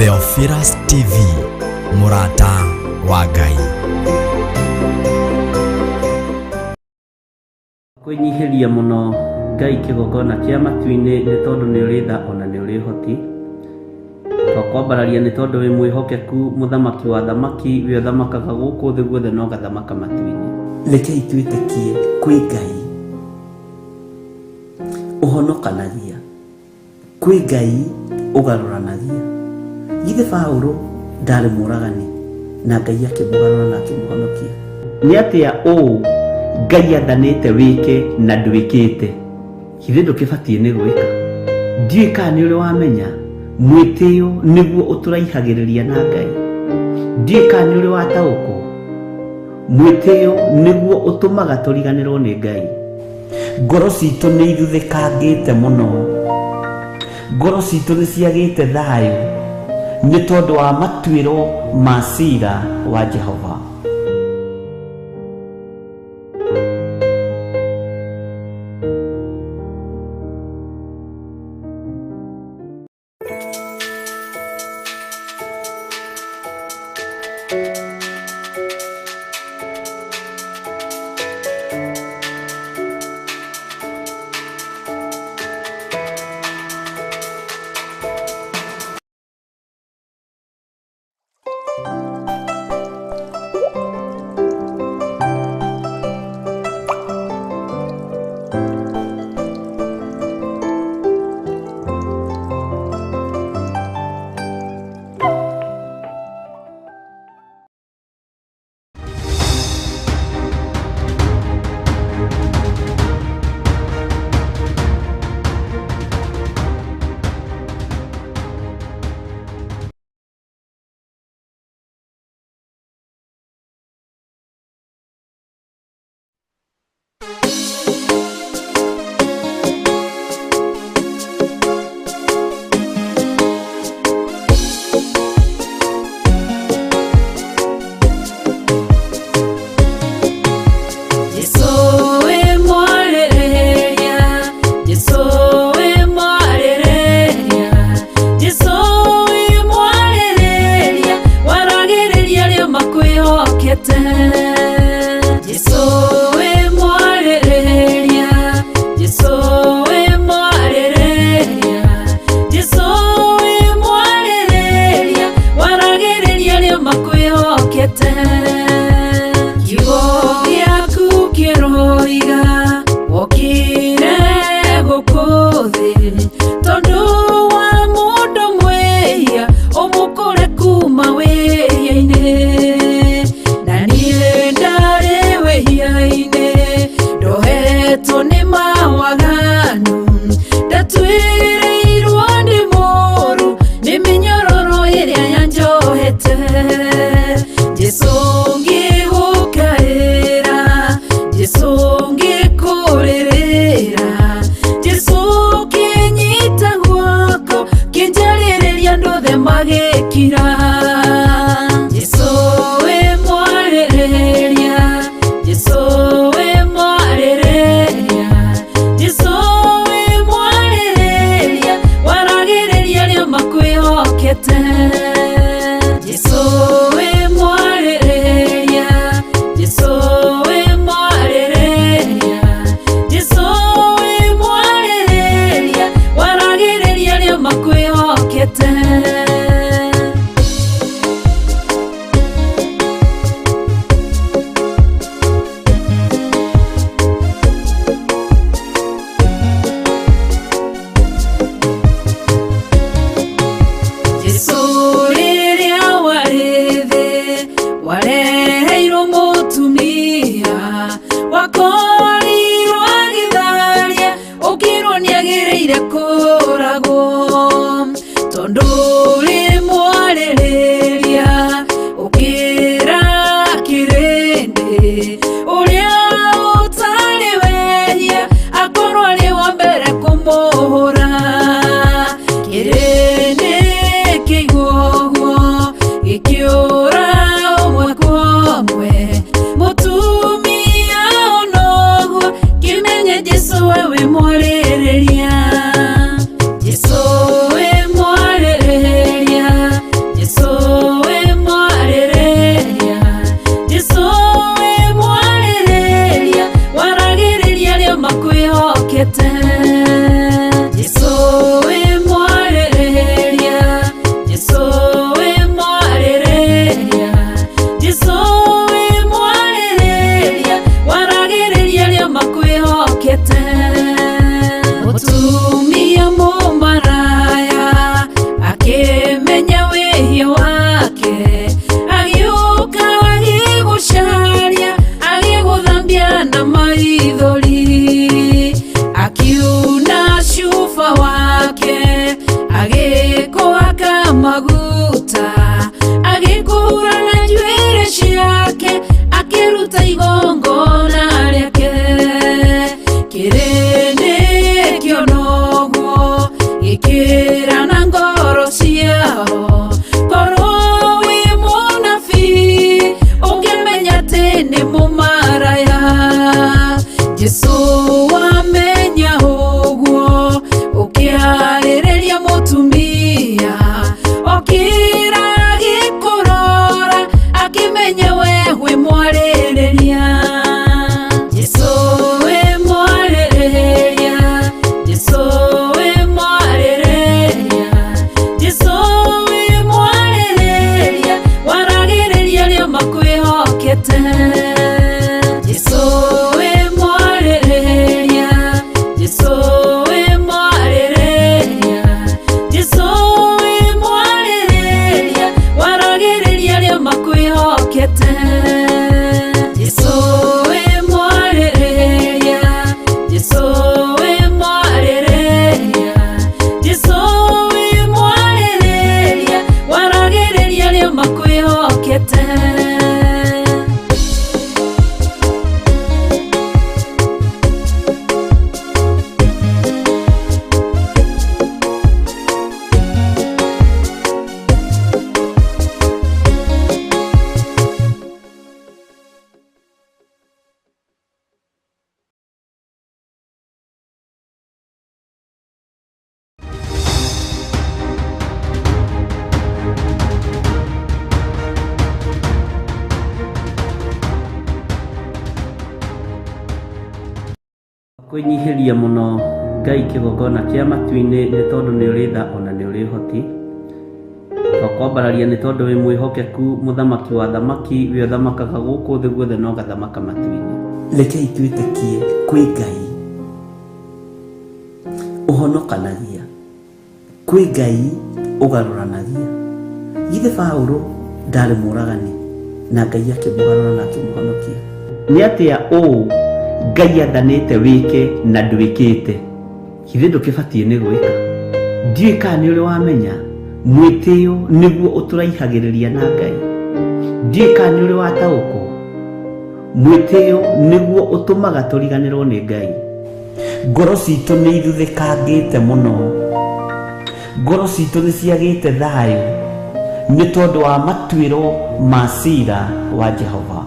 Theophilus TV, mũrata wa Ngai. Kwĩnyihĩria mũno Ngai kĩgongona kĩa matu-inĩ nĩ tondũ nĩ ũrĩ tha ona nĩ ũrĩ ũhoti. Twakwambararia nĩ tondũ wĩ mwĩhokeku mũthamaki wa thamaki we ũthamakaga gũkũ thĩ guothe na ũgathamaka matu-inĩ. Rekei twĩtĩkie kwĩ Ngai ũhonokanagia. Kwĩ Ngai ũgarũranagia. Githĩ Paũlũ ndarĩ mũũragani na Ngai akĩmũgarũra na akĩmũhonokia? Nĩ atĩa ũũ Ngai athanĩte wĩke na ndwĩkĩte? Githĩ ndũkĩbatiĩ nĩ gwĩka? Ndiũĩ kana nĩ ũrĩ wamenya mwĩtĩo nĩguo ũtũraihagĩrĩria na Ngai. Ndiũĩ kana nĩ ũrĩ wataũkwo mwĩtĩo nĩguo ũtũmaga tũriganĩrwo nĩ Ngai. Ngoro citũ nĩ ithuthĩkangĩte mũno, ngoro citũ nĩ ciagĩte thayũ nĩ tondũ wa matuĩro ma cira wa Jehova. Jesu we mwarĩrĩria, Jesu we mwarĩrĩria, Jesu we mwarĩrĩria, waragĩrĩria arĩa makwĩhokete. Jesu we mwarĩrĩria, Jesu we mwarĩrĩria, Jesu we mwarĩrĩria, waragĩrĩria arĩa makwĩhokete. Kiugo gĩaku kĩroiga wokire gũkũ thĩ tondũ wa mũndũ mwĩhia ũmũkũre kuma wĩhia-inĩ na niĩ ndarĩ wĩhia-inĩ ndohetwo nĩ mawaganu ndatuĩrĩirwo nĩ mũru nĩ mĩnyororo ĩrĩa yanjohete. Jesu ngĩgũkaĩra, Jesu ngĩkũrĩrĩra, Jesu kĩnyita guoko kĩnjarĩrĩria andũ othe magĩkira. Jesu wĩ mwarĩrĩria, Jesu wĩ mwarĩrĩria, Jesu wĩ mwarĩrĩria, waragĩrĩria arĩa makwĩhokete. Jesu wĩ mwarĩrĩria, Jesu wĩ mwarĩrĩria, Jesu wĩ mwarĩrĩria, waragĩrĩria arĩa makwĩhokete. Jesu rĩrĩa warĩ thĩ wareheirwo mũtumia wakorirwo agĩtharia ũkĩrwo nĩagĩrĩire kũragwo tondũ ũrĩ mwarĩrĩria ũkĩra kĩrĩndĩ ũrĩa ũtarĩ wehia akorwo arĩ wa mbere kũmũhũra kĩrĩndĩ kĩigua ũguo gĩkĩũra ũmwe kwa ũmwe mũtumia onoguo kĩmenye Jesu we wĩ mwarĩrĩria, Jesu wĩ mwarĩrĩria. makwĩhokete. Jesũ wĩ mwarĩrĩria, Jesũ wĩ mwarĩrĩria, Jesũ wĩ mwarĩrĩria, waragĩrĩria arĩa makwĩhokete. Mũtumia mũmaraya akĩmenya wĩhia wake, agĩũka agĩgũcaria, agĩgũthambia na maithori, akiuna cuba wake, agĩkũhaka maguta, agĩkũhura na njuĩrĩ ciake, akĩruta igongona rĩake. Kĩrĩndĩ kĩona ũguo gĩkĩra na ngoro ciao, korwo wĩ mũnabii ũngĩmenya atĩ nĩ mũmaraya. Jesũ wamenya ũguo ũkĩarĩrĩria mũtumia, okĩra agĩkũrora, akĩmenya we wĩ mwarĩrĩria. Jesũ wĩ mwarĩrĩria, Jesũ wĩ mwarĩrĩria, Jesũ wĩ mwarĩrĩria, waragĩrĩria arĩa makwĩhokete. Jesũ wĩ mwarĩrĩria, Jesũ wĩ mwarĩrĩria, Jesũ wĩ mwarĩrĩria, waragĩrĩria arĩa makwĩhokete. Jesũ wĩ mwarĩrĩria, Jesũ wĩ mwarĩrĩria, Jesũ wĩ mwarĩrĩria, waragĩrĩria arĩa makwĩhokete. Kwĩnyihĩria mũno Ngai kĩgongona kĩa matu-inĩ nĩ tondũ nĩ ũrĩ tha ona nĩ ũrĩ ũhoti. Twakwambararia nĩ tondũ wĩ mwĩhokeku, mũthamaki wa thamaki, wĩ ũthamakaga gũkũ thĩ guothe na ũgathamaka matu-inĩ. Rekei twĩtĩkie kwĩ Ngai ũhonokanagia, kwĩ Ngai ũgarũranagia. Githĩ Paũlũ ndarĩ mũragani na Ngai akĩmũgarũra na akĩmũhonokia? Nĩ atĩa ũũ Ngai athanĩte wĩke na ndwĩkĩte? Githĩ ndũkĩbatiĩ nĩ gwĩka? Ndiũĩ kana nĩ ũrĩ wamenya mwĩtĩo nĩguo ũtũraihagĩrĩria na Ngai. Ndiũĩ kana nĩ ũrĩ wataũkwo mwĩtĩo nĩguo ũtũmaga tũriganĩrwo nĩ Ngai. Ngoro citũ nĩ ithuthĩkangĩte mũno, ngoro citũ nĩ ciagĩte thayũ nĩ tondũ wa matuĩro ma cira wa Jehova.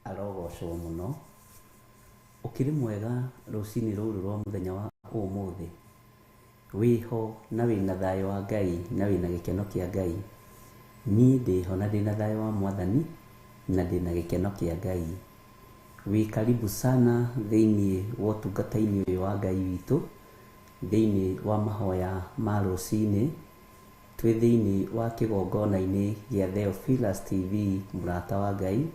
Arogocwo mũno. Ũkĩrĩ mwega rũcinĩ rũrũ rwa mũthenya wa ũmũthĩ. Wĩho na wĩna thayũ wa Ngai na wĩna gĩkeno kĩa Ngai. Niĩ ndĩho na ndĩna thayũ wa Mwathani na ndĩna gĩkeno kĩa Ngai. Wĩ karibu sana thĩinĩ wa ũtungata-inĩ ũyũ wa Ngai witũ. Thĩinĩ wa mahoya ma rũcinĩ, twĩ thĩinĩ wa kĩgongona-inĩ gĩa Theophilus TV mũrata wa Ngai,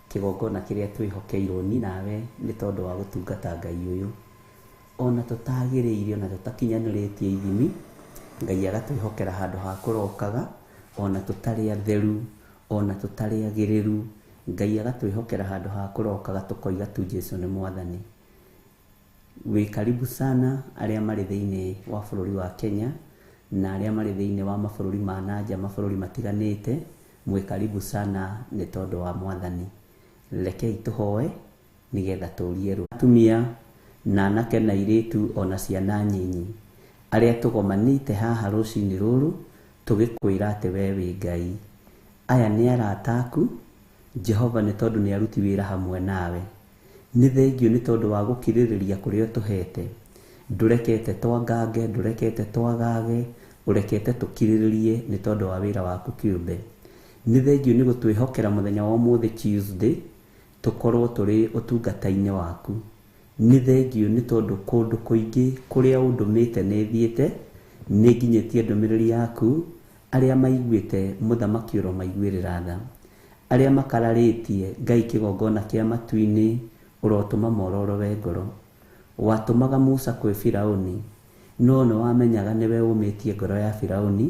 kĩgongona kĩrĩa twĩhokeirwo ni nawe nĩ tondũ wa gũtungata Ngai ũyũ. Ona tũtagĩrĩire ona tũtakinyanĩrĩtie ithimi, Ngai agatwĩhokera handũ ha kũrokaga, ona tũtarĩ atheru, ona tũtarĩ agĩrĩru, Ngai agatwĩhokera handũ ha kũrokaga tũkoiga tu Jesu nĩ mwathani. Wĩ karibu sana arĩa marĩ thĩinĩ wa bũrũri wa Kenya na arĩa marĩ thĩinĩ wa mabũrũri ma nanja mabũrũri matiganĩte, mwĩ karibu sana nĩ tondũ wa mwathani. Rekei tũhoe nĩgetha tũrie rũ. Atumia na anake na airĩtu ona ciana nyinyi arĩa tũgomanĩte haha rũcinĩ rũrũ tũgĩkwĩra atĩ we wĩ Ngai. Aya nĩ arata aku Jehova nĩ tondũ nĩ aruti wĩra hamwe nawe. Nĩ thengio nĩ tondũ wa gũkirĩrĩria kũrĩa ũtũhete. Ndũrekete twangange, ndũrekete twagage, ũrekete tũkirĩrĩrie nĩ tondũ wa wĩra waku kĩũmbe. Nĩ thengio nĩ gũtwĩhokera mũthenya wa ũmũthĩ Tuesday, tũkorwo tũrĩ ũtungata-inĩ waku. Nĩ thengio nĩ tondũ kũndũ kũingĩ kũrĩa ũndũmĩte nĩ thiĩte, nĩ nginyĩtie ndũmĩrĩri yaku, arĩa maiguĩte mũthamaki ũromaiguĩrĩra tha. Arĩa makararĩtie Ngai kĩgongona kĩa matu-inĩ ũrotũma mororowe ngoro. Watũmaga Musa kwĩ Firaũni, no nĩ wamenyaga nĩwe ũmĩtie ngoro ya Firaũni,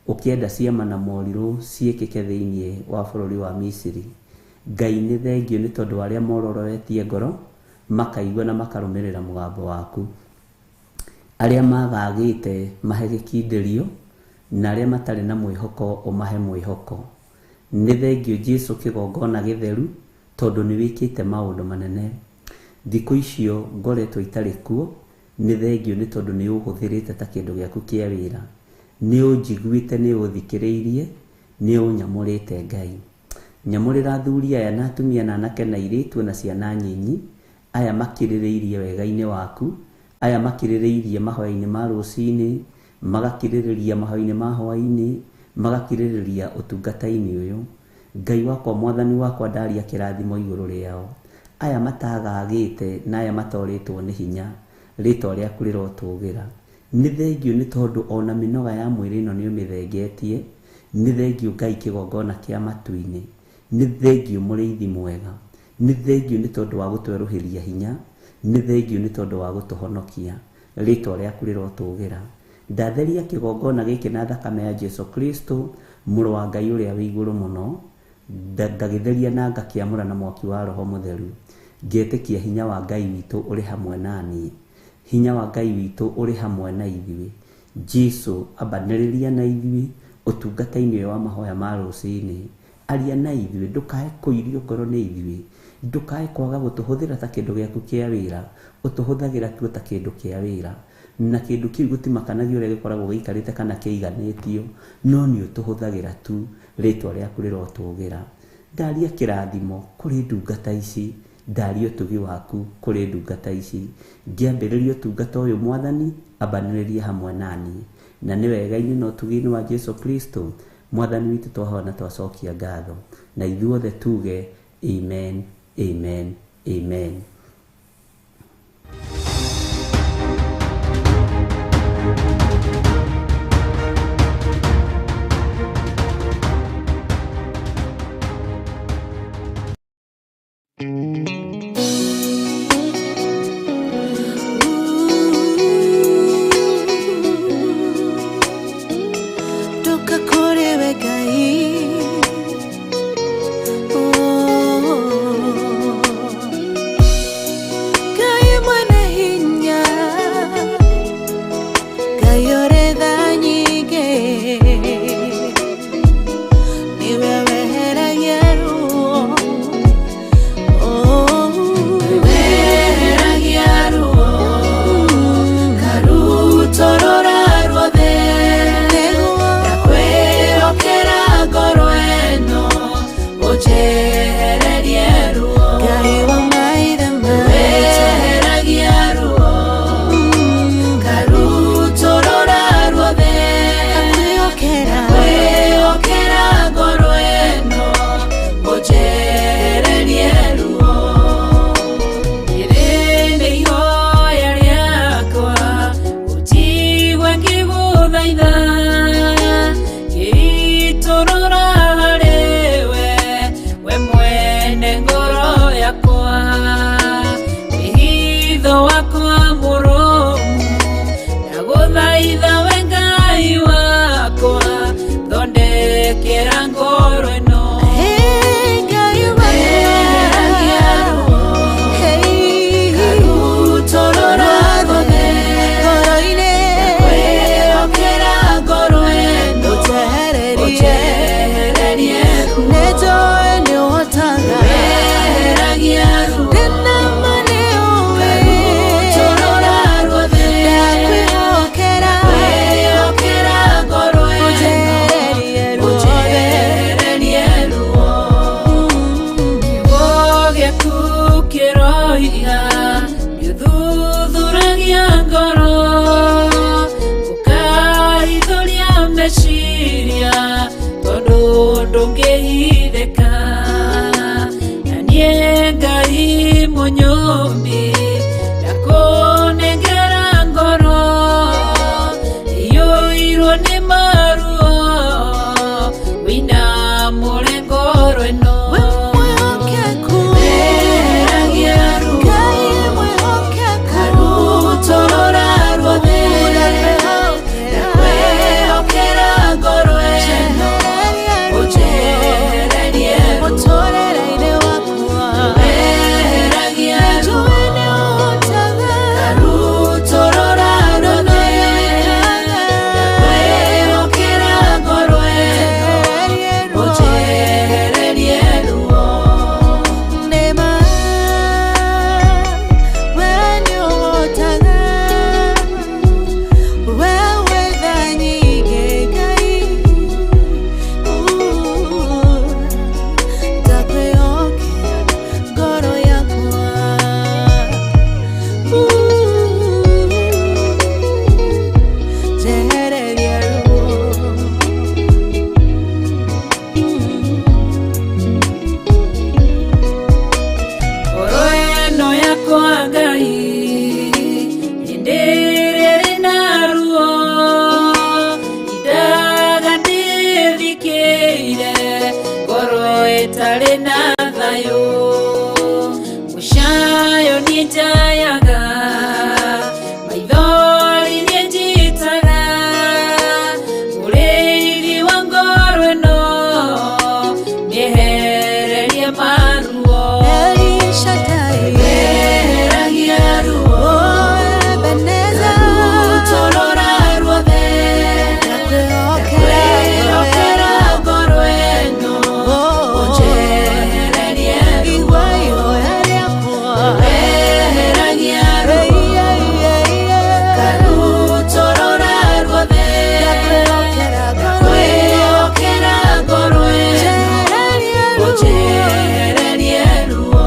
ũkĩenda ciama na morirũ ciĩkĩke thĩinĩ wa bũrũri wa Misiri. Ngai nĩ thengio nĩ tondũ wa arĩa mororowetie ngoro, makaigua na makarũmĩrĩra mũgambo waku. Arĩa magagĩte mahe gĩkindĩrio, na arĩa matarĩ na mwĩhoko ũmahe mwĩhoko. Nĩ thengio Jesu kĩgongona gĩtheru, tondũ nĩ wĩkĩte maũndũ manene. Thikũ icio ngoretwo itarĩ kuo, nĩ thengio nĩ tondũ nĩ ũhũthĩrĩte ta kĩndũ gĩaku kĩa wĩra. Nĩ ũnjiguĩte, nĩ ũthikĩrĩirie, nĩ ũnyamũrĩte Ngai. Nyamũrĩra athuri aya na atumia na anake na airĩtu na ciana nyinyi, aya makirĩrĩirie wega-inĩ waku, aya makirĩrĩirie mahoya-inĩ ma rũcinĩ, magakirĩrĩria mahoya-inĩ ma hwaĩ-inĩ, magakirĩrĩria ũtungata-inĩ ũyũ. Ngai wakwa mwathani wakwa ndaria kĩrathimo igũrũ rĩao. Aya matagagĩte na aya matorĩtwo nĩ hinya, rĩtwa rĩaku rĩrotũgĩra. Nĩ thengio nĩ tondũ ona mĩnoga ya mwĩrĩ ĩno nĩ ũmĩthengetie. Nĩ thengio Ngai kĩgongona kĩa matu-inĩ. Nĩ thengio mũrĩithi mwega. Nĩ thengio nĩ tondũ wa gũtwerũhĩria hinya. Nĩ thengio nĩ tondũ wa gũtũhonokia. Rĩtwa rĩaku rĩrotũgĩra. Ndatheria kĩgongona gĩkĩ na thakame ya Jesu Kristo, mũrũ wa Ngai ũrĩa wĩ igũrũ mũno. Ngagĩtheria na ngakĩamũra na mwaki wa Roho Mũtheru. Ngetĩkia hinya wa Ngai witũ ũrĩ hamwe na niĩ. Hinya wa Ngai witũ ũrĩ hamwe na ithuĩ. Jesu ambanĩrĩria na ithuĩ ũtungata-inĩ ũyũ wa mahoya ma rũcinĩ. Aria na ithuĩ, ndũkae kũirio ngoro nĩ ithuĩ. Ndũkae kwaga gũtũhũthĩra ta kĩndũ gĩaku kĩa wĩra. Ũtũhũthagĩra tu ta kĩndũ kĩa wĩra. Na kĩndũ kĩu gũtimakanagia ũrĩa gĩkoragwo gĩikarĩte kana kĩiganĩtio, no nĩ ũtũhũthagĩra tu, rĩtwa rĩaku rĩrotũgĩra. Ndaria kĩrathimo kũrĩ ndungata ici, ndaria ũtugi waku kũrĩ ndungata ici. Ngĩambĩrĩria ũtungata ũyũ mwathani, ambanĩrĩria hamwe na niĩ. Na nĩ wega-inĩ na ũtugi-inĩ wa Jesu Kristo, mwathani witũ twahoya na twacokia ngatho. Na ithuothe tuge amen, amen, amen. Toka kũrĩ we Ngai. Oh. Ndagũthaitha ngĩitũrũra harĩ we, we mwene ngoro yakwa, wĩhitho wakwa mũrũmu. Ndagũthaitha we Ngai wakwa, thondekera ngoro ĩno. Hey, Ngai wakwa. Eheragia ruo, Hey, ngarutũrũra ruothe, ngoro-inĩ. Ndakwĩhokera ngoro ĩno, Ũnjehererie. Ũnjehererie ruo. Nĩnjũĩ nĩũhotaga. Eheragia ruo, Ndĩna ma nĩũĩ. ngarutũrũra ruothe, Ndakwĩhokera. Ndakwĩhokera ngoro ĩno, Ũnjehererie ruothe. Ũnjehererie ruo. Kiugo gĩaku kĩroiga nĩũthuthuragia ngoro, ũkaithũria meciria, tondũ ndũngĩhithĩka. Na niĩ Ngai mũnyũmbi, ndakũnengera ngoro iyũirwo nĩ maruo, wĩinamũre ngoro ĩno. We mwĩhokeku. Eheragia ruo, Ngai mwĩhokeku. ngarutũrũra ruothe, ndakwĩhokera ngoro ĩno, ũnjehererie ruo. Mũtũrĩre-inĩ wakwa. Eheragia ruo, Njũĩ nĩũhotaga. ngarutũrũra ruothe, ndakwĩhokera ngoro ĩno, ũnjehererie ruo. Nĩma, we nĩũhotaga. We wĩ tha nyingĩ, Ngai. Ndakwĩhokera ngoro yakwa. Njehererie ruo. Ngoro ĩno yakwa Ngai, hĩndĩ ĩrĩa ĩrĩ na ruo, indaga ndĩthikĩire, ngoro ĩtarĩ na thayũ. Mũcayo niĩ njayaga, maithori niĩ njitaga, mũrĩithi wa ngoro ĩno, mĩehererie maruo. El Shaddai. Eheragia ruo, Oh, Ebenezer. ngarutũrũra ruothe, Ndakwĩhokera ndakwĩhokera ngoro ĩno, Oh, ũnjehererie ruo. Igua ihoya rĩakwa. Eheragia ruo, Hey, hey, hey, hey. ngarutũrũra ruothe, Ndakwĩhokera ngoro ĩno. ndakwĩhokera ngoro ĩno, Njehererie ruo. ũnjehererie ruo.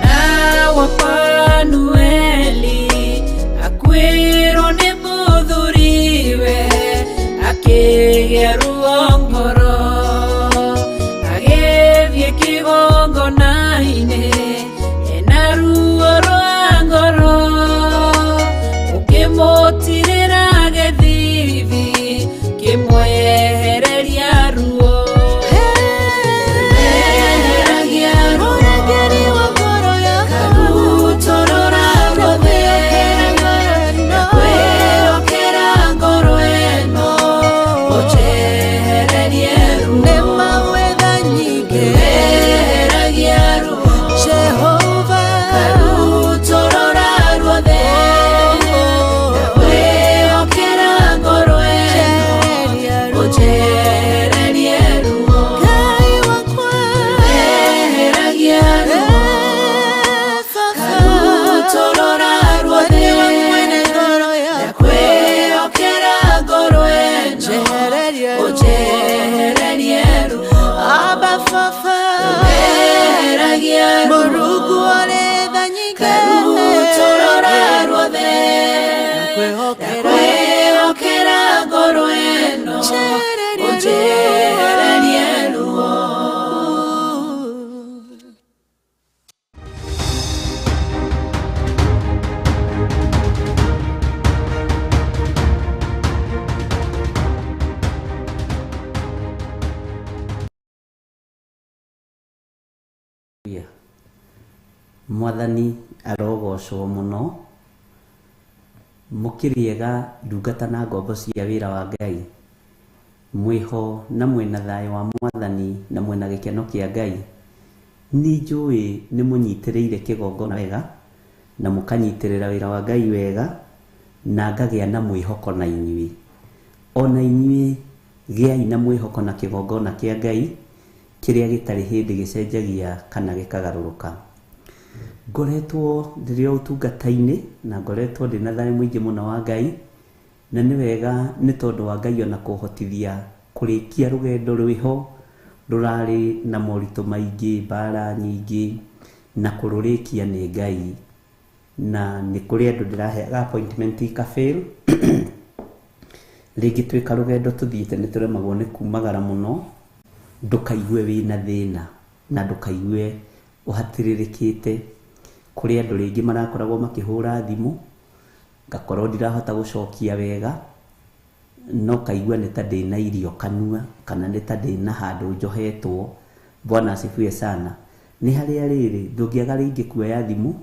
Hana wa Fanueli akuĩrwo nĩ mũthuriwe, akĩgĩa ruo ngoro, agĩthiĩ kĩgongona-inĩ ena ruo rwa ngoro, ũkĩmũtirĩra gĩthithi, kĩmwehereria ruo. Eheragia ruo, Mũrangĩri wa ngoro yakwa. ngarutũrũra ruothe, ndakwĩhokera ngoro ĩno, ũnjehererie ruo. Nĩma wĩ tha nyingĩ. Eheragia ruo, Jehova. ngarutũrũra ruothe, ndakwĩhokera ngoro ĩno, Njehererie ruo. ũnjehererie ruo. Ngai wakwa. Eheragia ruo, Eh, Baba. ngarutũrũra ruothe, Nĩwe mwene ngoro yakwa. ndakwĩhokera ngoro ĩno, Njehererie ruo. ũnjehererie ruo. Abba Baba. Eheragia ruo, Mũrungu ũrĩ tha nyingĩ. ngarutũrũra ruothe, Ndakwĩhokera. ndakwĩhokera ngoro ĩno, Njehererie ruo. ũnjehererie ruo. Mwathani arogocwo mũno. Mũkĩrĩega ndungata na ngombo cia wĩra wa Ngai. Mwĩho na mwĩna thayũ wa Mwathani na mwĩna gĩkeno kĩa Ngai. Nĩ njũĩ nĩ mũnyitĩrĩire kĩgongona wega na mũkanyitĩrĩra wĩra wa Ngai wega na ngagĩa na mwĩhoko na inyuĩ. Ona inyuĩ gĩai na mwĩhoko na kĩgongona kĩa Ngai kĩrĩa gĩtarĩ hĩndĩ gĩcenjagia kana gĩkagarũrũka. Ngoretwo ndĩrĩ o ũtungata-inĩ na ngoretwo ndĩna thayũ mũingĩ mũno wa Ngai, na nĩ wega nĩ tondũ wa Ngai ona kũhotithia kũrĩkia rũgendo rwĩho rũrarĩ na moritũ maingĩ, mbara nyingĩ, na kũrũrĩkia nĩ Ngai. Na nĩ kũrĩ andũ ndĩraheaga appointment ikafail. Rĩngĩ twĩ karũgendo tũthiĩte nĩ tũremagwo nĩ kumagara mũno, ndũkaigue wĩna thĩna na ndũkaigue ũhatĩrĩrĩkĩte. Kũrĩ andũ rĩngĩ marakoragwo makĩhũra thimũ, ngakorwo ndirahota gũcokia wega, no kaigua nĩ ta ndĩna irio kanua kana nĩ ta ndĩna handũ njohetwo. Bwana asifiwe sana. Nĩ harĩa rĩrĩ ndũngĩaga rĩngĩ kuoya thimũ,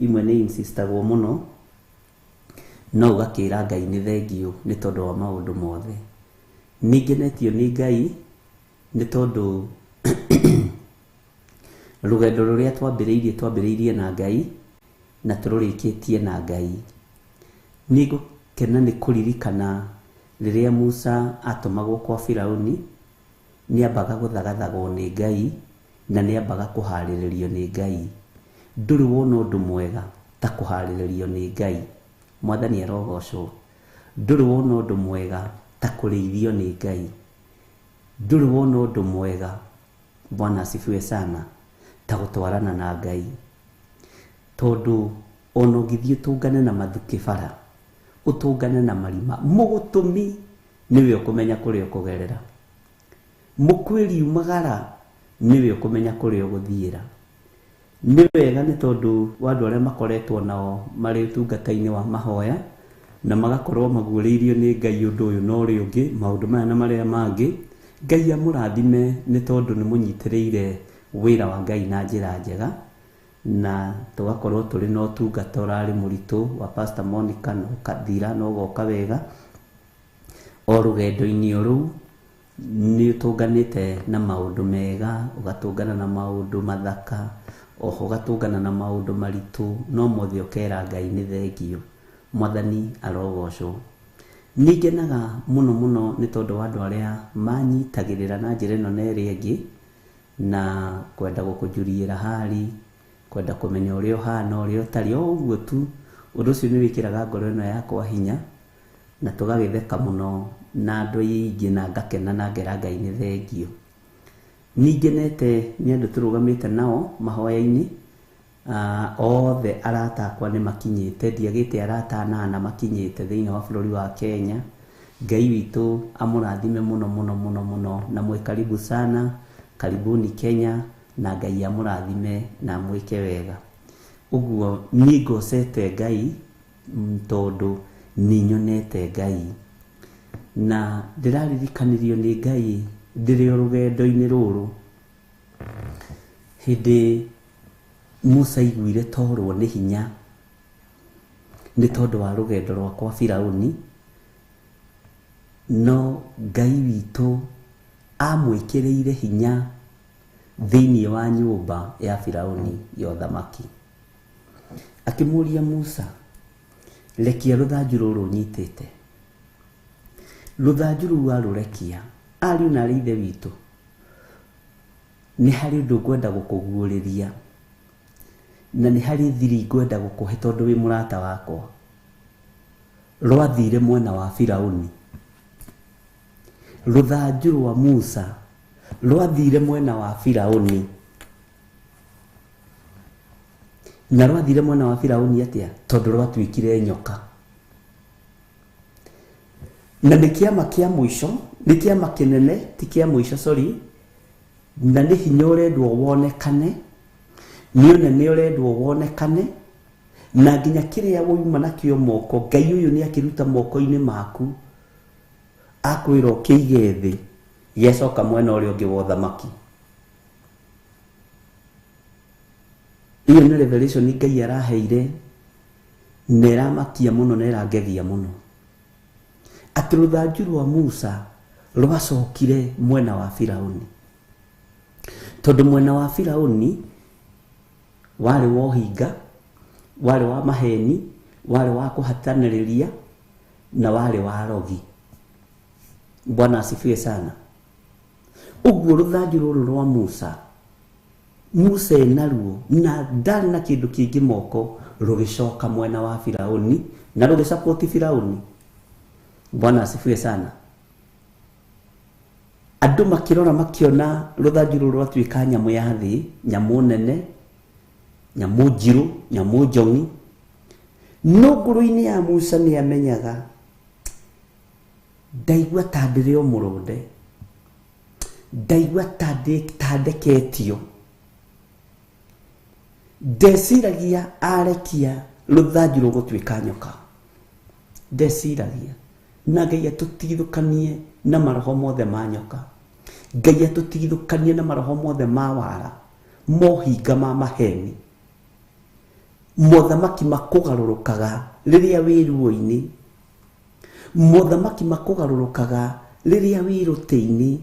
imwe nĩ insistagwo mũno, no ũgakĩra Ngai nĩ thengiũ nĩ tondũ wa maũndũ mothe. Nĩ ngenetio nĩ Ngai nĩ tondũ rũgendo rũrĩa twambĩrĩirie twambĩrĩirie na Ngai na tũrũrĩkĩtie na Ngai. Nĩ ngũkena nĩ kũririkana rĩrĩa Musa atũmagwo kwa Firauni, nĩ ambaga gũthagathagwo nĩ Ngai na nĩ ambaga kũharĩrĩrio nĩ Ngai. Ndũrĩ wona ũndũ mwega ta kũharĩrĩrio nĩ Ngai. Mwathani arogocwo. Ndũrĩ wona ũndũ mwega ta kũrĩithio nĩ Ngai. Ndũrĩ wona ũndũ mwega, Bwana asifiwe sana, ta gũtwarana na Ngai. Tondũ ona ũngĩthiĩ ũtũngane na mathukĩ bara, ũtũngane na marima, mũgũtũmi nĩwe ũkũmenya kũrĩa ũkũgerera. Mũkwĩri umagara nĩwe ũkũmenya kũrĩa ũgũthiĩra. Nĩ wega nĩ tondũ wa andũ arĩa makoretwo nao marĩ ũtungata-inĩ wa mahoya na magakorwo maguũrĩirio nĩ Ngai ũndũ ũyũ na ũrĩa ũngĩ, maũndũ maya na marĩa mangĩ. Ngai amũrathime nĩ tondũ nĩ mũnyitĩrĩire wĩra wa Ngai na njĩra njega, na tũgakorwo tũrĩ na ũtungata ũrarĩ mũritũ wa Pastor Monica na ũkathira na ũgoka wega. O rũgendo-inĩ o rũu nĩ ũtũnganĩte na maũndũ mega, ũgatũngana na maũndũ mathaka, oho ũgatũngana na maũndũ maritũ, no mothe ũkera Ngai nĩ thengiũ. Mwathani arogocwo. Nĩ ngenaga mũno mũno nĩ tondũ wa andũ arĩa manyitagĩrĩra na njĩra ĩno na ĩrĩa ĩngĩ, na kwenda gũkũjuriĩra hali, kwenda kũmenya ũrĩa ũhana, ũrĩa ũtariĩ, o ũguo tu. Ũndũ ũcio nĩ wĩkĩraga ngoro ĩno yakwa hinya, na tũgagĩtheka mũno na andũ aingĩ, na ngakena na ngera Ngai nĩ thengiũ. Nĩ ngenete nĩ andũ tũrũgamĩte nao mahoya-inĩ, othe arata akwa nĩ makinyĩte, ndiagĩte arata anana makinyĩte thĩinĩ wa bũrũri wa Kenya. Ngai witũ amũrathime mũno mũno mũno mũno, na mwĩ karibu sana, karibuni Kenya, na Ngai amũrathime na amwĩke wega. Ũguo niĩ ngocete Ngai tondũ nĩ nyonete Ngai, na ndĩraririkanirio nĩ Ngai ndĩrĩ o rũgendo-inĩ rũrũ. Hĩndĩ Musa aiguire torwo nĩ hinya nĩ tondũ wa rũgendo rwa kwa Firauni, no Ngai witũ amwĩkĩrĩire hinya thĩinĩ wa nyũmba ya Firauni ya ũthamaki. Akĩmũũria Musa, rekia rũthanju rũrũ ũnyitĩte. Rũthanju rũu arũrekia, ariũ na arĩ ithe witũ, nĩ harĩ ũndũ ngwenda gũkũguũrĩria, na nĩ harĩ thiri ngwenda gũkũhe tondũ wĩ mũrata wakwa. Rwathire mwena wa Firauni. Rũthanju rwa Musa rwathire mwena wa Firauni. Na rwathire mwena wa Firauni atĩa? Tondũ rwatuĩkire nyoka. Na nĩ kĩama kĩa mũico, nĩ kĩama kĩnene, ti kĩa mũico, sorry, na nĩ hinya ũrendwo wonekane, nĩ ũnene ũrendwo wonekane, na nginya kĩrĩa wauma nakĩo moko, Ngai ũyũ nĩ akĩruta moko-inĩ maku, akwĩra ũkĩige thĩ, gĩacoka mwena ũrĩa ũngĩ wa ũthamaki. Iyo nĩ revelation Ngai araheire na ĩramakia mũno na ĩrangegia mũno, atĩ rũthanju rwa Musa rwacokire mwena wa Firauni, tondũ mwena wa Firauni warĩ wa ũhinga, warĩ wa maheni, warĩ wa kũhatanĩrĩria na warĩ wa rogi. Bwana asifiwe sana. Ũguo rũthanju rũrũ rwa Musa, Musa enaruo na ndarĩ na kĩndũ kĩngĩ moko, rũgĩcoka mwena wa Firauni na rũgĩcapoti Firauni. Bwana asifiwe sana. Andũ makĩrora makĩona rũthanju rũrũ rwatuĩka nyamũ ya thĩ, nyamũ nene, nyamũ njirũ, nyamũ njong'i. No ngoro-inĩ ya Musa nĩ amenyaga, ndaigua ta ndĩrĩ o mũrũnde, ndaigua ta ndeketio, ndeciragia arekia rũthanju rũgũtuĩka nyoka, ndeciragia. Na Ngai atũtigithũkanie na maroho mothe ma nyoka, Ngai atũtigithũkanie na maroho mothe ma wara, mohinga ma maheni, mothamaki makũgarũrũkaga rĩrĩa wĩ ruo-inĩ, mothamaki makũgarũrũkaga rĩrĩa wĩ rũtĩ-inĩ,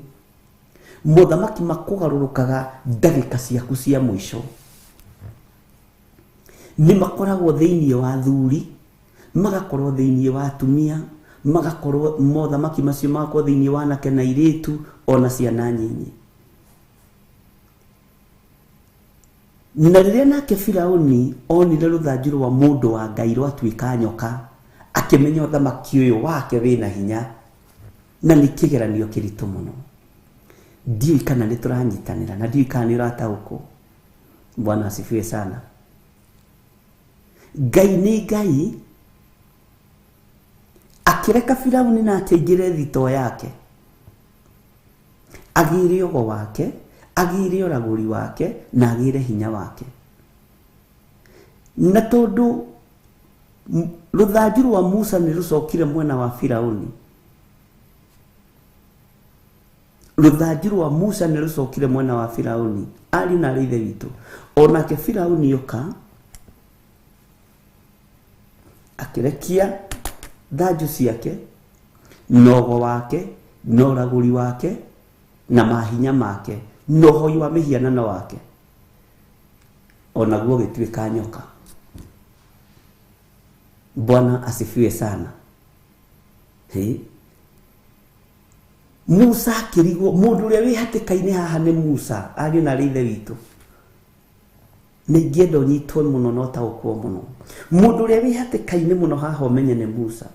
mothamaki makũgarũrũkaga ndagĩka ciaku cia mũico. Nĩ makoragwo thĩinĩ wa athuri, magakorwo thĩinĩ wa atumia, magakorwo mothamaki macio magakorwo thĩinĩ wa anake na airĩtu ona ciana nyinyi. Na rĩrĩa nake Firauni onire rũthanju rwa mũndũ wa Ngai rwatuĩka nyoka, akĩmenya ũthamaki ũyũ wake wĩna hinya, na nĩ kĩgeranio kĩritũ mũno. Ndiũĩ kana nĩ tũranyitanĩra na ndiũĩ kana nĩ ũrataũkwo. Bwana asifiwe sana. Ngai nĩ Ngai, akĩreka Firauni nake aingĩre thitoo yake, agĩre ũgo wake, agĩre ũragũri wake, na agĩre hinya wake. Na tondũ rũthanju rwa Musa nĩ rũcokire mwena wa Firauni, rũthanju rwa Musa nĩ rũcokire mwena wa Firauni, ariũ na aarĩ ithe witũ, onake Firauni oka akĩrekia thanju ciake, na ũgo wake, na ũragũri wake, na mahinya make, na ũhoi wa mĩhianano wake, onaguo ũgĩtuĩka nyoka. Bwana asifiwe sana. Hey. Musa akĩrigwo, mũndũ ũrĩa wĩ hatĩka-inĩ haha nĩ Musa, ariũ na aarĩ ithe witũ. Nĩ ingĩenda ũnyitwo mũno na ũtaũkwo mũno. Mũndũ ũrĩa wĩ hatĩka-inĩ mũno haha ũmenye nĩ Musa.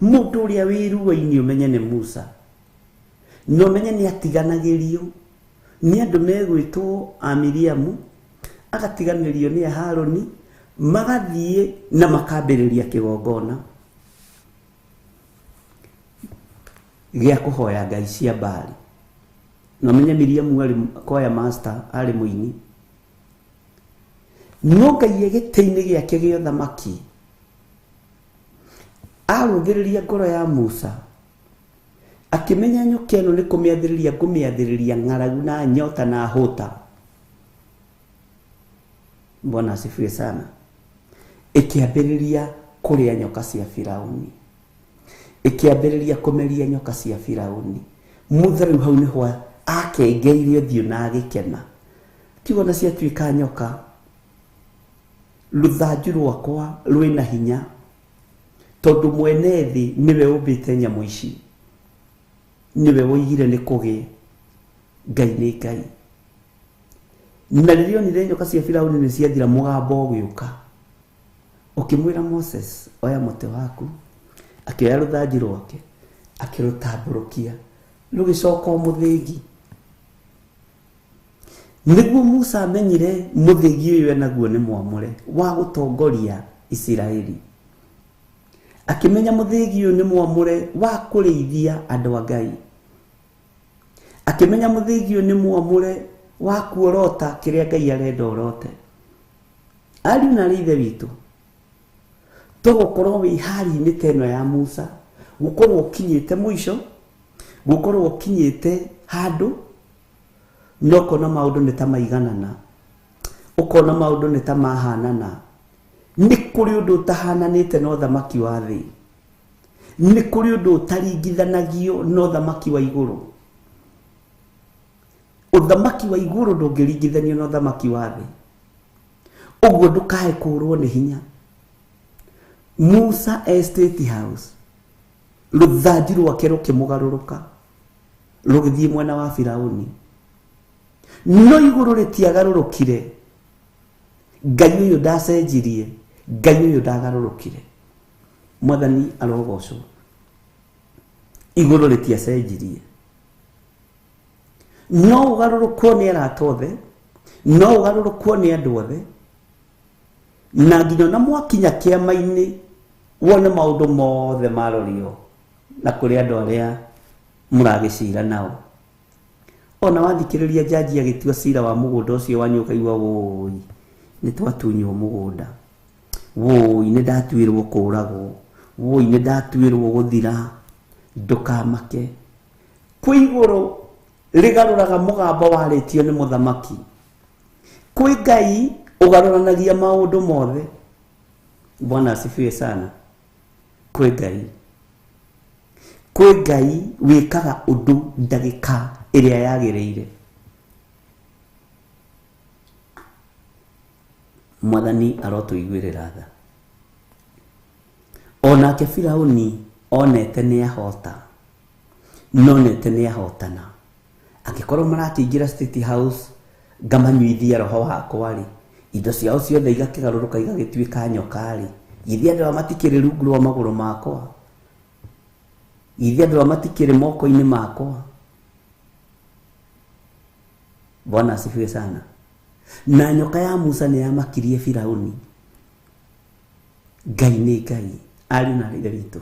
Mũndũ ũrĩa wĩ ruo-inĩ ũmenye nĩ Musa. Na ũmenye nĩ atiganagĩrio nĩ andũ megwĩtwo a Miriamu, agatiganĩrio nĩ Harũni, magathiĩ na makambĩrĩria kĩgongona gĩa kũhoya ngai cia Baali. Na ũmenye Miriamu arĩ choir master, arĩ mũini. No Ngai e gĩtĩ-inĩ gĩake gĩa ũthamaki arũthĩrĩria ngoro ya Musa, akĩmenya nyoka ĩno nĩ kũmĩathĩrĩria ngũmĩathĩrĩria ng'aragu na nyota na hũta. Bwana asifiwe sana. Ĩkĩambĩrĩria kũrĩa nyoka cia Firauni, ĩkĩambĩrĩria kũmeria nyoka cia Firauni. Mutha rĩu hau nĩho akengeire ũthiũ na agĩkena, kiugo na ciatuĩka nyoka, rũthanju rwakwa rwĩna hinya, tondũ mwene thĩ nĩwe ũmbĩte nyamũ ici, nĩwe woigire nĩ kũgĩe. Ngai nĩ Ngai. Na rĩrĩa onire nyoka cia Firauni nĩ ciathira, mũgambo ũgĩũka ũkĩmwĩra Moses, oya mũtĩ waku. Akĩoya rũthanju rwake akĩrũtambũrũkia, rũgĩcoka o mũthĩgi. Nĩguo Musa amenyire mũthĩgi ũyũ enaguo nĩ mwamũre wa gũtongoria Isiraeli. Akĩmenya mũthĩgi ũyũ nĩ mwamũre wa kũrĩithia andũ a Ngai. Akĩmenya mũthĩgi ũyũ nĩ mwamũre wa kuorota kĩrĩa Ngai arenda ũrote. Ariũ na aarĩ ithe witũ, tũgũkorwo wĩ hali-inĩ ta ĩno ya Musa, gũkorwo ũkinyĩte mũico, gũkorwo ũkinyĩte handũ, no ũkona maũndũ nĩ ta maiganana. Ũkona maũndũ nĩ ta mahanana. Nĩ kũrĩ ũndũ ũtahananĩte na ũthamaki wa thĩ. Nĩ kũrĩ ũndũ ũtaringithanagio na ũthamaki wa igũrũ. Ũthamaki wa igũrũ ndũngĩringithanio na ũthamaki wa thĩ. Ũguo ndũkae kũũrwo nĩ hinya. Musa e State House, rũthanju rwake rũkĩmũgarũrũka rũgĩthiĩ mwena wa Firauni. No igũrũ rĩtiagarũrũkire. Ngai ũyũ ndacenjirie, Ngai ũyũ ndagarũrũkire. Mwathani arogocwo. Igũrũ rĩtiacenjirie. No ũgarũrũkwo nĩ arata othe, no ũgarũrũkwo nĩ andũ othe, na nginya ona mwakinya kĩama-inĩ wone maũndũ mothe marorio na kũrĩ andũ arĩa mũragĩcira nao. Ona wathikĩrĩria jaji agĩtua cira wa mũgũnda ũcio wanyu ũkaigua wũi nĩ twatunywo mũgũnda, wũi nĩ ndatuĩrwo kũragwo, wũi nĩ ndatuĩrwo gũthira. Ndũkamake. Kwĩ igũrũ rĩgarũraga mũgambo warĩtio nĩ mũthamaki. Kwĩ Ngai ũgarũranagia maũndũ mothe. Bwana asifiwe sana. Kwĩ Ngai. Kwĩ Ngai wĩkaga ũndũ ndagĩka ĩrĩa yagĩrĩire. Mwathani arotũiguĩrĩra tha. Onake Firauni onete nĩ ahota, nonete nĩ ahotana. Angĩkorwo marakĩingĩra State House ngamanyuithia roho wakwa rĩ, indo ciao ciothe igakĩgarũrũka igagĩtuĩka nyoka rĩ, githĩ andũ aya matikĩrĩ rungu rwa magũrũ makwa? Githĩ andũ aya matikĩrĩ moko-inĩ makwa? Bwana asifiwe sana. Na nyoka ya Musa nĩ yamakirie Firauni. Ngai nĩ Ngai, ariũ na ithe witũ.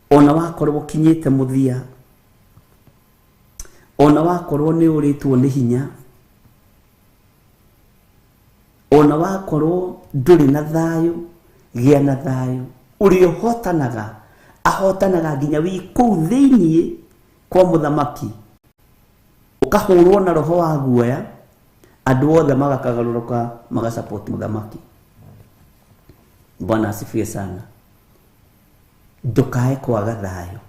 Ona wakorwo ũkinyĩte mũthia, ona wakorwo nĩ ũrĩtwo nĩ hinya, ona wakorwo ndũrĩ na thayũ, gĩa na thayũ. Ũrĩa ũhotanaga, ahotanaga nginya wĩ kũu thĩiniĩ kwa mũthamaki. Ũkahũrwo na roho wa guoya, andũ othe magakagarũrũka magasupport mũthamaki. Bwana asifiwe sana. Ndũkae kwaga thayũ.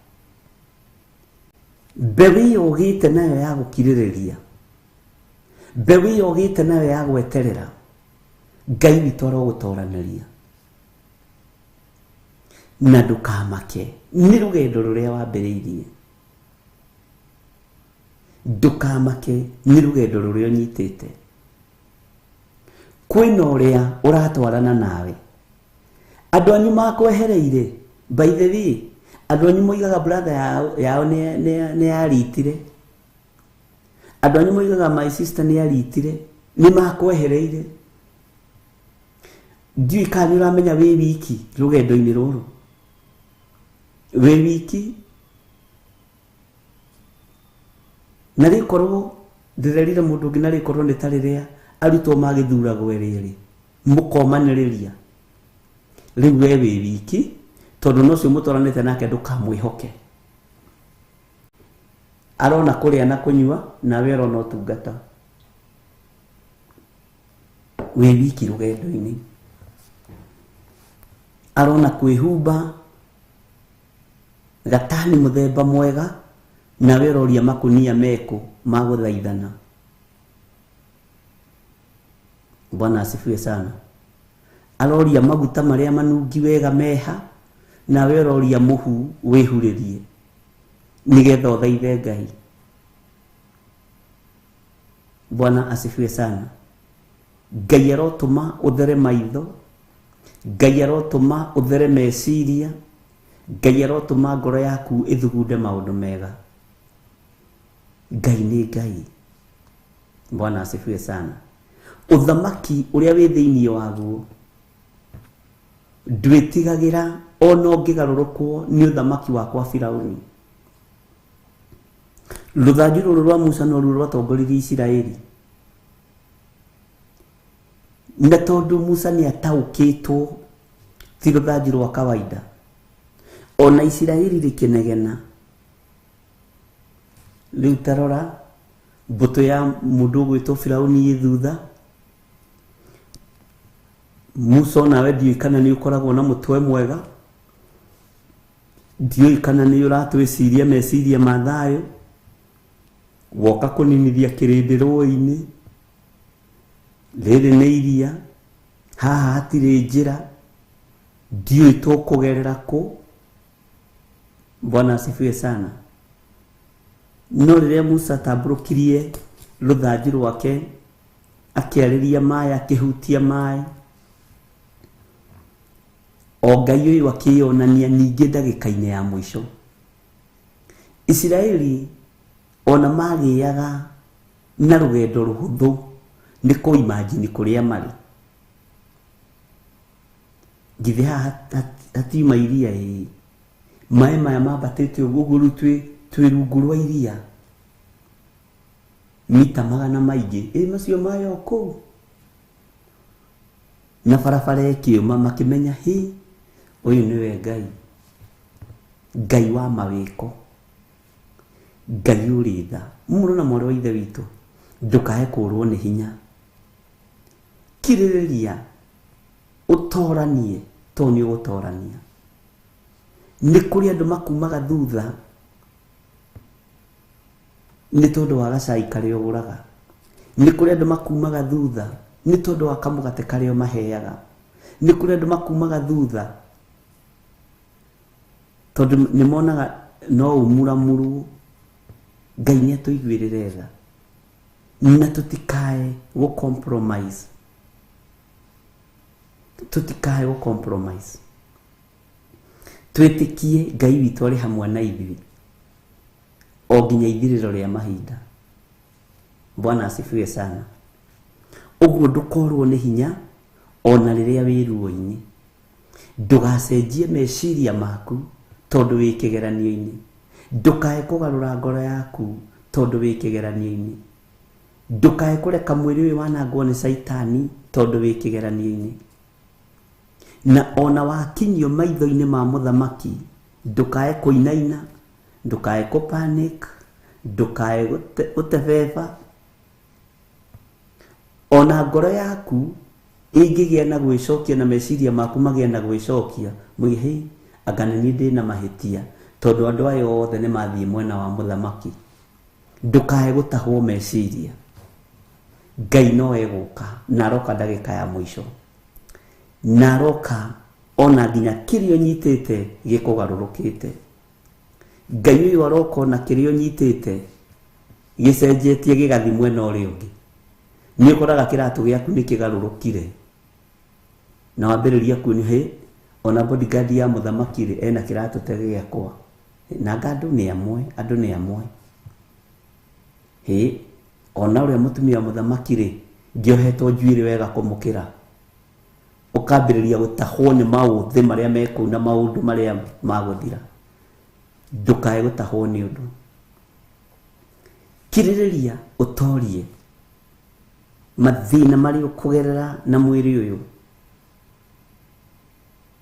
Mbeũ ĩyo ũgĩte nayo ya gũkirĩrĩria, mbeũ ĩyo ũgĩte nayo ya gweterera, Ngai witũ arogũtoranĩria. Na ndũkamake nĩ rũgendo rũrĩa wambĩrĩirie. Ndũkamake nĩ rũgendo rũrĩa ũnyitĩte. Kwĩna ũrĩa ũratwarana nawe. Andũ anyu makwehereire, by the way, andũ anyu moigaga brother yao nĩ yaritire. Andũ anyu moigaga my sister nĩ yaritire, nĩ makwehereire. Ndiũĩ kana nĩ ũramenya wĩ wiki rũgendo-inĩ rũrũ. Wĩ wiki. Na rĩkorwo ndĩrerire mũndũ ũngĩ, na rĩkorwo nĩ ta rĩrĩa arutwo magĩthuragwo erĩ erĩ, mũkomanĩrĩria. Rĩu we wĩ wiki, tondũ na ũcio mũtwaranĩte nake ndũkamwĩhoke. Arona kũrĩa na kũnyua, nawe ũrona ũtungata. Wĩ wiki rũgendo-inĩ. Arona kwĩhumba gatani mũthemba mwega, nawe ũroria makunia mekũ ma gũthaithana. Bwana asifiwe sana. Aroria maguta marĩa manungi wega meha, nawe ũroria mũhu wĩhurĩrie nĩgetha ũthaithe Ngai. Bwana asifiwe sana. Ngai arotũma ũthere maitho, Ngai arotũma ũthere meciria, Ngai arotũma ngoro yaku ĩthugunde maũndũ mega. Ngai nĩ Ngai. Bwana asifiwe sana. Ũthamaki ũrĩa wĩ thĩiniĩ waguo ndwĩtigagĩra ona ũngĩgarũrũkwo nĩ ũthamaki wa kwa Firauni. Rũthanju rũrũ rwa Musa noruo rwatongoririe Isiraeli. Na tondũ Musa nĩ ataũkĩtwo ti rũthanju rwa kawaida, ona Isiraeli rĩkĩnegena. Rĩu ta rora mbũtũ ya mũndũ ũgwĩtwo Firauni ĩ thutha, Musa onawe ndiũĩ kana nĩ ũkoragwo na mũtwe mwega, ndiũĩ kana nĩ ũratwĩciria meciria ma thayũ, woka kũninithia kĩrĩndĩ rũĩ-inĩ, rĩrĩ nĩ iria, haha hatirĩ njĩra, ndiũĩ tũkũgerera kũ. Bwana asifiwe sana. No rĩrĩa Musa atambũrũkirie rũthanju rwake, akĩarĩria maĩ, akĩhutia maĩ, o Ngai ũyũ akĩyonania ningĩ ndagĩka-inĩ ya mũico. Isiraeli ona magĩaga na rũgendo rũhũthũ nĩ kũimagine kũrĩa marĩ. Githĩ haha hatiuma iria ĩĩ, maĩ maya mambatĩte ũguo rĩu twĩ rungu rwa iria mita magana maingĩ, ĩ macio maĩ o kũu, na barabara ĩkĩũma, makĩmenya hi ũyũ nĩwe Ngai, Ngai wa mawĩko, Ngai ũrĩ tha. Mũrũ na mwarĩ wa Ithe witũ, ndũkae kũrwo nĩ hinya, kirĩrĩria, ũtoranie, tondũ nĩ ũgũtorania. Nĩ kũrĩ andũ makumaga thutha nĩ tondũ wa gacai karĩa ũgũraga, nĩ kũrĩ andũ makumaga thutha nĩ tondũ wa kamũgate karĩa ũmaheaga, nĩ kũrĩ andũ makumaga thutha tondũ nĩ monaga no ũmuramurwo. Ngai nĩ atũiguĩrĩre tha na tũtikae gũ compromise, tũtikae gũ compromise, twĩtĩkie Ngai witũ arĩ hamwe na ithuĩ o nginya ithirĩro rĩa mahinda. Bwana asifiwe sana. Ũguo ndũkorwo nĩ hinya ona rĩrĩa wĩ ruo-inĩ, ndũgacenjie meciria maku tondũ wĩ kĩgeranio-inĩ, ndũkae kũgarũra ngoro yaku tondũ wĩ kĩgeranio-inĩ, ndũkae kũreka mwĩrĩ ũyũ wanangwo nĩ caitani tondũ wĩ kĩgeranio-inĩ. Na ona wakinyio maitho-inĩ ma mũthamaki, ndũkae kũinaina, ndũkae kũ panic, ndũkae gũtebeba. Ona ngoro yaku ĩngĩgĩa na gwĩcokia na meciria maku magĩe na gwĩcokia, mũige hĩ, anga nĩ niĩ ndĩna mahĩtia tondũ andũ aya othe nĩ mathiĩ mwena wa mũthamaki. Ndũkae gũtahwo meciria, Ngai no egũka na aroka ndagĩka ya mũico, na aroka ona nginya kĩrĩa ũnyitĩte gĩkũgarũrũkĩte. Ngai ũyũ aroka ona kĩrĩa ũnyitĩte gĩcenjetie gĩgathiĩ mwena ũrĩa ũngĩ. Nĩ ũkoraga kĩratũ gĩaku nĩ kĩgarũrũkire na wambĩrĩria kuona hĩ, ona bodyguard ya mũthamaki rĩ ena kĩratũ ta gĩakwa, na anga andũ nĩ amwe, andũ nĩ amwe. Hĩ, ona ũrĩa mũtumia wa mũthamaki rĩ ngĩohetwo njuĩrĩ wega kũmũkĩra. Ũkambĩrĩria gũtahwo nĩ maũthĩ marĩa me kũu na maũndũ marĩa magũthira. Ndũkae gũtahwo nĩ ũndũ, kirĩrĩria ũtorie mathĩna marĩa ũkũgerera na mwĩrĩ ũyũ.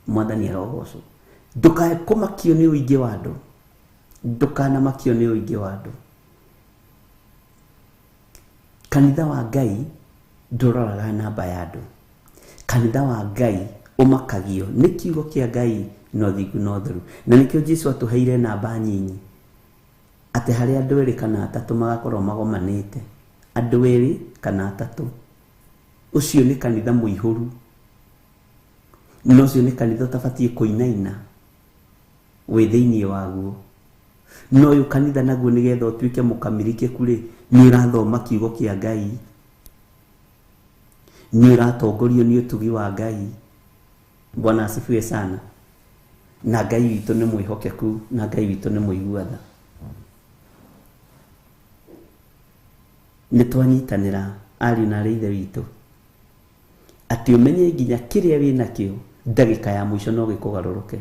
Mwathani arogocwo. Ndũkae kũmakio nĩ ũingĩ wa andũ, ndũkanamakio nĩ ũingĩ wa andũ. Kanitha wa Ngai ndũroraga namba ya andũ. Kanitha wa Ngai ũmakagio nĩ kiugo kĩa Ngai na ũthingu na ũtheru. Na nĩkĩo Jesũ atũheire namba nyinyi, atĩ harĩ andũ erĩ kana atatũ magakorwo magomanĩte, andũ erĩ kana atatũ, ũcio nĩ kanitha mũihũru, na ũcio nĩ kanitha ũtabatiĩ kũinaina wĩ thĩinĩ waguo. No ũyũ kanitha naguo nĩgetha ũtuĩke mũkamirikĩku rĩ, nĩ ũrathoma kiugo kĩa Ngai, nĩ ũratongorio nĩ ũtugi wa Ngai. Bwana asifiwe sana. Na Ngai witũ nĩ mwĩhokeku, na Ngai witũ nĩ mũigua tha. Nĩ twanyitanĩra ariũ na aarĩ a Ithe witũ, atĩ ũmenye nginya kĩrĩa wĩnakĩo ndagĩka ya mũico no gĩkũgarũrũke,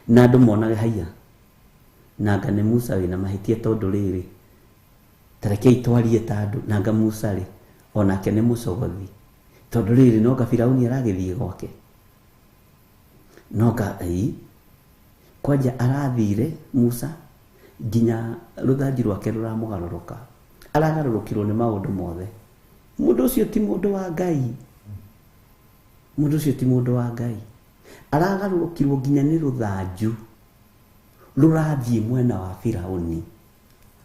na andũ monage haiya, nanga nĩ Musa wĩna mahĩtia tondũ rĩrĩ, ta rekei twarie ta andũ, nanga Musa rĩ onake nĩ mũcogothi tondũ rĩrĩ nonga Firauni aragĩthiĩ gwake, nonga ĩi kwanja arathire Musa nginya rũthanju rwake rũramũgarũrũka, aragarũrũkirwo nĩ maũndũ mothe. Mũndũ ũcio ti mũndũ wa Ngai. Mũndũ ũcio ti mũndũ wa Ngai. Aragarũrũkirwo nginya nĩ rũthanju rũrathiĩ mwena wa Firauni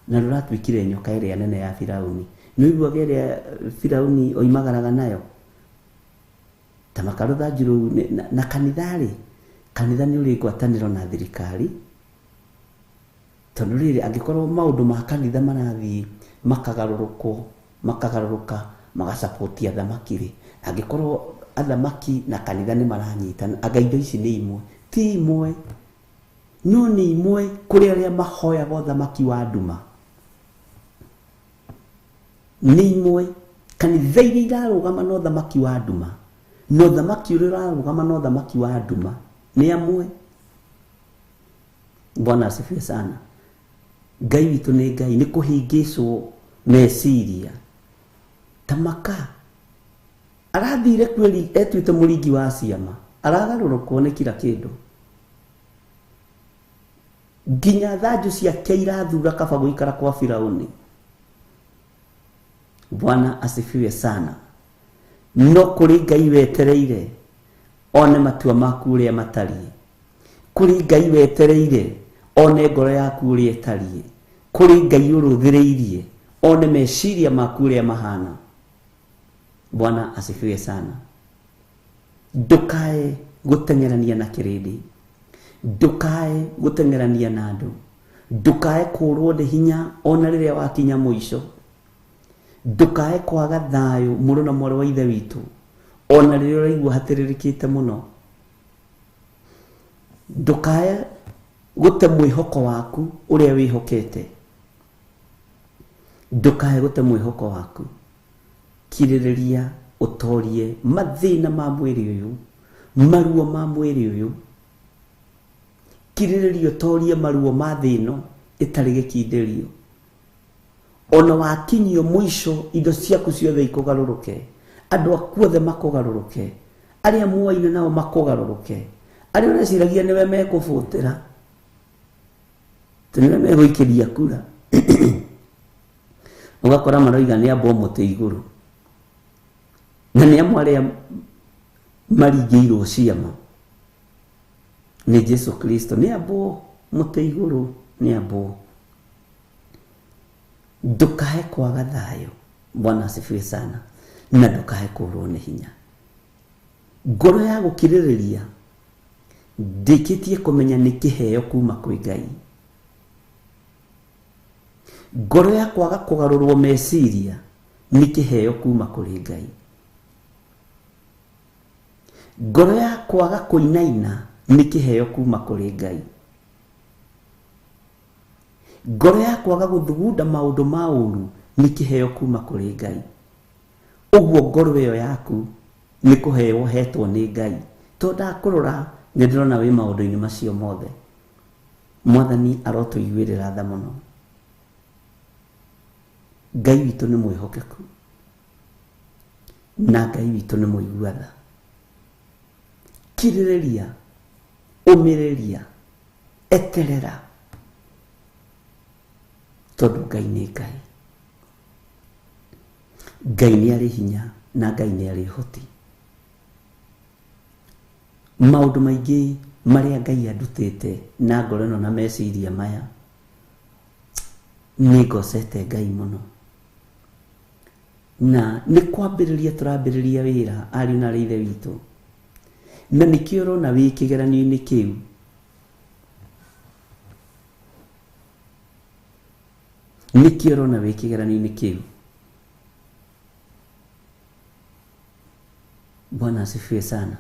na rũratuĩkire nyoka ĩrĩa nene ya Firauni. Nĩ ũiguaga ĩrĩa Firauni oimagaraga nayo ta makarũthanju rũu na kanitha rĩ, kanitha nĩ ũrĩ ngwatanĩro na thirikari tondũ rĩrĩ angĩkorwo maũndũ ma kanitha marathiĩ makagarũrũkwo makagarũrũka magacapoti athamaki rĩ, angĩkorwo athamaki na kanitha nĩ maranyitana, anga indo ici nĩ imwe, ti imwe, no nĩ imwe kũrĩ arĩa mahoyaga ũthamaki wa nduma. Nĩ imwe kanitha iria irarũgama na ũthamaki wa nduma na ũthamaki ũrĩa ũrarũgama na ũthamaki wa nduma nĩ amwe. Bwana asifiwe sana. Ngai witũ nĩ Ngai, nĩ kũhingĩcwo meciria. Tamaka arathire kweri etuĩte mũringi wa ciama, aragarũrũkwo nĩ kila kĩndũ nginya thanju ciake irathura kaba gũikara kwa Firauni. Bwana asifiwe sana. No kũrĩ Ngai wetereire one matua maku ũrĩa matariĩ, kũrĩ Ngai wetereire one ngoro yaku ũrĩa ĩtariĩ, kũrĩ Ngai ũrũthĩrĩirie one meciria maku ũrĩa mahana. Bwana asifiwe sana. Ndukae gũteng'erania na kĩrĩndĩ, ndukae gũteng'erania na andũ, ndukae kũrwo nĩ hinya ona rĩrĩa wakinya mũico, ndukae kwaga thayũ mũrũ na mwarĩ wa ithe witũ ona rĩrĩa ũraigua hatĩrĩrĩkĩte mũno, ndukae gũte mwĩhoko waku ũrĩa wĩhokete, ndukae gũte mwĩhoko waku. Kirĩrĩria ũtorie mathĩna ma mwĩrĩ ũyũ, maruo ma mwĩrĩ ũyũ. Kirĩrĩria ũtorie maruo ma thĩ ĩno ĩtarĩ gĩkindĩrio. Ona wakinyio mũico indo ciaku ciothe ikũgarũrũke, andũ aku othe makũgarũrũke, arĩa muoaine nao makũgarũrũke, arĩa ũreciragia nĩwe mekũbũtĩra, nĩwe megũikĩria kura, ũgakora maroiga nĩ ambwo mũtĩ igũrũ, na nĩ amwe arĩa maringĩirwo ciama nĩ Jesu Kristo, nĩ ambwo mũtĩ igũrũ, nĩ ambwo. Ndukae kwaga thayũ. Bwana asifiwe sana. Na ndukae kũrwo nĩ hinya. Ngoro ya gũkirĩrĩria ndĩkĩtie kũmenya nĩ kĩheo kuma kwĩ Ngai. Ngoro ya kwaga kũgarũrwo meciria nĩ kĩheo kuma kũrĩ Ngai. Ngoro ya kwaga kũinaina nĩ kĩheo kuma kũrĩ Ngai. Ngoro ya kwaga gũthugunda maũndũ ma ũru nĩ kĩheo kuma kũrĩ Ngai. Ũguo ngoro ĩyo yaku nĩ kũheo hetwo nĩ Ngai. Tondũ ndakũrora nĩ ndĩrona wĩ maũndũ-inĩ macio mothe. Mwathani arotũiguĩrĩra tha mũno. Ngai witũ nĩ mwĩhokeku na Ngai witũ nĩ mũigua tha. Kirĩrĩria, ũmĩrĩria, eterera, tondũ Ngai nĩ Ngai. Ngai nĩ arĩ hinya na Ngai nĩ arĩ ũhoti. Maũndũ maingĩ marĩa Ngai andutĩte na ngoro ĩno na meciria maya, nĩ ngocete Ngai mũno. Na nĩ kwambĩrĩria tũrambĩrĩria wĩra ariũ na ithe witũ, na nĩkĩo ũrona wĩ kĩgeranio-inĩ kĩu. Nĩkĩo ũrona wĩ kĩgeranio-inĩ kĩu. Bwana asifiwe sana.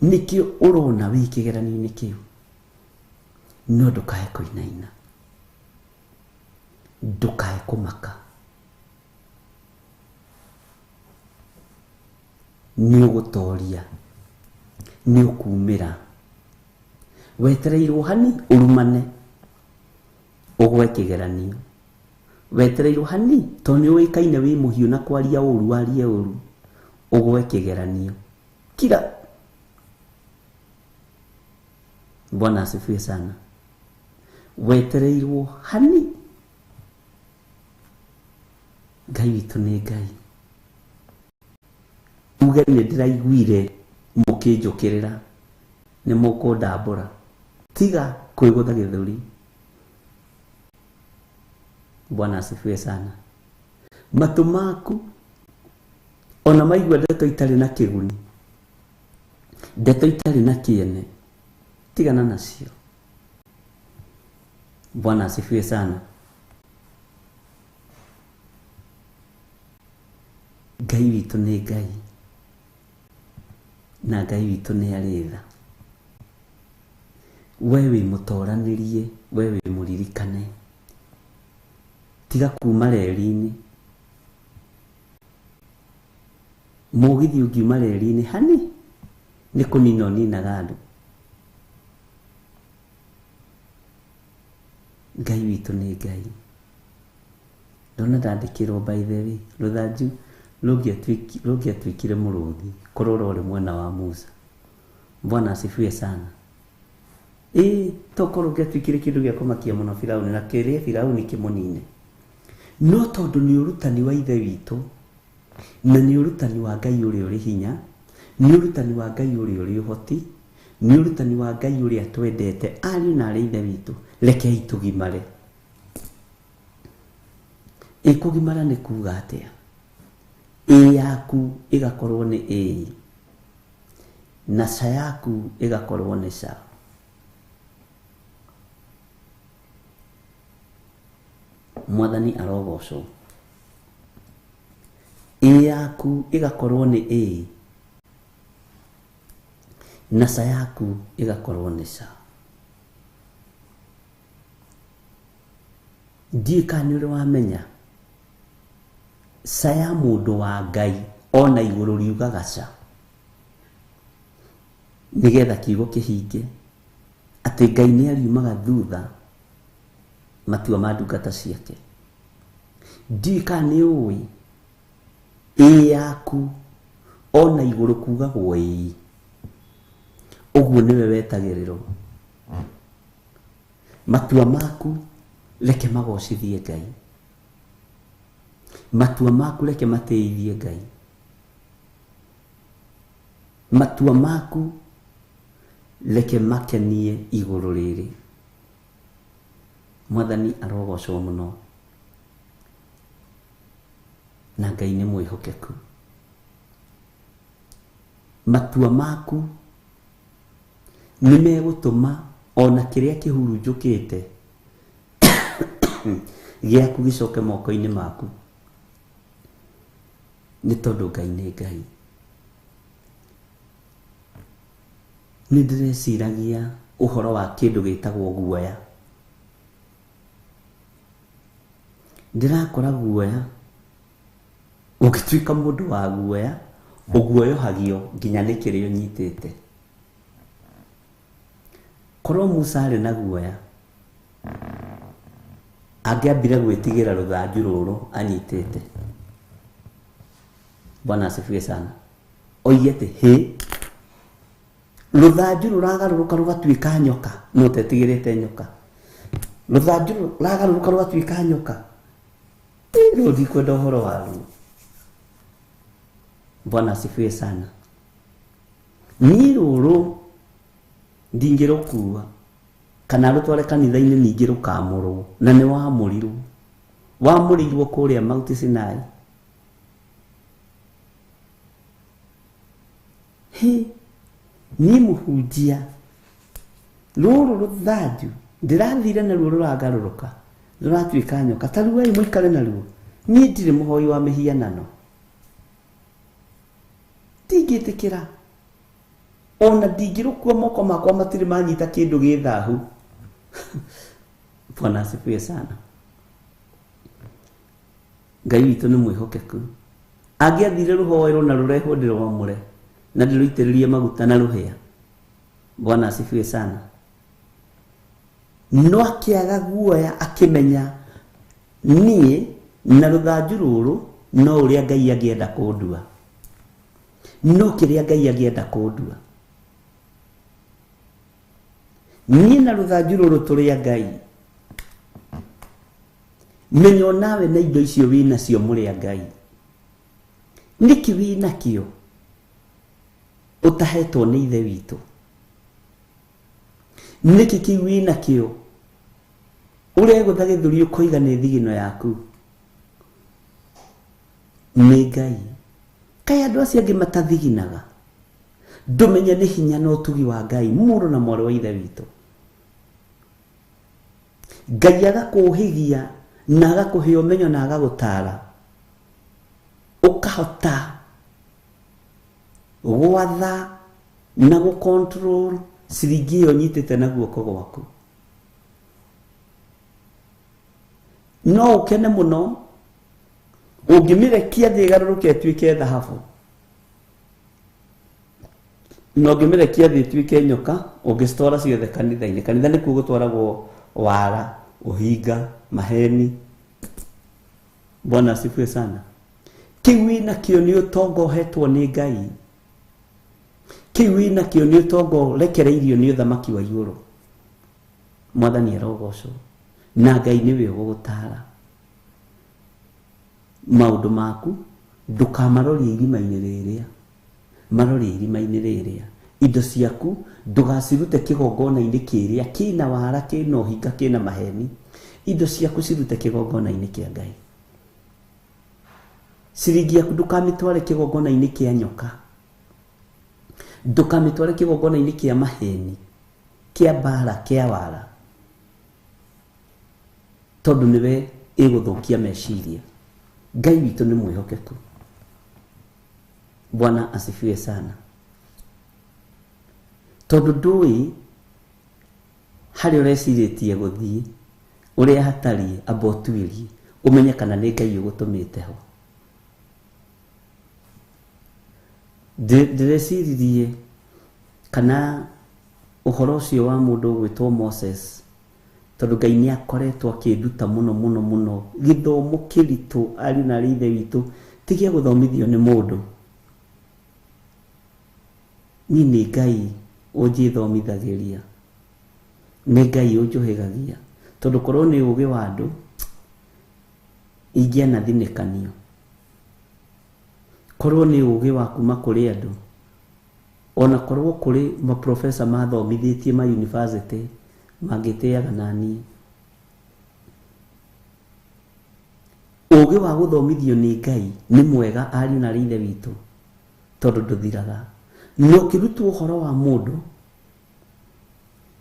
Nĩkĩo ũrona wĩ kĩgeranio-inĩ kĩu. No ndũkae kũinaina, ndũkae kũmaka, nĩ ũgũtoria, nĩ ũkumĩra. Wetereirwo hani ũrumane ũgwe kĩgeranio, wetereirwo hani tondũ nĩ ũĩkaine wĩ mũhiũ na kwaria ũru, warie ũru, ũgwe kĩgeranio. Kira. Bwana asifiwe sana. Wetereirwo hani. Ngai witũ nĩ Ngai. Uge nĩ ndĩraiguire mũkĩnjũkĩrĩra nĩ mũkũndambũra. Tiga kwĩgũtha gĩthũri. Bwana asifiwe sana. Matũ maku ona maigua ndeto itarĩ na kĩguni, ndeto itarĩ na kĩene, tigana nacio. Bwana asifiwe sana. Ngai witũ nĩ Ngai na Ngai witũ nĩ arĩ tha. We wĩ mũtoranĩrie, we wĩ mũririkane. Tiga kuma reri-inĩ. Mũgithi ũngiuma reri-inĩ hani nĩ kũnina ũninaga andũ. Ngai witũ nĩ Ngai. Ndona ndandĩkĩrwo by the way, rũthanju rũngĩatuĩkire mũrũthi korwo rwarĩ mwena wa Musa. Bwana asifiwe sana. Ĩĩ tokorwo rũngĩatuĩkire kĩndũ gĩa kũmakia mũno Firauni na kĩrĩe Firauni kĩmũnine. No tondũ nĩ ũrutani wa Ithe witũ na nĩ ũrutani wa Ngai ũrĩa ũrĩ hinya, nĩ ũrutani wa Ngai ũrĩa ũrĩ ũhoti, nĩ ũrutani wa Ngai ũrĩa twendete ariũ na arĩ Ithe witũ, rekei tũgimare. Ĩ kũgimara nĩ kuga atĩa? Ĩ yaku ĩgakorwo nĩ ĩĩ na ca yaku ĩgakorwo nĩ ca. Mwathani arogocwo. Ĩ yaku ĩgakorwo nĩ ĩĩ na ca yaku ĩgakorwo nĩ ca. Ndiũĩ kana nĩ ũrĩ wamenya ca ya mũndũ wa Ngai ona igũrũ riugaga ca, nĩgetha kiugo kĩhinge atĩ Ngai nĩ ariumaga thutha matua ma ndungata ciake. Ndiũĩ kana nĩ ũĩ ĩĩ yaku ona igũrũ kugagwo ĩĩ. Ũguo nĩwe wetagĩrĩrwo. Matua maku reke magocithie Ngai. Matua maku reke matĩithie Ngai. Matua maku reke makenie igũrũ rĩrĩ. Mwathani arogocwo mũno na Ngai nĩ mwĩhokeku. Matua maku nĩ megũtũma ona kĩrĩa kĩhurunjũkĩte gĩaku gĩcoke moko-inĩ maku, nĩ tondũ Ngai nĩ Ngai. Nĩ ndĩreciragia ũhoro wa kĩndũ gĩtagwo guoya. Ndĩrakora guoya, ũngĩtuĩka mũndũ wa guoya, ũguoyohagio nginya nĩ kĩrĩa ũnyitĩte. Korwo Musa arĩ na guoya, angĩambire gwĩtigĩra rũthanju rũrũ anyitĩte. Bwana asifiwe sana. Oige atĩ hĩ, rũthanju rũragarũrũka rũgatuĩka nyoka, no ũtetigĩrĩte nyoka. Rũthanju rũragarũrũka rũgatuĩka nyoka, rĩu ndikwenda ũhoro waruo. Bwana asifiwe sana. Niĩ rũrũ ndingĩrũkua kana rũtware kanitha-inĩ ningĩ rũkamũrwo, na nĩ wamũrirwo. Wamũrĩirwo kũrĩa Mount Sinai. Hĩ, niĩ mũhunjia, rũrũ rũthanju ndĩrathire naruo rũragarũrũka rũratuĩka nyoka, ta ruai mũikare naruo. Niĩ ndirĩ mũhoi wa mĩhianano, ndingĩtĩkĩra ona ndingĩrũkua moko makwa matirĩ manyita kĩndũ gĩ thahu. Bwana asifiwe sana. Ngai witũ nĩ mwĩhokeku. Angĩathire rũhoerwo na rũrehwo ndĩrwamũre na ndĩrũitĩrĩrie maguta na rũhĩa. Bwana asifiwe sana. No akĩaga guoya akĩmenya niĩ na rũthanju rũrũ no ũrĩa Ngai angĩenda kũndua, no kĩrĩa Ngai angĩenda kũndua. Niĩ na rũthanju rũrũ tũrĩ a Ngai. Menya onawe na indo icio wĩ nacio mũrĩ a Ngai. Nĩkĩ wĩ nakĩo? Ũtahetwo nĩ Ithe witũ? Nĩkĩ kĩu wĩnakĩo ũregũtha gĩthũri ũkoiga nĩ thigino yaku? Nĩ Ngai. Kaĩ andũ acio angĩ matathiginaga? Ndũmenye nĩ hinya na ũtugi wa Ngai, mũrũ na mwarĩ wa Ithe witũ. Ngai agakũhĩgia na agakũhe ũmenyo na agagũtara, ũkahota gwatha na gũ control ciringi ĩyo nyitĩte na guoko gwaku. No ũkene mũno ũngĩmĩrekia thĩ ĩgarũrũke ĩtuĩke thahabu, na ũngĩmĩrekia thĩ ĩtuĩke nyoka, ũngĩcitwara ciothe kanitha-inĩ. Kanitha nĩkuo gũtwaragwo wara, ũhinga, maheni. Bwana asifiwe sana. Kĩu wĩnakĩo nĩ ũtonga ũhetwo nĩ Ngai. Kĩu wĩnakĩo nĩ ũtonga ũrekereirio nĩ ũthamaki wa igũrũ. Mwathani arogocwo. Na Ngai nĩwe ũgũgũtara. Maũndũ maku ndũkamarorie irima-inĩ rĩrĩa, marorie irima-inĩ rĩrĩa. Indo ciaku ndũgacirute kĩgongona-inĩ kĩrĩa kĩna wara, kĩna ũhinga, kĩna maheni. Indo ciaku cirute kĩgongona-inĩ kĩa Ngai. Ciringi yaku ndũkamĩtware kĩgongona-inĩ kĩa nyoka, ndũkamĩtware kĩgongona-inĩ kĩa maheni, kĩa mbara, kĩa wara, tondũ nĩwe ĩgũthũkia meciria. Ngai witũ nĩ mwĩhokeku. Bwana asifiwe sana. Tondũ ndũĩ harĩa ũrecirĩtie gũthiĩ, ũrĩa hatariĩ, amba ũtuĩrie ũmenye kana nĩ Ngai ũgũtũmĩte ho. Ndĩreciririe kana ũhoro ũcio wa mũndũ ũgwĩtwo Moses, tondũ Ngai nĩ akoretwo akĩnduta mũno mũno mũno gĩthomo kĩritũ, ariũ na arĩ Ithe witũ, ti gĩa gũthomithio nĩ mũndũ. Niĩ nĩ Ngai ũnjĩthomithagĩria, nĩ Ngai ũnjũhĩgagia, tondũ korwo nĩ ũgĩ wa andũ ingĩanathinĩkanio. Korwo nĩ ũgĩ wa kuma kũrĩ andũ, ona korwo kũrĩ maprofesa mathomithĩtie ma university mangĩtĩaga na niĩ. Ũgĩ wa gũthomithio nĩ Ngai nĩ mwega, ariũ na arĩ Ithe witũ, tondũ ndũthiraga. Na ũkĩrutwo ũhoro wa mũndũ,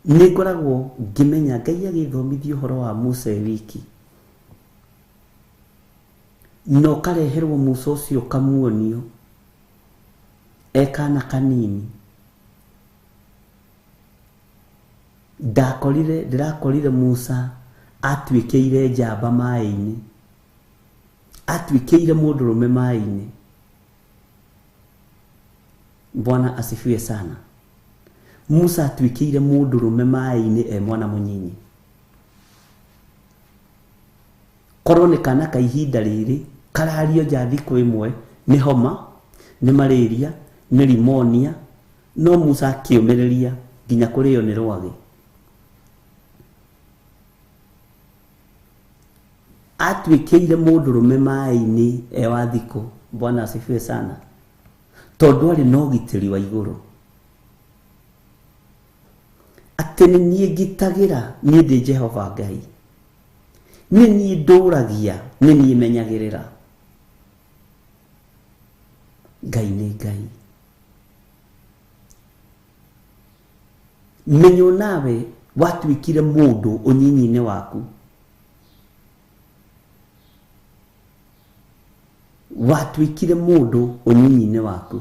nĩ ngoragwo ngĩmenya Ngai agĩthomithia ũhoro wa Musa e wiki, na ũkareherwo Musa ũcio ũkamuonio e kana kanini. Ndakorire, ndĩrakorire Musa atuĩkĩire njamba maĩ-inĩ, atuĩkĩire mũndũrũme maĩ-inĩ. Bwana asifiwe sana. Musa atuĩkĩire mũndũrũme maĩ-inĩ e mwana mũnyinyi. Korwo nĩ kana ka ihinda rĩrĩ karario nja thikũ ĩmwe nĩ homa, nĩ malaria, nĩ pneumonia, no Musa akĩũmĩrĩria nginya kũrĩo nĩ rwagĩ. Atuĩkĩire mũndũrũme maĩ-inĩ e wa thikũ. Bwana asifiwe sana. Tondũ arĩ na ũgitĩri wa igũrũ. Atĩ nĩ niĩ ngitagĩra, niĩ ndĩ Jehova Ngai. Nĩ niĩ ndũragia, nĩ niĩ menyagĩrĩra. Ngai nĩ Ngai. Menyo nawe watuĩkire mũndũ ũnyinyi-inĩ waku. Watuĩkire mũndũ ũnyinyi-inĩ waku.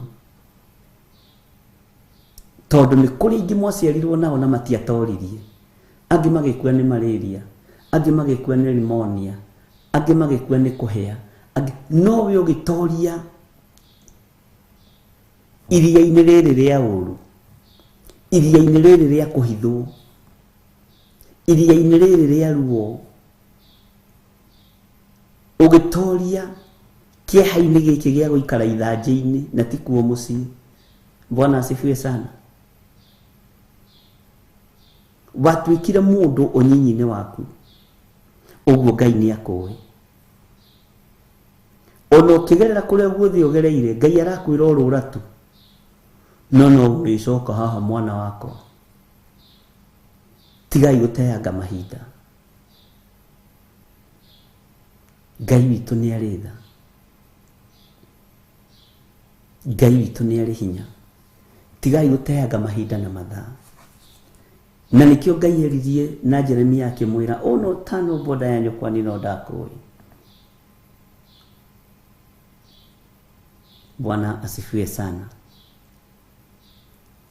Tondũ nĩ kũrĩ ingĩ mwaciarirwo nao na matiatoririe. Angĩ magĩkua nĩ malaria, angĩ magĩkua nĩ pneumonia, angĩ magĩkua nĩ kũhĩa, angĩ, no we ũgĩtoria iria-inĩ rĩrĩ rĩa ũru, iria-inĩ rĩrĩ rĩa kũhithwo, iria-inĩ rĩrĩ rĩa ruo, ũgĩtoria kĩeha-inĩ gĩkĩ gĩa gũikara ithanjĩ-inĩ na ti kuo mũciĩ. Bwana asifiwe sana. Watuĩkire mũndũ ũnyinyi-inĩ waku, ũguo Ngai nĩ akũĩ. Ona ũkĩgerera kũrĩa guothe ũgereire, Ngai arakwĩra ũrũra tu. No no ũrĩcoka haha mwana wakwa. Tigai gũteanga mahinda. Ngai witũ nĩ arĩ tha. Ngai witũ nĩ arĩ hinya. Tigai gũteanga mahinda na mathaa. Na nĩkĩo Ngai eririe na Jeremia akĩmwĩra ono tano boda ya nyũkwa ni no ndakũĩ. Bwana asifiwe sana.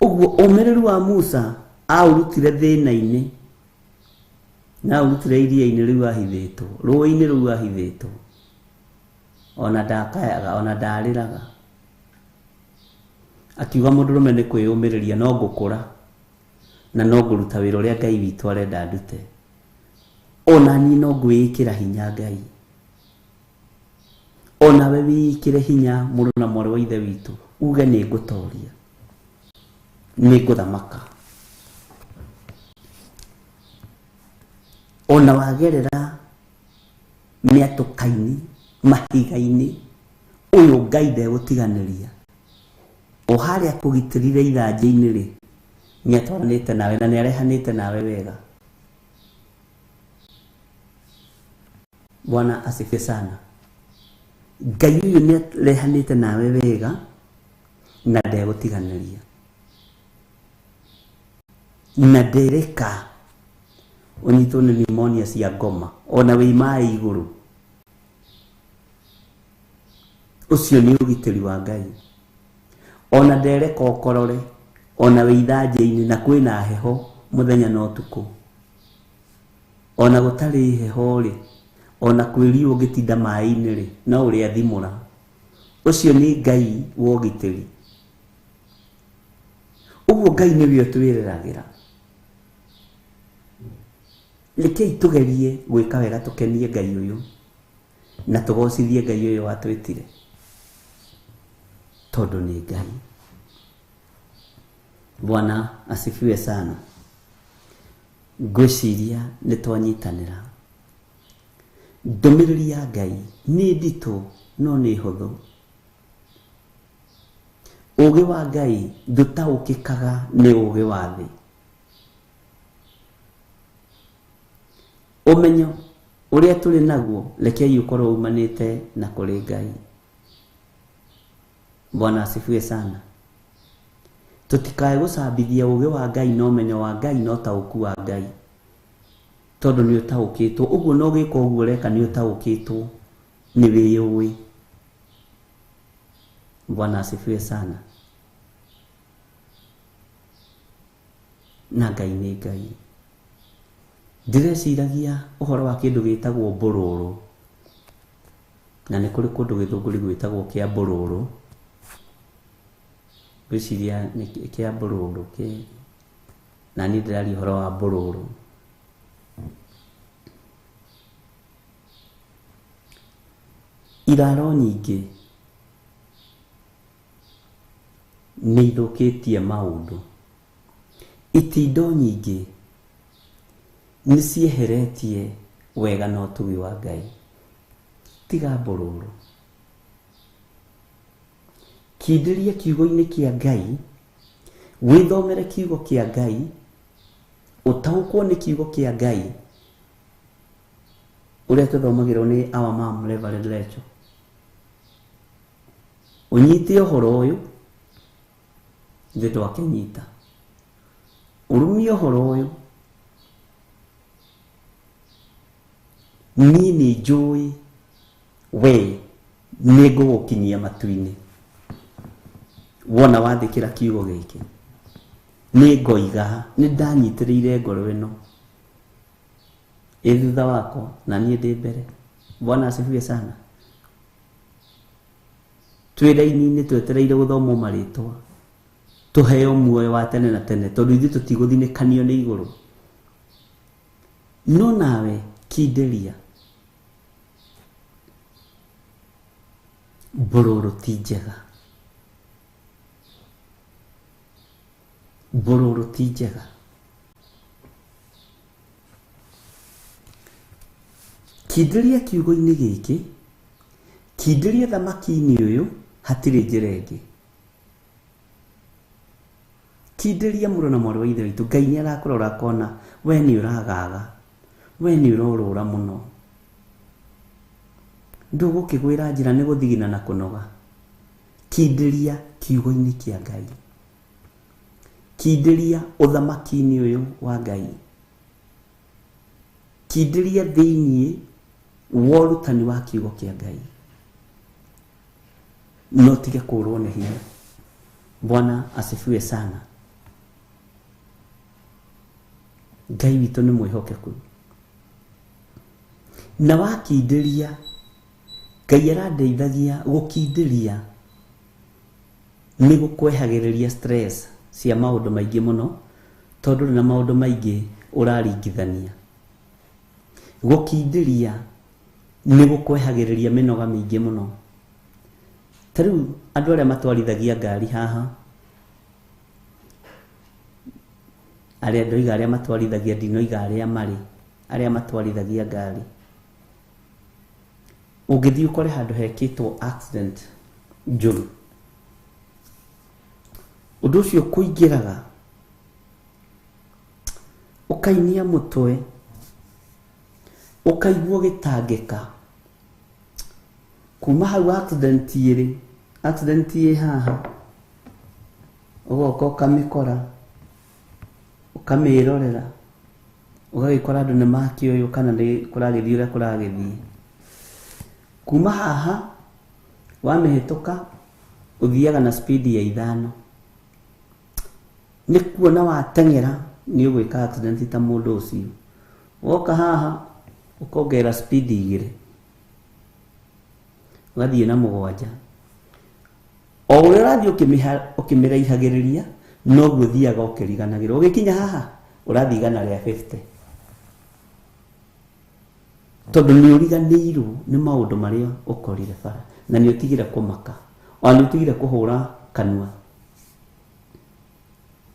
Ũguo ũmĩrĩru wa Musa aũrutire thĩna-inĩ na aũrutire iria-inĩ rĩu ahithĩtwo, rũĩ-inĩ rũu ahithĩtwo. Ona ndakayaga, ona ndarĩraga. Akiuga mũndũrũme nĩ kwĩyũmĩrĩria no ngũkũra na no ngũruta wĩra ũrĩa Ngai witũ arenda ndute. Ona niĩ no ngwĩĩkĩra hinya Ngai. Ona we wĩĩkĩre hinya mũrũ na mwarĩ wa ithe witũ, uge nĩ ngũtoria, nĩ ngũthamaka. Ona wagerera mĩatũka-inĩ, mahiga-inĩ, ũyũ Ngai ndegũtiganĩria. O harĩa kũgitĩrire ithanjĩ-inĩ rĩ, nĩ atwaranĩte nawe na nĩ arehanĩte nawe wega. Bwana asifiwe sana. Ngai ũyũ nĩ arehanĩte nawe wega na ndegũtiganĩria. Na ndereka ũnyitwo nĩ pneumonia cia ngoma ona wĩ maĩ igũrũ. Ũcio nĩ ũgitĩri wa Ngai. Ona ndereka ũkorore ona wĩ ithanjĩ-inĩ na kwĩna heho mũthenya na ũtukũ. Ona gũtarĩ heho rĩ, ona kwĩ riũa ũngĩtinda maĩ-inĩ rĩ, no ũrĩathimũra. Ũcio nĩ Ngai wa ũgitĩri. Ũguo Ngai nĩwe ũtwĩreragĩra. Rekei tũgerie gwĩka wega tũkenie Ngai ũyũ na tũgocithie Ngai ũyũ watwĩtire, tondũ nĩ Ngai. Bwana asifiwe sana. Ngwĩciria nĩ twanyitanĩra. Ndũmĩrĩri ya Ngai nĩ nditũ no nĩ hũthũ. Ũũgĩ wa Ngai ndũtaũkĩkaga nĩ ũũgĩ wa thĩ. Ũmenyo ũrĩa tũrĩ naguo rekei ũkorwo umanĩte na kũrĩ Ngai. Bwana asifiwe sana. Tũtikae gũcambithia ũũgĩ wa Ngai na ũmenyo wa Ngai na ũtaũku wa Ngai, tondũ nĩ ũtaũkĩtwo. Ũguo no gĩka ũguo ũreka nĩ ũtaũkĩtwo, nĩ wĩyũĩ. Bwana asifiwe sana. Na Ngai nĩ Ngai. Ndĩreciragia ũhoro wa kĩndũ gĩtagwo mbũrũrũ, na nĩ kũrĩ kũndũ gĩthũngũri gwĩtagwo kĩa mbũrũrũ. Ngwĩciria nĩ kĩa mbũrũrũ kĩ, na niĩ ndĩraria ũhoro wa mbũrũrũ. Iraro nyingĩ nĩ ithũkĩtie maũndũ. Itindo nyingĩ nĩ cieheretie wega na ũtugi wa Ngai. Tiga mbũrũrũ. Kindĩria kiugo-inĩ kĩa Ngai, wĩthomere kiugo kĩa Ngai, ũtaũkwo nĩ kiugo kĩa Ngai ũrĩa tũthomagĩrwo nĩ our mom Reverend Rachel. Ũnyite ũhoro ũyũ, ithuĩ twakĩnyita. Ũrũmie ũhoro ũyũ. Niĩ nĩ njũĩ we nĩ ngũgũkinyia matu-inĩ wona wathĩkĩra kiugo gĩkĩ. Nĩ ngoiga nĩ ndanyitĩrĩire ngoro ĩno ĩ thutha wakwa na niĩ ndĩ mbere. Bwana asifiwe sana. Twĩ raini-inĩ twetereire gũthomwo marĩtwa tũheo muoyo wa tene na tene, tondũ ithuĩ tũtigũthinĩkanio nĩ igũrũ. No nawe kindĩria. Mbũrũrũ ti njega. Mbũrũrũ ti njega. Kindĩria kiugo-inĩ gĩkĩ, kindĩria thamaki-inĩ ũyũ, hatirĩ njĩra ĩngĩ. Kindĩria mũrũ na mwarĩ wa ithe witũ, Ngai nĩ arakũrora akona we nĩ ũragaga, we nĩ ũrorũra mũno, ndũgũkĩgwĩra njĩra nĩ gũthigina na kũnoga. Kindĩria kiugo-inĩ kĩa Ngai, kindĩria ũthamaki-inĩ ũyũ wa Ngai, kindĩria thĩiniĩ wa ũrutani wa kiugo kĩa Ngai, no tige kũrwo nĩ hinya. Bwana asifiwe sana. Ngai witũ nĩ mwĩhokeku, na wakindĩria, Ngai arandeithagia gũkindĩria nĩ gũkwehagĩrĩria stress cia maũndũ maingĩ mũno, tondũ na maũndũ maingĩ ũraringithania. Gũkindĩria nĩ gũkwehagĩrĩria mĩnoga mĩingĩ mũno. Ta rĩu andũ arĩa matwarithagia ngari haha, arĩa ndoiga arĩa matwarithagia, ndinoiga arĩa marĩ, arĩa matwarithagia ngari, ũngĩthiĩ ũkore handũ hekĩtwo accident njũru, ũndũ ũcio kũingĩraga ũkainia mũtwe, ũkaigua gĩtangĩka. Kuma hau accident ĩrĩ, accident ĩ haha, ũgoka ũkamĩkora, ũkamĩrorera, ũgagĩkora andũ nĩ makĩũyũ kana nĩ kũragĩthiĩ ũrĩa kũragĩthiĩ. Kuma haha wamĩhĩtũka ũthiaga na speed ya 5, nĩ kuona wateng'era nĩ ũgwĩka accident ta mũndũ ũcio. Woka haha ũkongerera speed 2, ũgathiĩ na 7. O ũrĩa ũrathiĩ ũkĩmĩraihagĩrĩria noguo ũthiaga ũkĩriganagĩrwo. Ũgĩkinya haha ũrathiĩ 150, tondũ nĩ ũriganĩirwo nĩ maũndũ marĩa ũkorire bara, na nĩ ũtigire kũmaka, ona nĩ ũtigire kũhũra kanua.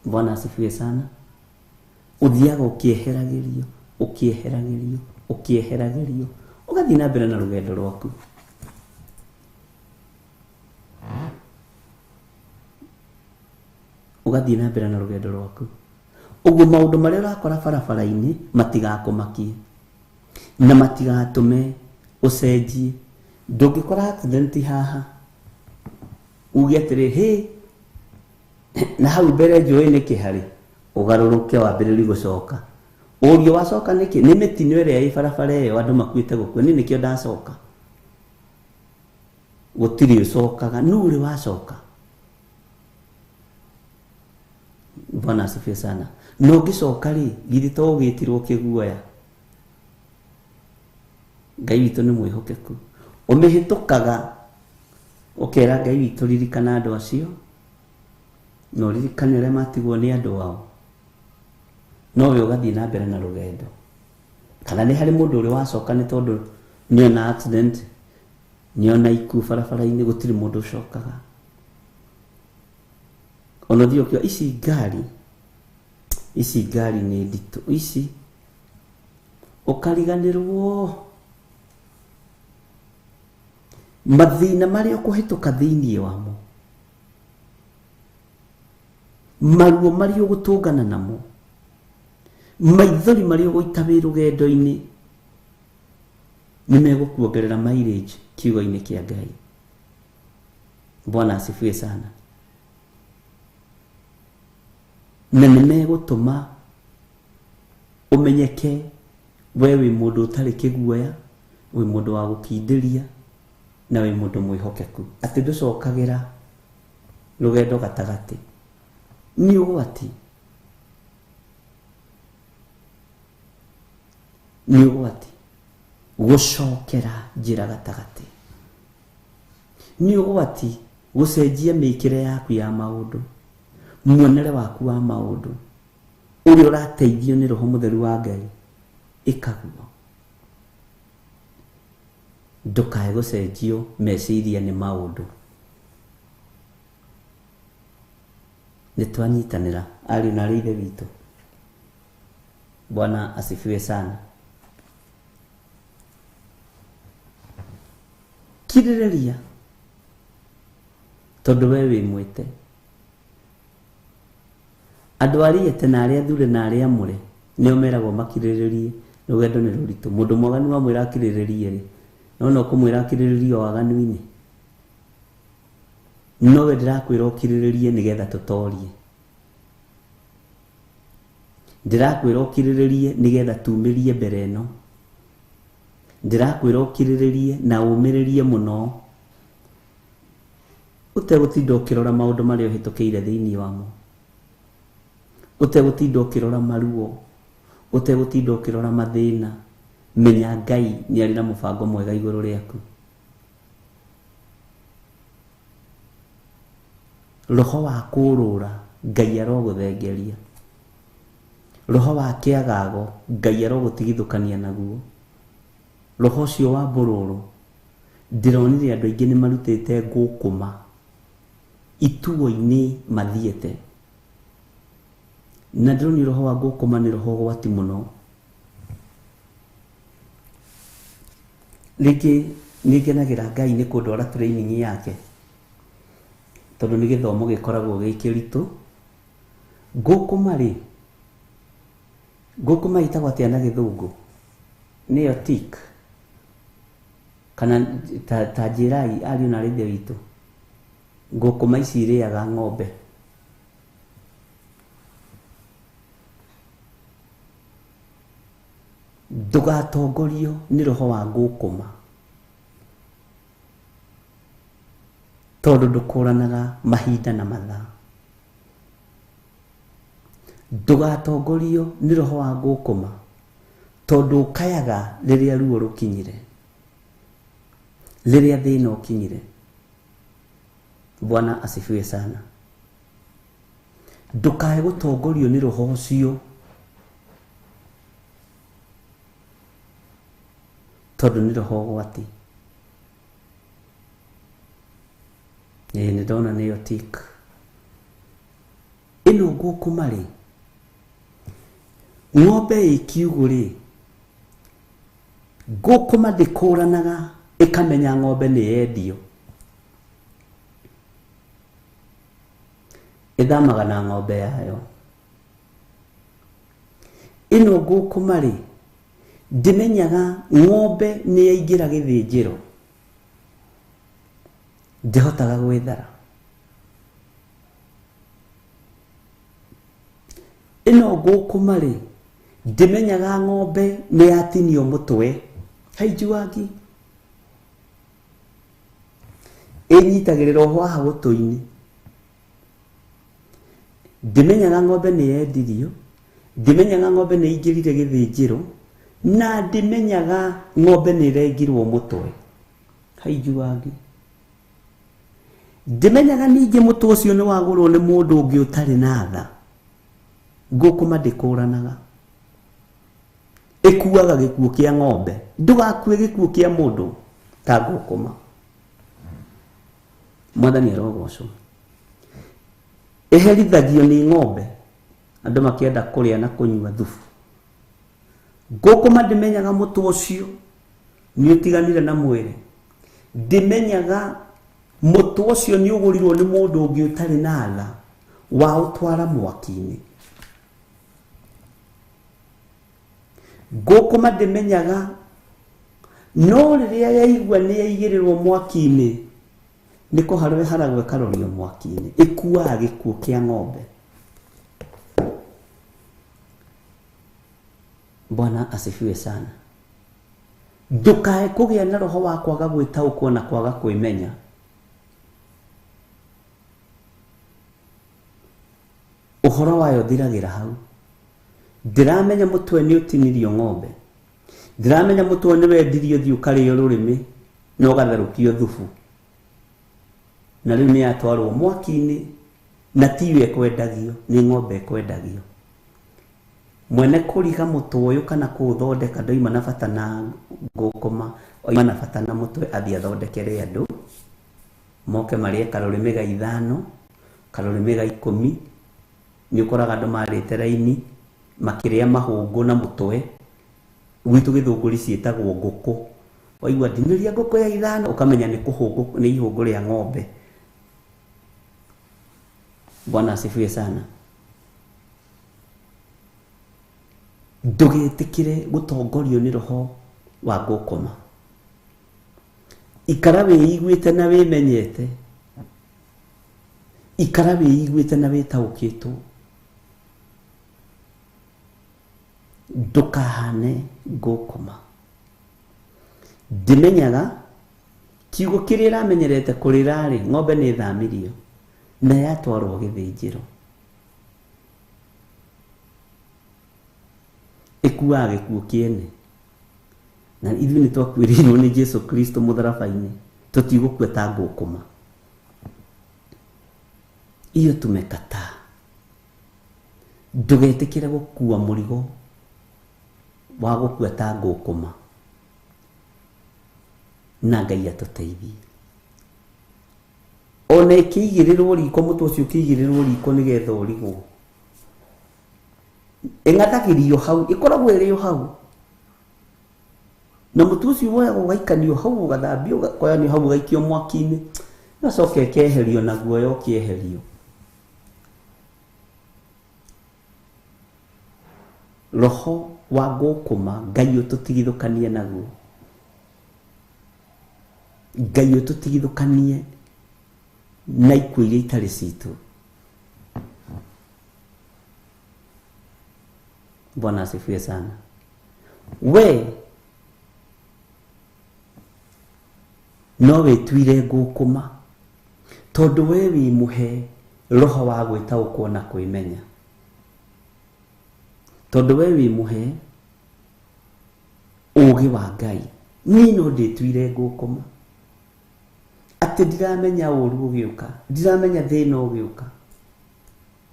Bwana asifiwe sana. Ũthiaga ũkĩeheragĩrio, ũkĩeheragĩrio, ũkĩeheragĩrio, ũgathiĩ na mbere na rũgendo rwaku. Ũgathiĩ na mbere na rũgendo rwaku. Ũguo maũndũ marĩa ũrakora barabara-inĩ matigakũmakie na matigatũme ũcenjie. Ndũngĩkora accident haha uge atĩrĩ, hĩ, na hau mbere njũĩ nĩkĩ harĩ, ũgarũrũke wambĩrĩrie gũcoka. Ũrio wacoka nĩkĩ? Nĩ mĩtino ĩrĩa ĩ barabara ĩyo andũ makuĩte gũkua, niĩ nĩkĩo ndacoka. Gũtirĩ ũcokaga, nũ ũrĩ wacoka? Bwana asifiwe sana. Na ũngĩcoka rĩ, githĩ to ũgĩtirwo kĩguoya? Ngai witũ nĩ mwĩhokeku. Ũmĩhĩtũkaga ũkera Ngai witũ, ririkana andũ acio, na ũririkane ũrĩa matigwo nĩ andũ ao, no we ũgathiĩ na mbere na rũgendo. Kana nĩ harĩ mũndũ ũrĩ wacoka nĩ tondũ nĩona accident, nĩona ikuũ barabara-inĩ, gũtirĩ mũndũ ũcokaga. Ona ũthiĩ ũkiuga, ici ngari, ici ngari nĩ nditũ, ici ũkariganĩrwo mathĩna marĩa ũkũhĩtũka thĩiniĩ wamo, maruo marĩa ũgũtũngana namo, maithori marĩa ũgũita wĩ rũgendo-inĩ, nĩ megũkuongerera mileage kiugo-inĩ kĩa Ngai. Bwana asifiwe sana. Na nĩ megũtũma ũmenyeke we wĩ mũndũ ũtarĩ kĩguoya, wĩ mũndũ wa gũkindĩria, na wĩ mũndũ mwĩhokeku, atĩ ndũcokagĩra rũgendo gatagatĩ. Nĩ ũgwati, nĩ ũgwati gũcokera njĩra gatagatĩ. Nĩ ũgwati gũcenjia mĩkĩre yaku ya maũndũ, muonere waku wa maũndũ, ũrĩa ũrateithio nĩ Roho Mũtheru wa Ngai, ĩkaguo. Ndũkae gũcenjio meciria nĩ maũndũ. Nĩ twanyitanĩra ariũ na aarĩ a Ithe witũ. Bwana asifiwe sana. Kirĩrĩria tondũ we wĩ mwĩte. Andũ arĩa na arĩa athure na arĩa amũre nĩo meragwo makirĩrĩrie rũgendo nĩ rũritũ. Mũndũ mwaganu wamwĩra akirĩrĩrie rĩ, no no kũmwĩra akirĩrĩrie o waganu-inĩ. Nowe ndĩrakwĩra ũkirĩrĩrie nĩgetha tũtorie. Ndĩrakwĩra ũkirĩrĩrie nĩgetha tumĩrie mbere ĩno. Ndĩrakwĩra ũkirĩrĩrie na ũmĩrĩrie mũno ũtegũtinda ũkĩrora maũndũ marĩa ũhĩtũkĩire thĩinĩ wamo, ũtegũtinda ũkĩrora maruo, ũtegũtinda ũkĩrora mathĩna. Menya Ngai nĩ arĩ na mũbango mwega igũrũ rĩaku. Roho wa kũrũra Ngai arogũthengeria. Roho wa kĩagago Ngai arogũtigithũkania naguo. Roho ũcio wa mbũrũrũ ndĩronire andũ aingĩ nĩ marutĩte ngũkũma ituo-inĩ mathiĩte, na ndĩronire roho wa ngũkũma nĩ roho ũgwati mũno. Rĩngĩ nĩ ngenagĩra Ngai nĩ kũndwara training yake, tondũ nĩ gĩthomo gĩkoragwo gĩ kĩritũ. Ngũkũma rĩ, ngũkũma ĩtagwo atĩa na gĩthũngũ? Nĩyo tick kana ta njĩrai ariũ na aarĩ a Ithe witũ, ngũkũma ici irĩaga ng'ombe. Ndũgatongorio nĩ roho wa ngũkũma, tondũ ndũkũranaga mahinda na mathaa. Ndũgatongorio nĩ roho wa ngũkũma, tondũ ũkayaga rĩrĩa ruo rũkinyire, rĩrĩa thĩna ũkinyire. Bwana asifiwe sana. Ndũkae gũtongorio nĩ roho ũcio, tondũ nĩ roho ũgwati. Ĩĩ nĩ ndona nĩyo tick. Ĩno ngũkũma rĩ, ng'ombe ĩ kiugũ rĩ, ngũkũma ndĩkũranaga ĩkamenya ng'ombe nĩ yendio. Ĩthamaga na ng'ombe yayo. Ĩno ngũkũma rĩ, ndĩmenyaga ng'ombe nĩ yaingĩra gĩthĩnjĩro, ndĩhotaga gwĩthara. Ĩno ngũkũma rĩ, ndĩmenyaga ng'ombe nĩ yatinio mũtwe, haijuangi. Ĩnyitagĩrĩra oho haha gũtũ-inĩ. Ndĩmenyaga ng'ombe nĩ yendirio, ndĩmenyaga ng'ombe nĩ ĩingĩrire gĩthĩnjĩro, na ndĩmenyaga ng'ombe nĩ ĩrengirwo mũtwe, haijuangi. Ndĩmenyaga ningĩ mũtwe ũcio nĩ wagũrwo nĩ mũndũ ũngĩ ũtarĩ na tha. Ngũkũma ndĩkũranaga, ĩkuaga gĩkuũ kĩa ng'ombe. Ndũgakue gĩkuũ kĩa mũndũ ta ngũkũma. Mwathani arogocwo. Ĩherithagio nĩ ng'ombe, andũ makĩenda kũrĩa na kũnyua thubu. Ngũkũma ndĩmenyaga mũtwe ũcio nĩ ũtiganire na mwĩrĩ. Ndĩmenyaga mũtwe ũcio nĩ ũgũrirwo nĩ mũndũ ũngĩ ũtarĩ na tha wa ũtwara mwaki-inĩ. Ngũkũma ndĩmenyaga, no rĩrĩa yaigua nĩ yaigĩrĩrwo mwaki-inĩ, nĩ kũharwo ĩharagwo ĩkarorio mwaki-inĩ, ĩkuaga gĩkuũ kĩa ng'ombe. Bwana asifiwe sana. Ndũkae kũgĩa na roho wa kwaga gwĩtaũkwo na kwaga kwĩmenya. Ũhoro wayo ũthiragĩra hau. Ndĩramenya mũtwe nĩ ũtinirio ng'ombe, ndĩramenya mũtwe nĩ wendirio thiĩ ũkarĩo rũrĩmĩ na ũgatherũkio thubu, na rĩu nĩ yatwarwo mwaki-inĩ, na tiwe ĩkwendagio, nĩ ng'ombe ĩkwendagio. Mwene kũriga mũtwe ũyũ kana kũũthondeka ndoima na bata na ngũkũma, oima na bata na mũtwe athiĩ athondekere andũ moke marĩe karũrĩmĩ ga 5, karũrĩmĩ ga 10. Nĩ ũkoraga andũ marĩte raini makĩrĩa mahũngũ na mũtwe. Gwitũ gĩthũngũri ciĩtagwo ngũkũ. Waigua ndinĩria ngũkũ ya 5, ũkamenya nĩ kũhũngũ, nĩ ihũngũ rĩa ng'ombe. Bwana asifiwe sana. Ndũgetĩkĩre gũtongorio nĩ roho wa ngũkũma. Ikara wĩiguĩte na wĩmenyete. Ikara wĩiguĩte na wĩtaũkĩtwo. Ndũkahane ngũkũma. Ndĩmenyaga kiugo kĩrĩa ĩramenyerete kũrĩra-rĩ, ng'ombe nĩ ĩthamirio na yatwarwo gĩthĩnjĩro. Ĩkuaga gĩkuũ kĩene. Na ithuĩ nĩ twakuĩrĩirwo nĩ Jesu Kristo mũtharaba-inĩ, tũtigũkua ta ngũkũma. Iyo tumekataa. Ndũgetĩkĩre gũkua mũrigo wa gũkua ta ngũkũma. Na Ngai atũteithie. Ona ĩkĩigĩrĩrwo riko, mũtwe ũcio ũkĩigĩrĩrwo riko nĩgetha ũrigwo, ĩng'athagĩrio hau, ĩkoragwo ĩrĩ o hau. Na mũtu ũcio woyagwo ũgaikanio hau, ũgathambio, ũgakoyanio hau, ũgaikio mwaki-inĩ, ĩgacoka ĩkeherio na guoya ũkĩeherio. Roho wa ngũkũma Ngai ũtũtigithũkanie naguo. Ngai ũtũtigithũkanie na ikuũ iria itarĩ citũ. Bwana asifiwe sana. We no wĩtuire ngũkũma tondũ we wĩ mũhe roho wa gwĩtaũkwo na kwĩmenya, tondũ we wĩ mũhe ũgĩ wa Ngai. Niĩ no ndĩtuire ngũkũma atĩ ndiramenya ũru ũgĩũka, ndiramenya thĩna ũgĩũka,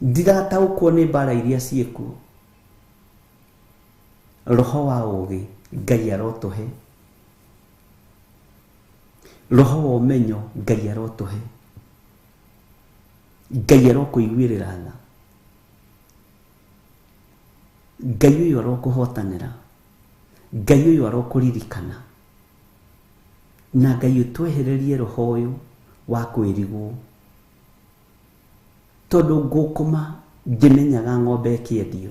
ndirataũkwo nĩ mbara iria ciĩkuo. Roho wa ũgĩ Ngai arotũhe, roho wa ũmenyo Ngai arotũhe, Ngai arokũiguĩrĩra tha, Ngai ũyũ arokũhotanĩra, Ngai ũyũ arokũririkana, na Ngai ũtwehererie roho ũyũ wa kwĩrigwo. Tondũ ngũkũma ndĩmenyaga ng'ombe ĩkĩendio,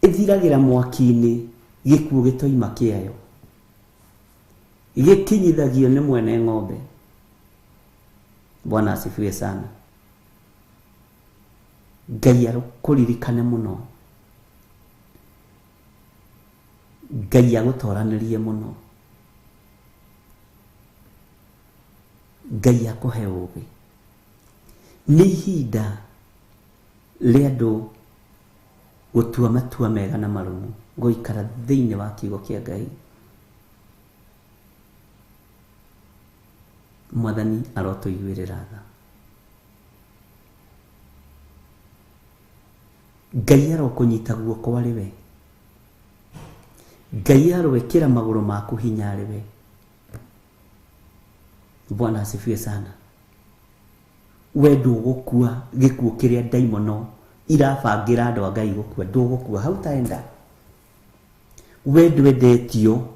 ĩthiragĩra mwaki-inĩ gĩkuũ gĩtoima kĩayo, gĩkinyithagio nĩ mwene ng'ombe. Bwana asifiwe sana. Ngai arokũririkane mũno, Ngai agũtoranĩrie mũno, Ngai akũhe ũgĩ. Nĩ ihinda rĩa andũ gũtua matua mega na marũmu, gũikara thĩinĩ wa kiugo kĩa Ngai. Mwathani arotũiguĩrĩra tha. Ngai arokũnyita guoko arĩ we. Ngai aroĩkĩra magũrũ maku hinya arĩ we. Bwana asifiwe sana. We ndũgũkua gĩkuũ kĩrĩa ndaimono irabangĩra andũ a Ngai gũkua, ndũgũkua, hautaenda. We ndwendetio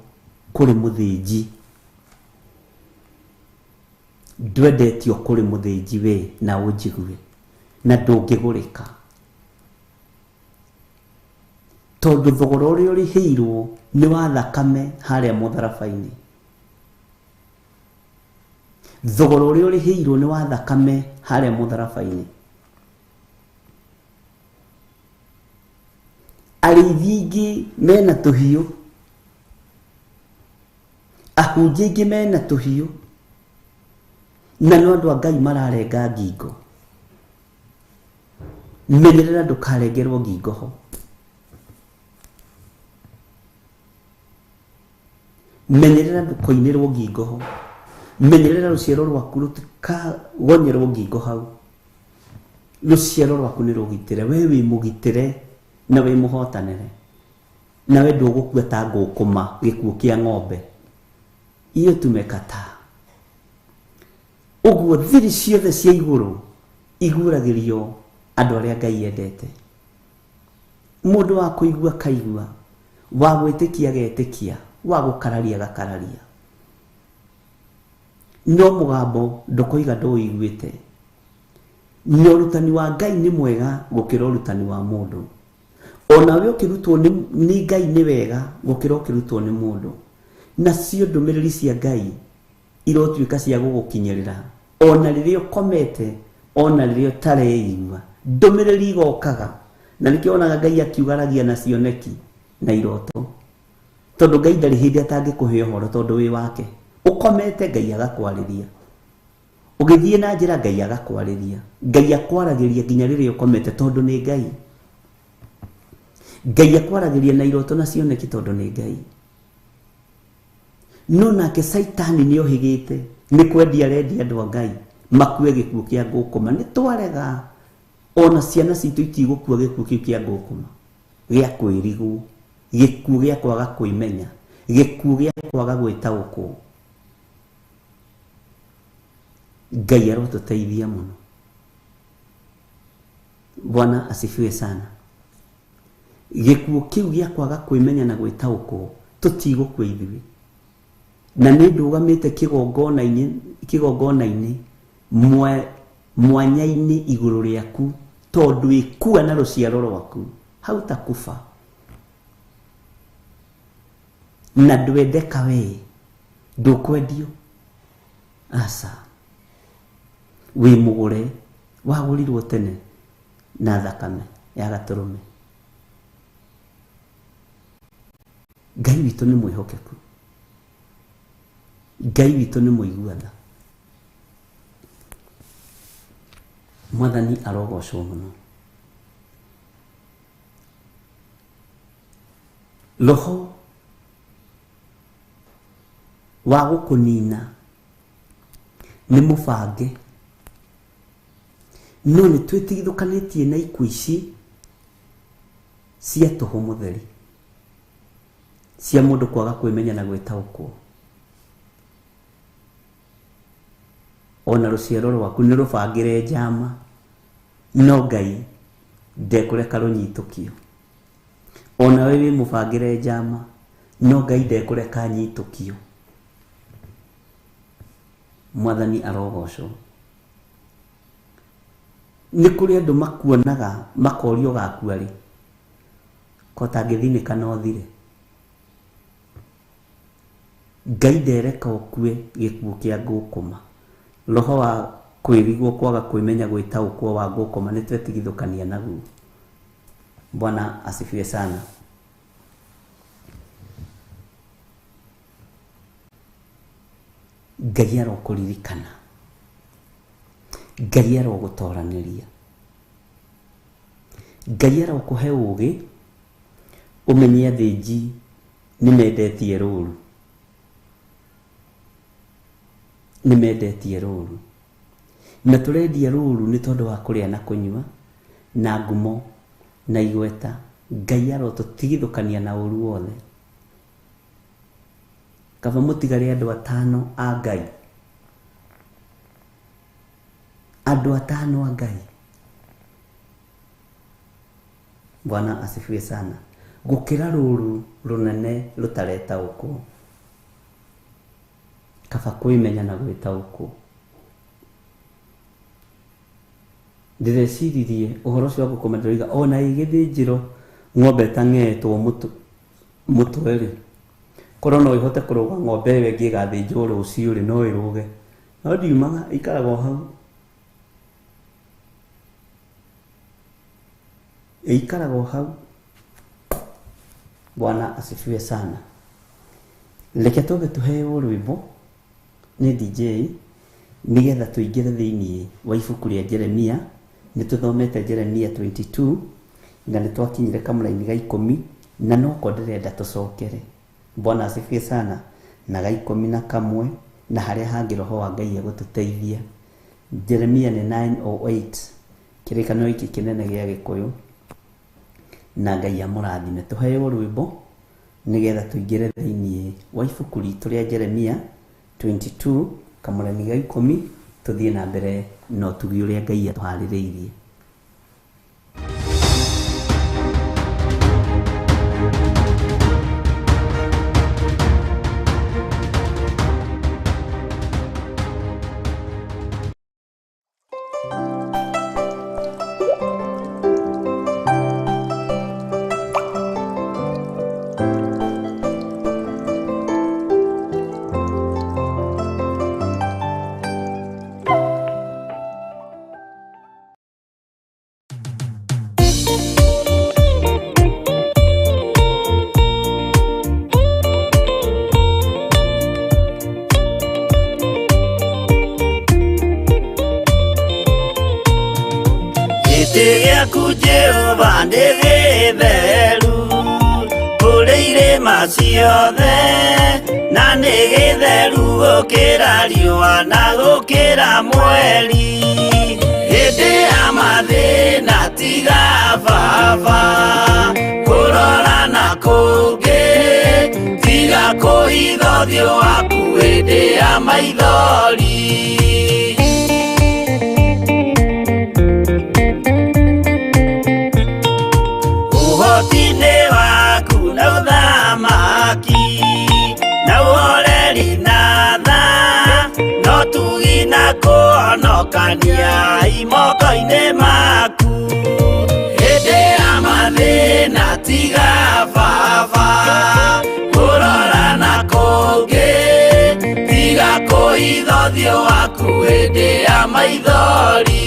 kũrĩ mũthĩnji, ndwendetio kũrĩ mũthĩnji we na ũnjigue, na ndũngĩgũrĩka tondũ thogora ũrĩa ũrĩhĩirwo nĩ wa thakame harĩa mũtharaba-inĩ. Thogora ũrĩa ũrĩhĩirwo nĩ wa thakame harĩa mũtharaba-inĩ. Arĩithi aingĩ mena tũhiũ, ahunjia aingĩ mena tũhiũ, na no andũ a Ngai mararenga ngingo. Menyerera ndũkarengerwo ngingo ho. Menyerera ndũkoinĩrwo ngingo ho. Menyerera rũciaro rwaku rũtikagonyerwo ngingo hau. Rũciaro rwaku nĩ rũgitĩre, we wĩ mũgitĩre na wĩ mũhotanĩre, nawe ndũgũkua ta ngũkũma gĩkuũ kĩa ng'ombe. Iyo tumekataa. Ũguo thiri ciothe cia igũrũ iguũragĩrio andũ arĩa Ngai endete. Mũndũ wa kũigua akaigua, wa gwĩtĩkia agetĩkia, wa gũkararia agakararia. No mũgambo ndũkoiga ndũũiguĩte. Na ũrutani wa Ngai nĩ mwega gũkĩra ũrutani wa mũndũ. Onawe ũkĩrutwo nĩ Ngai nĩ wega gũkĩra ũkĩrutwo nĩ mũndũ. Nacio ndũmĩrĩri cia Ngai irotuĩka cia gũgũkinyĩrĩra ona rĩrĩa ũkomete, ona rĩrĩa ũtareigua, ndũmĩrĩri igokaga. Na nĩkĩo wonaga Ngai akiugaragia na cioneki na iroto, tondũ Ngai ndarĩ hĩndĩ atangĩkũhe ũhoro tondũ wĩ wake. Ũkomete Ngai agakwarĩria, ũgĩthiĩ na njĩra Ngai agakwarĩria, Ngai akwaragĩria nginya rĩrĩa ũkomete tondũ nĩ Ngai. Ngai akwaragĩria na iroto na cioneki tondũ nĩ Ngai. No nake Saitani nĩ ohĩgĩte nĩ kwendia arendia andũ a Ngai makue gĩkuũ kĩa ngũkũma. Nĩ twarega ona ciana citũ itigũkua gĩkuũ kĩu kĩa ngũkũma, gĩa kwĩrigwo, gĩkuũ gĩa kwaga kwĩmenya, gĩkuũ gĩa kwaga gwĩtaũkwo. Ngai arotũteithia mũno. Bwana asifiwe sana. Gĩkuũ kĩu gĩa kwaga kwĩmenya na gwĩtaũkwo tũtigũkua ithuĩ. Na nĩ ndũgamĩte kĩgongona-inĩ mwanya-inĩ igũrũ rĩaku tondũ ĩkua na rũciaro rwaku hautakufa. Na ndwendeka we, ndũkwendio aca, wĩ mũgũre, wagũrirwo tene na thakame ya gatũrũme. Ngai witũ nĩ mwĩhokeku, Ngai witũ nĩ mũigua tha. Mwathani arogocwo mũno. Roho wa gũkũnina nĩ mũbange, no nĩ twĩtigithũkanĩtie na ikuũ ici cia tũhũ mũtheri, cia mũndũ kwaga kwĩmenya na gwĩtaũkwo. Ona rũciaro rwaku nĩ rũbangĩre njama, no Ngai ndekũreka rũnyitũkio. Ona we wĩ mũbangĩre njama, no Ngai ndekũreka nyitũkio. Mwathani arogocwo. Nĩ kũrĩ andũ makuonaga makorio ũgakua rĩ, ko ũtangĩthinĩka no ũthire. Ngai ndereka ũkue gĩkuũ kĩa ngũkũma. Roho wa kwĩrigwo kwaga kwĩmenya gwĩtaũkwo wa ngũkũma nĩ twetigithũkania naguo. Bwana asifiwe sana. Ngai arokũririkana, Ngai arogũtoranĩria, Ngai arokũhe ũũgĩ ũmenye athĩnji nĩ mendetie rũũru, nĩ mendetie rũũru. Na tũrendia rũũru nĩ tondũ wa kũrĩa na kũnyua na ngumo na igweta. Ngai arotũtigithũkania na ũũru wothe. Kaba mũtigare andũ atano a Ngai, andũ atano a Ngai. Bwana asifiwe sana. Gũkĩra rũũru rũnene rũtaretaũkwo. Kaba kwĩmenya na gwĩtaũkwo. Ndĩreciririe ũhoro ũcio wa gũkoma ndĩroiga ona ĩ gĩthĩnjĩro ng'ombe ĩtang'etwo mũtwe rĩ, korwo no ĩhote kũrũga ng'ombe ĩyo ĩngĩ ĩgathĩnjwo rũciũ rĩ, no ĩrũge. No ndiumaga, ĩikaraga o hau. Ĩikaraga o hau. Bwana asifiwe sana. Reke twambe tũheo rwĩmbo nĩ DJ nĩgetha tũingĩre thĩiniĩ wa ibuku rĩa Jeremia. Nĩ tũthomete Jeremia 22 na nĩ twakinyire kamũraini ga 10 na noko ndĩrenda tũcokere. Bwana asifiwe sana. Na ga 11 na harĩa hangĩ Roho wa Ngai egũtũteithia. Jeremia nĩ 9:08, kĩrĩkanĩro gĩkĩ kĩnene gĩa Gĩkũyũ. Na Ngai amũrathime. Tũheo rwĩmbo nĩgetha tũingĩre thĩiniĩ wa ibuku ritũ rĩa Jeremia 22 kamũraini ga 10 tũthiĩ na mbere na ũtugi ũrĩa Ngai atũharĩrĩirie. Nĩ gĩtheru kũrĩ irĩma ciothe, na nĩ gĩtheru gũkĩra riũa na gũkĩra mweri. Hĩndĩ ya mathĩna tiga baba kũrora na kũngĩ, tiga kũhitha ũthiũ waku hĩndĩ ya maithori. Ũhoti-inĩ waku na ũthamaki na ũhoreri na tha, no tugi na kũhonokania imoko-inĩ maku. Hĩndĩ ya mathĩna tiga baba kũrora na kũngĩ, tiga kũhitha ũthiũ waku hĩndĩ ya maithori.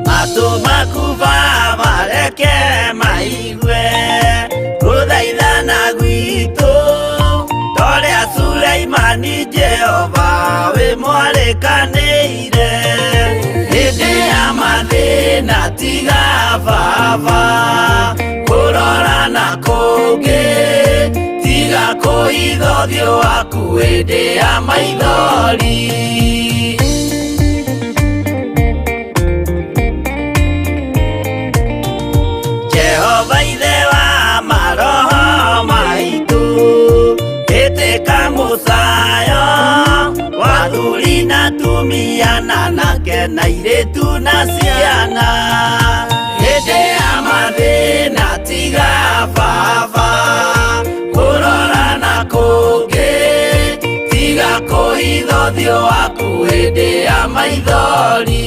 Matũ maku baba reke maigue gũthaithana gwitũ, torĩa Suleimani Jehova wĩ mwarĩkanĩire. Hĩndĩ ya mathĩna tiga baba kũrora na kũngĩ, tiga kũhitha ũthiũ waku hĩndĩ ya maithori. Jehova ithe wa maroho maitũ, ĩtĩka mũcayo wa athuri na atumia na anake na airĩtu na ciana. Hĩndĩ ya mathĩna tiga baba kũrora na kũngĩ, tiga kũhitha ũthiũ waku hĩndĩ ya maithori.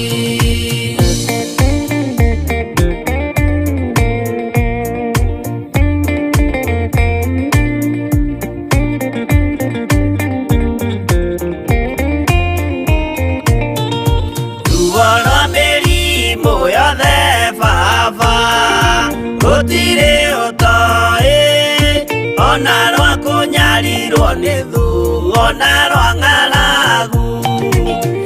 Ruo rwa mĩrimũ yothe baba gũtirĩ ũtoĩ, ona rwa kũnyarirwo nĩ thũ, ona rwa ng'aragu.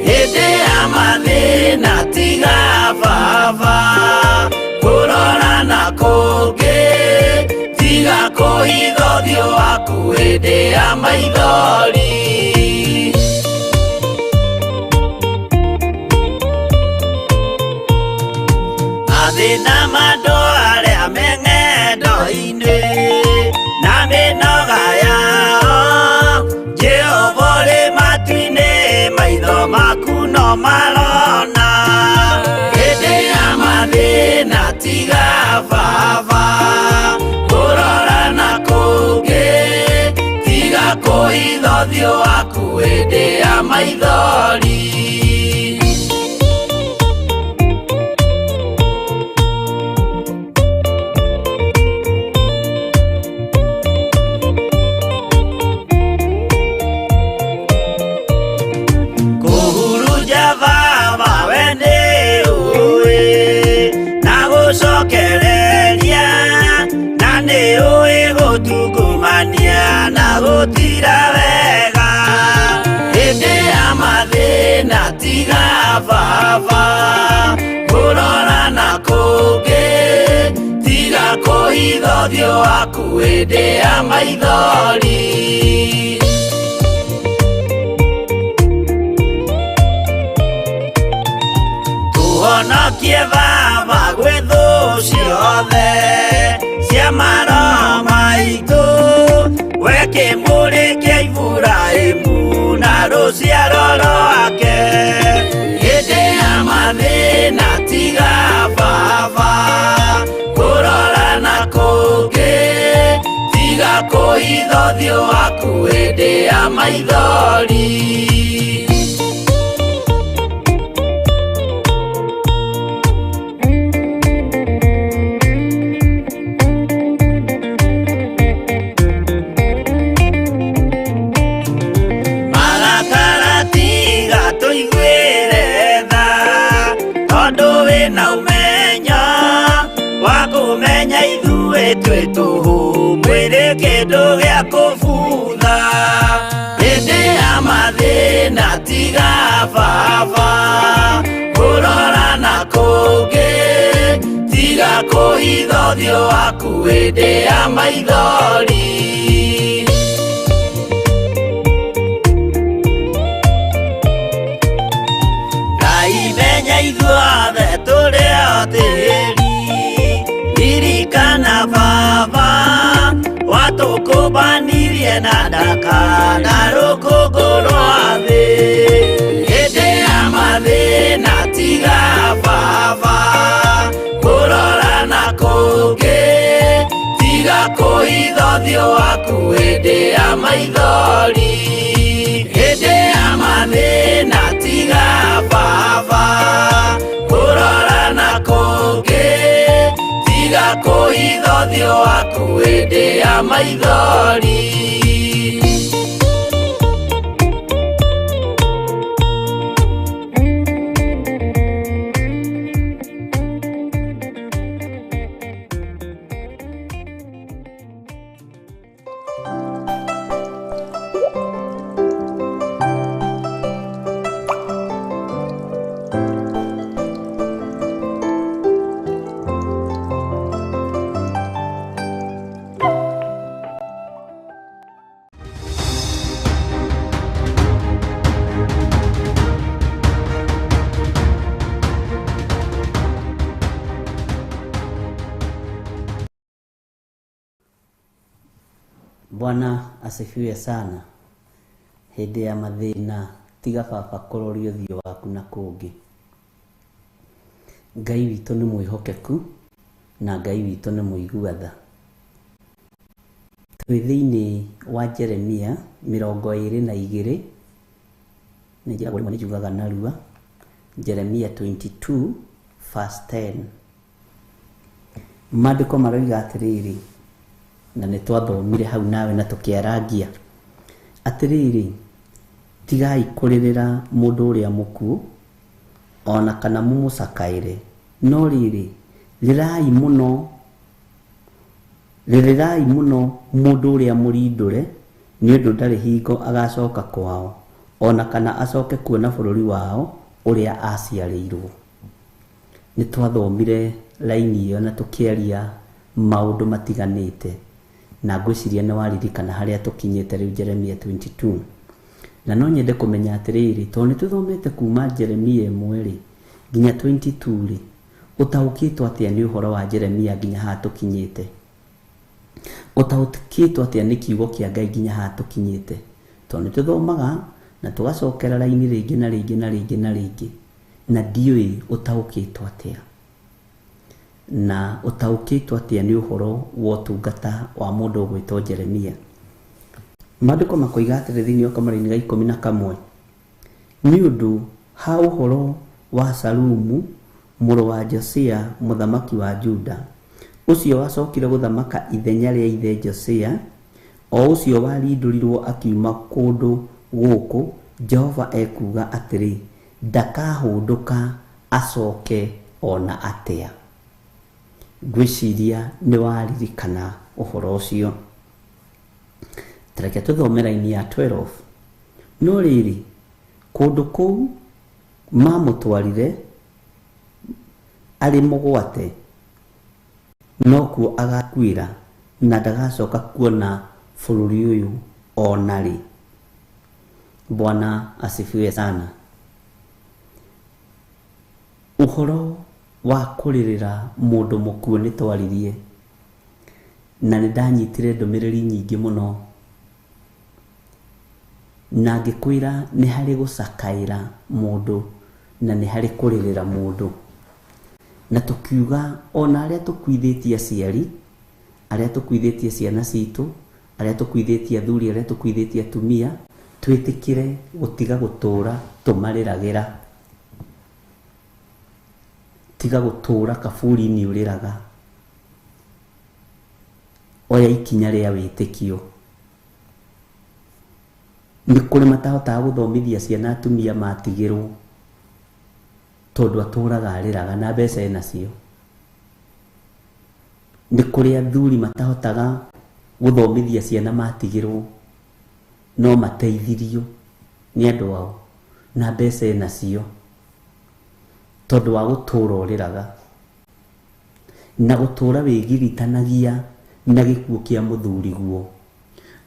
Hĩndĩ ya mathĩna tiga baba kũrora na kũngĩ, tiga kũhitha ũthiũ waku hĩndĩ ya maithori. Mathĩna ma andũ arĩa me ng'endo-inĩ na mĩnoga yao, Jehova ũrĩ matu-inĩ, maitho maku no marona. Hĩndĩ ya mathĩna tiga baba kũrora na kũngĩ, tiga kũhitha ũthiũ waku hĩndĩ ya maithori. Kũhurunja baba we nĩ ũĩ na gũcokereria, na nĩ ũĩ gũtungumania na gũtira wega. Hĩndĩ ya mathĩna tiga baba kũrora na kũngĩ, tiga kũhitha ũthiũ waku hĩndĩ ya maithori. Tũhonokie baba gwĩ thũ ciothe cia maroho maitũ, we kĩmũrĩ kĩa Iburahĩmu na rũciaro rwake. Hĩndĩ ya mathĩna tiga baba kũrora na kũngĩ, tiga kũhitha ũthiũ waku hĩndĩ ya maithori. Marakara tiga tũiguĩre tha, tondũ wĩna ũmenyo wa kũmenya ithuĩ Ngai twĩ tũhũ mwĩrĩ kĩndũ gĩa kũbutha hĩndĩ ya mathĩna tiga baba kũrora na kũngĩ tiga kũhitha ũthiũ waku hĩndĩ ya maithori. Ngai menya ithuothe tũrĩ o tĩri ririkana baba watũkũmbanirie na ndaka na rũkũngũ rwa thĩ hĩndĩ ya mathĩna tiga baba kũrora na kũngĩ tiga kũhitha ũthiũ waku hĩndĩ ya maithori hĩndĩ ya mathĩna tiga baba kũrora na kũngĩ tiga kũhitha ũthiũ waku hĩndĩ ya maithori. Bwana asifiwe sana. Hĩndĩ ya mathĩna tiga baba kũroria ũthiũ waku na kũngĩ. Ngai witũ nĩ mwĩhokeku na Ngai witũ nĩ mũigua tha. Twĩ thĩinĩ wa Jeremia 22, nĩ njĩragwo rĩmwe nĩ njugaga narua. Jeremia 22 verse 10. Maandĩko maroiga atĩrĩrĩ, na nĩ twathomire hau nawe na tũkĩarangia atĩrĩrĩ, tigai kũrĩrĩra mũndũ ũrĩa mũkuũ ona kana mũmũcakaĩre, no rĩrĩ rĩrai mũno, rĩrĩrai mũno mũndũ ũrĩa mũrindũre, nĩ ũndũ ndarĩ hingo agacoka kwao ona kana acoke kuona bũrũri wao ũrĩa aciarĩirwo. Nĩ twathomire raini ĩyo na tũkĩaria maũndũ matiganĩte, na ngwĩciria nĩ waririkana harĩa tũkinyĩte rĩu Jeremia 22. Na no nyende kũmenya atĩrĩrĩ, tondũ nĩ tũthomete kuma Jeremia 1 rĩ nginya 22 rĩ, ũtaũkĩtwo atĩa nĩ ũhoro wa Jeremia nginya haha tũkinyĩte? Ũtaũkĩtwo atĩa nĩ kiugo kĩa Ngai nginya haha tũkinyĩte? Tondũ nĩ tũthomaga na tũgacokera raini rĩngĩ na rĩngĩ na rĩngĩ na rĩngĩ, na ndiũĩ ũtaũkĩtwo atĩa. Na ũtaũkĩtwo atĩa nĩ ũhoro wa ũtungata wa mũndũ ũgwĩtwo Jeremia. Maandĩko makoiga atĩrĩ thĩinĩ wa kamũraini ga 11, nĩ ũndũ ha ũhoro wa Salumu mũrũ wa Josia mũthamaki wa Juda, ũcio wacokire gũthamaka ithenya rĩa ithe Josia, o ũcio warindũrirwo akiuma kũndũ gũkũ, Jehova ekuuga atĩrĩ, ndakahũndũka acoke ona atĩa. Ngwĩciria nĩ waririkana ũhoro ũcio. Tareke tũthome raini ya 12. No rĩrĩ, kũndũ kũu mamũtwarire arĩ mũgwate, nokuo agakuĩra na ndagacoka kuona bũrũri ũyũ ona rĩ. Bwana asifiwe sana. Ũhoro wa kũrĩrĩra mũndũ mũkuũ nĩ twaririe, na nĩ ndanyitire ndũmĩrĩri nyingĩ mũno, na ngĩkwĩra nĩ harĩ gũcakaĩra mũndũ na nĩ harĩ kũrĩrĩra mũndũ. Na tũkiuga ona arĩa tũkuithĩtie aciari, arĩa tũkuithĩtie ciana citũ, arĩa tũkuithĩtie athuri, arĩa tũkuithĩtie atumia, twĩtĩkĩre gũtiga gũtũra tũmarĩragĩra. Tiga gũtũra kaburi-inĩ ũrĩraga. Oya ikinya rĩa wĩtĩkio. Nĩ kũrĩ matahotaga gũthomithia ciana atumia matigĩrwo, tondũ atũraga arĩraga na mbeca enacio. Nĩ kũrĩ athuri matahotaga gũthomithia ciana matigĩrwo, no mateithirio nĩ andũ ao na mbeca enacio tondũ wa gũtũra ũrĩraga na gũtũra wĩgiritanagia na gĩkuũ kĩa mũthuriguo,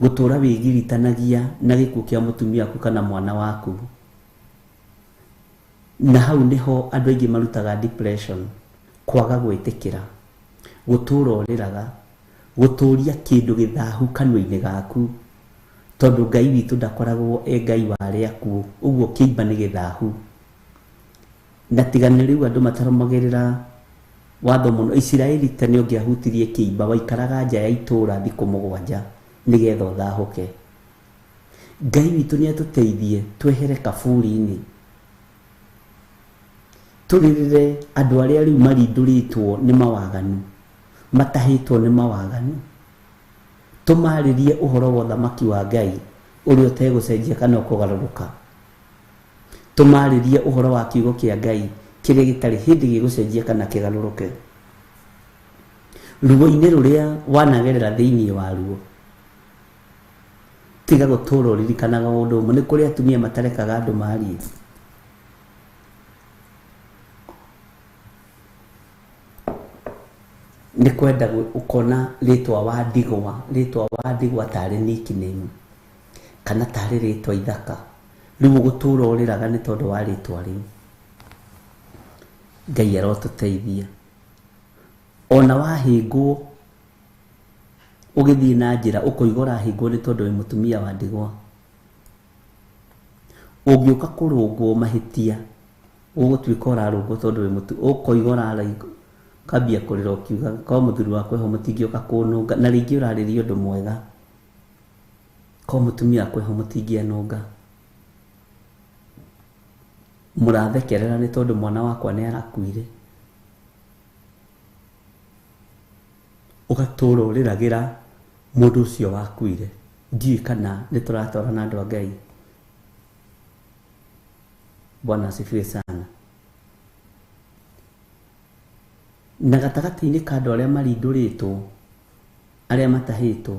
gũtũra wĩgiritanagia na gĩkuũ kĩa mũtumia waku kana mwana waku. Na hau nĩho andũ aingĩ marutaga depression, kwaga gwĩtĩkĩra, gũtũra ũrĩraga, gũtũria kĩndũ gĩthahu kanua-inĩ gaku, tondũ Ngai witũ ndakoragwo e Ngai wa arĩa akuũ, ũguo kĩimba nĩ gĩthahu. Na tiga nĩ rĩu andũ matarũmagĩrĩra watho mũno. Isiraeli tene ũngĩahutirie kĩimba waikaraga nja ya itũra thikũ 7 nĩgetha ũthahũke. Ngai witũ nĩ atũteithie twehere kaburi-inĩ, tũrĩrĩre andũ arĩa rĩu marindũrĩtwo nĩ mawaganu, matahĩtwo nĩ mawaganu, tũmarĩrie ũhoro wa ũthamaki wa Ngai ũrĩa ũtegũcenjia kana ũkũgarũrũka, tũmarĩrie ũhoro wa kiugo kĩa Ngai kĩrĩa gĩtarĩ hĩndĩ gĩgũcenjia kana kĩgarũrũke. Ruo-inĩ rũrĩa wanagerera thĩinĩ wa ruo, tiga gũtũra ũririkanaga ũndũ ũmwe. Nĩ kũrĩ atumia matarekaga andũ marie. Nĩ kwenda ũkona rĩtwa wa ndigwa, rĩtwa wa ndigwa tarĩ nickname kana tarĩ rĩtwa ithaka, rĩu ũgũtũra ũrĩraga nĩ tondũ wa rĩtwa rĩu. Ngai arotũteithia. Ona wahĩngwo ũgĩthiĩ na njĩra ũkoiga ũrahĩngwo nĩ tondũ wĩ mũtumia wa ndigwa, ũngĩũka kũrũngwo mahĩtia ũgũtuĩka ũrarũngwo tondũ wĩ mũtumia, ũkoiga ũrarũngwo kambia kũrĩra ũkiuga ko mũthuri wakwa eho mũtingĩũka kũnũnga, na rĩngĩ ũrarĩria ũndũ mwega, ko mũtumia wakwa eho mũtingĩanũnga, mũrathekerera nĩ tondũ mwana wakwa nĩ arakuire. Ũgatũra ũrĩragĩra mũndũ ũcio wakuire. Ndiũĩ kana nĩ tũratwarana andũ a Ngai. Bwana asifiwe sana. Na gatagatĩ-inĩ ka andũ arĩa marindũrĩtwo, arĩa matahĩtwo,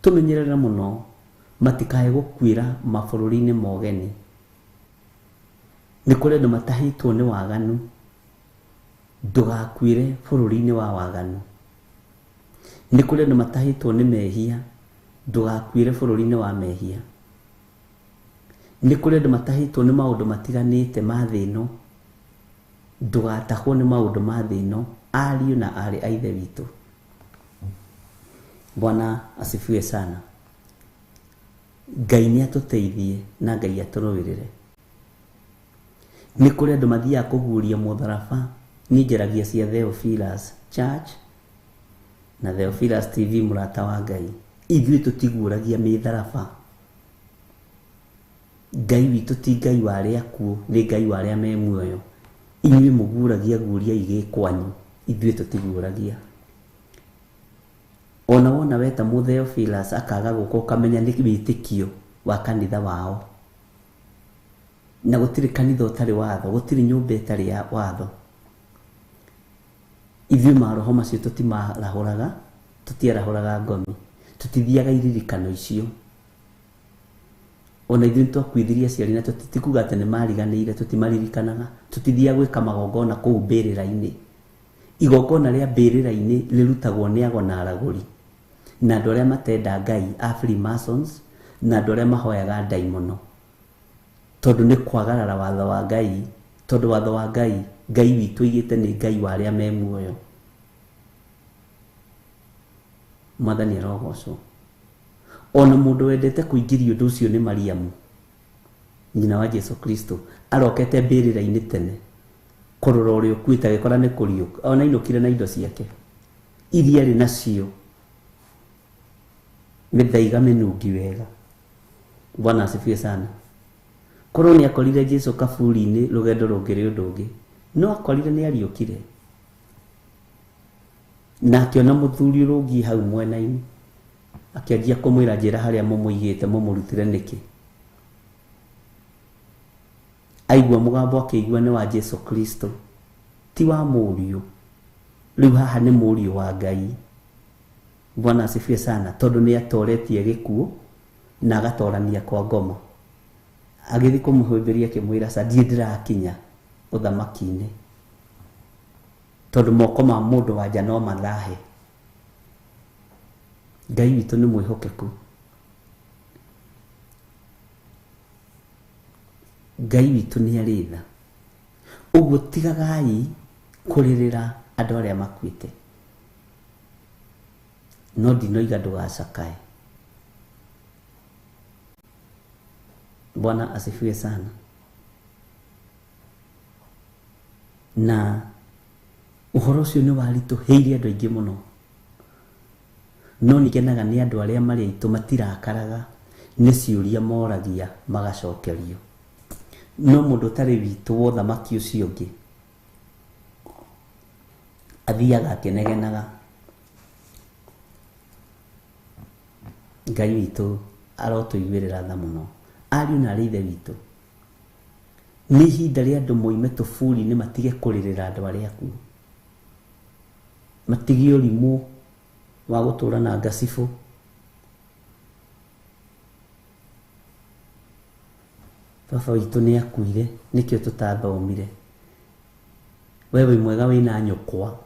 tũmenyerere mũno matikae gũkuĩra mabũrũri-inĩ ma ũgeni. Nĩ kũrĩ andũ matahĩtwo nĩ waganu, ndũgakuĩre bũrũri-inĩ wa waganu. Nĩ kũrĩ andũ matahĩtwo nĩ mehia, ndũgakuĩre bũrũri-inĩ wa mehia. Nĩ kũrĩ andũ matahĩtwo nĩ maũndũ matiganĩte ma thĩ ĩno, ndũgatahwo nĩ maũndũ ma thĩ ĩno, ariũ na aarĩ a Ithe witũ. Bwana asifiwe sana. Ngai nĩ atũteithie na Ngai atũrũĩrĩre. Nĩ kũrĩ andũ mathiaga kũguũria mũtharaba. Niĩ njaragia cia Theophilus Church na Theophilus TV, mũrata wa Ngai. Ithuĩ tũtiguũragia mĩtharaba. Ngai witũ ti Ngai wa arĩa akuũ, nĩ Ngai wa arĩa me muoyo. Inyuĩ mũguũragia guũria igĩ kwanyu, ithuĩ tũtiguũragia. Ona wona weta mũ Theophilus akaga gũka, ũkamenya nĩ wĩtĩkio wa kanitha wao. Na gũtirĩ kanitha ũtarĩ watho, gũtirĩ nyũmba ĩtarĩ ya watho. Ithuĩ maroho macio tũtimarahũraga, tũtiarahũraga ngomi, tũtithiaga iririkano icio. Ona ithuĩ nĩtwakuithirie aciari na tũtikuga atĩ nĩmariganĩire, tũtimaririkanaga, tũtithiaga gwĩka magongona kũu mbĩrĩra-inĩ. Igongona rĩa mbĩrĩra-inĩ rĩrutagwo nĩ ago na aragũri na andũ arĩa matenda Ngai, a Freemasons na andũ arĩa mahoyaga ndaimono, tondũ nĩ kwagarara watho wa Ngai, tondũ watho wa Ngai, Ngai witũ oigĩte nĩ Ngai wa arĩa me muoyo. Mwathani arogocwo. Ona mũndũ wendete kũingĩria ũndũ ũcio nĩ Mariamu, nyina wa Jesu Kristo, arokete mbĩrĩra-inĩ tene kũrora ũrĩa ũkuĩte, agĩkora nĩ kũriũka. Ona ainũkire na indo ciake iria arĩ nacio, mĩthaiga mĩnungi wega. Bwana asifiwe sana. Korwo nĩ akorire Jesu kaburi-inĩ, rũgendo rũngĩrĩ ũndũ ũngĩ, no akorire nĩ ariũkire na akĩona mũthuri ũrũngiĩ hau mwena-inĩ, akĩanjia kũmwĩra njĩra harĩa mũmũigĩte mũmũrutĩre nĩkĩ. Aigua mũgambo akĩigua nĩ wa Jesu Kristo, ti wa mũriũ. Rĩu haha nĩ mũriũ wa Ngai. Bwana asifiwe sana, tondu ni atoretie gikuo na agatorania kwa ngoma. Agĩthiĩ kũmũhĩmbĩria akĩmwĩra ca ndiĩ ndĩrakinya ũthamaki-inĩ tondũ moko ma mũndũ wa nja no mathahe. Ngai witũ nĩ mwĩhokeku. Ngai witũ nĩ arĩ tha. Ũguo tigagai kũrĩrĩra andũ arĩa makuĩte, no ndinoiga ndũgacakae. Bwana asifiwe sana. Na ũhoro ũcio nĩ waritũhĩire andũ aingĩ mũno, no nĩngenaga nĩ andũ arĩa marĩ aitũ matirakaraga nĩ ciũria moragia magacokerio. No mũndũ ũtarĩ witũ wa ũthamaki ũcio ũngĩ athiaga akĩnegenaga. Ngai witũ arotũiguĩrĩra tha mũno. Ariũ na arĩ ithe witũ, nĩ ihinda rĩa andũ moime tũburi-inĩ matige kũrĩrĩra andũ arĩa akuũ, matige ũrimũ wa gũtũra na ngacibũ. Baba witũ nĩ akuire, nĩkĩo tũtathomire. We wĩ mwega wĩna nyũkwa,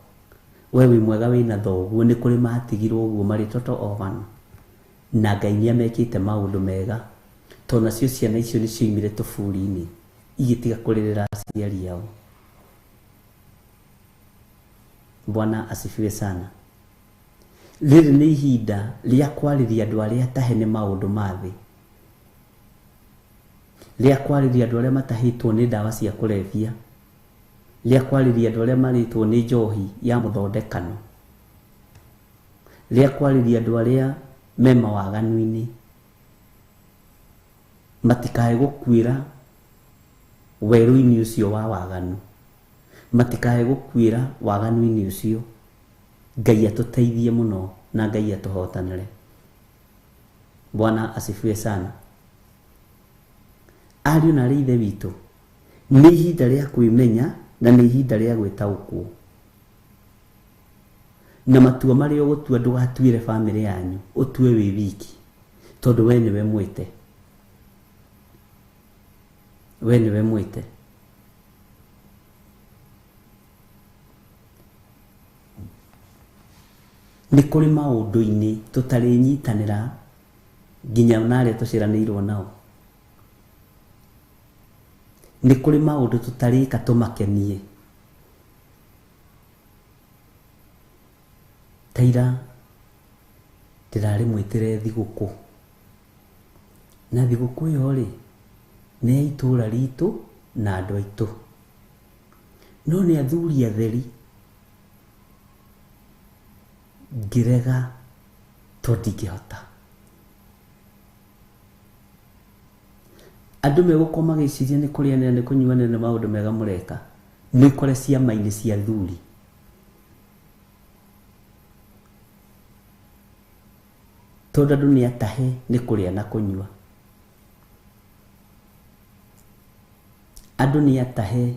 we wĩ mwega wĩna thoguo, nĩ kũrĩ matigirwo ũguo marĩ toto orphan, na Ngai nĩ amekĩte maũndũ mega, tondũ nacio ciana icio nĩ cioimire tũburi-inĩ igĩtiga kũrĩrĩra aciari ao. Bwana asifiwe sana. Rĩrĩ nĩ ihinda rĩa kwarĩria andũ arĩa atahe nĩ maũndũ ma thĩ, rĩa kwarĩria andũ arĩa matahĩtwo nĩ ndawa cia kũrebia, rĩa kwarĩria andũ arĩa marĩtwo nĩ njohi ya mũthondekano, rĩa kwarĩria andũ arĩa me mawaganu-inĩ matikae gũkuĩra werũ-inĩ ũcio wa waganu, matikae gũkuĩra waganu-inĩ ũcio. Ngai atũteithie mũno na Ngai atũhotanĩre. Bwana asifiwe sana. Ariũ na arĩ ithe witũ, nĩ ihinda rĩa kwĩmenya na nĩ ihinda rĩa gwĩtaũkwo, na matua marĩa ũgũtua ndũgatuĩre bamĩrĩ yanyu, ũtue wĩ wiki, tondũ we nĩwe mwĩte, we nĩwe mwĩte. Nĩ kũrĩ maũndũ-inĩ tũtarĩnyitanĩra nginya na arĩa tũciaranĩirwo nao. Nĩ kũrĩ maũndũ tũtarĩka tũmakenie. Ta ira ndĩrarĩ mwĩtĩre thigũkũ, na thigũkũ ĩyo rĩ nĩ ya itũra ritũ na andũ aitũ, no nĩ athuri atheri. Ngĩrega tondũ ndingĩhota. Andũ megũkorwo magĩciria nĩ kũrĩanĩra nĩ kũnyuanĩra nĩ maũndũ mega mũreka, nĩ kũrĩ ciama-inĩ cia athuri. Tondũ andũ nĩ atahe nĩ kũrĩa na kũnyua, andũ nĩ atahe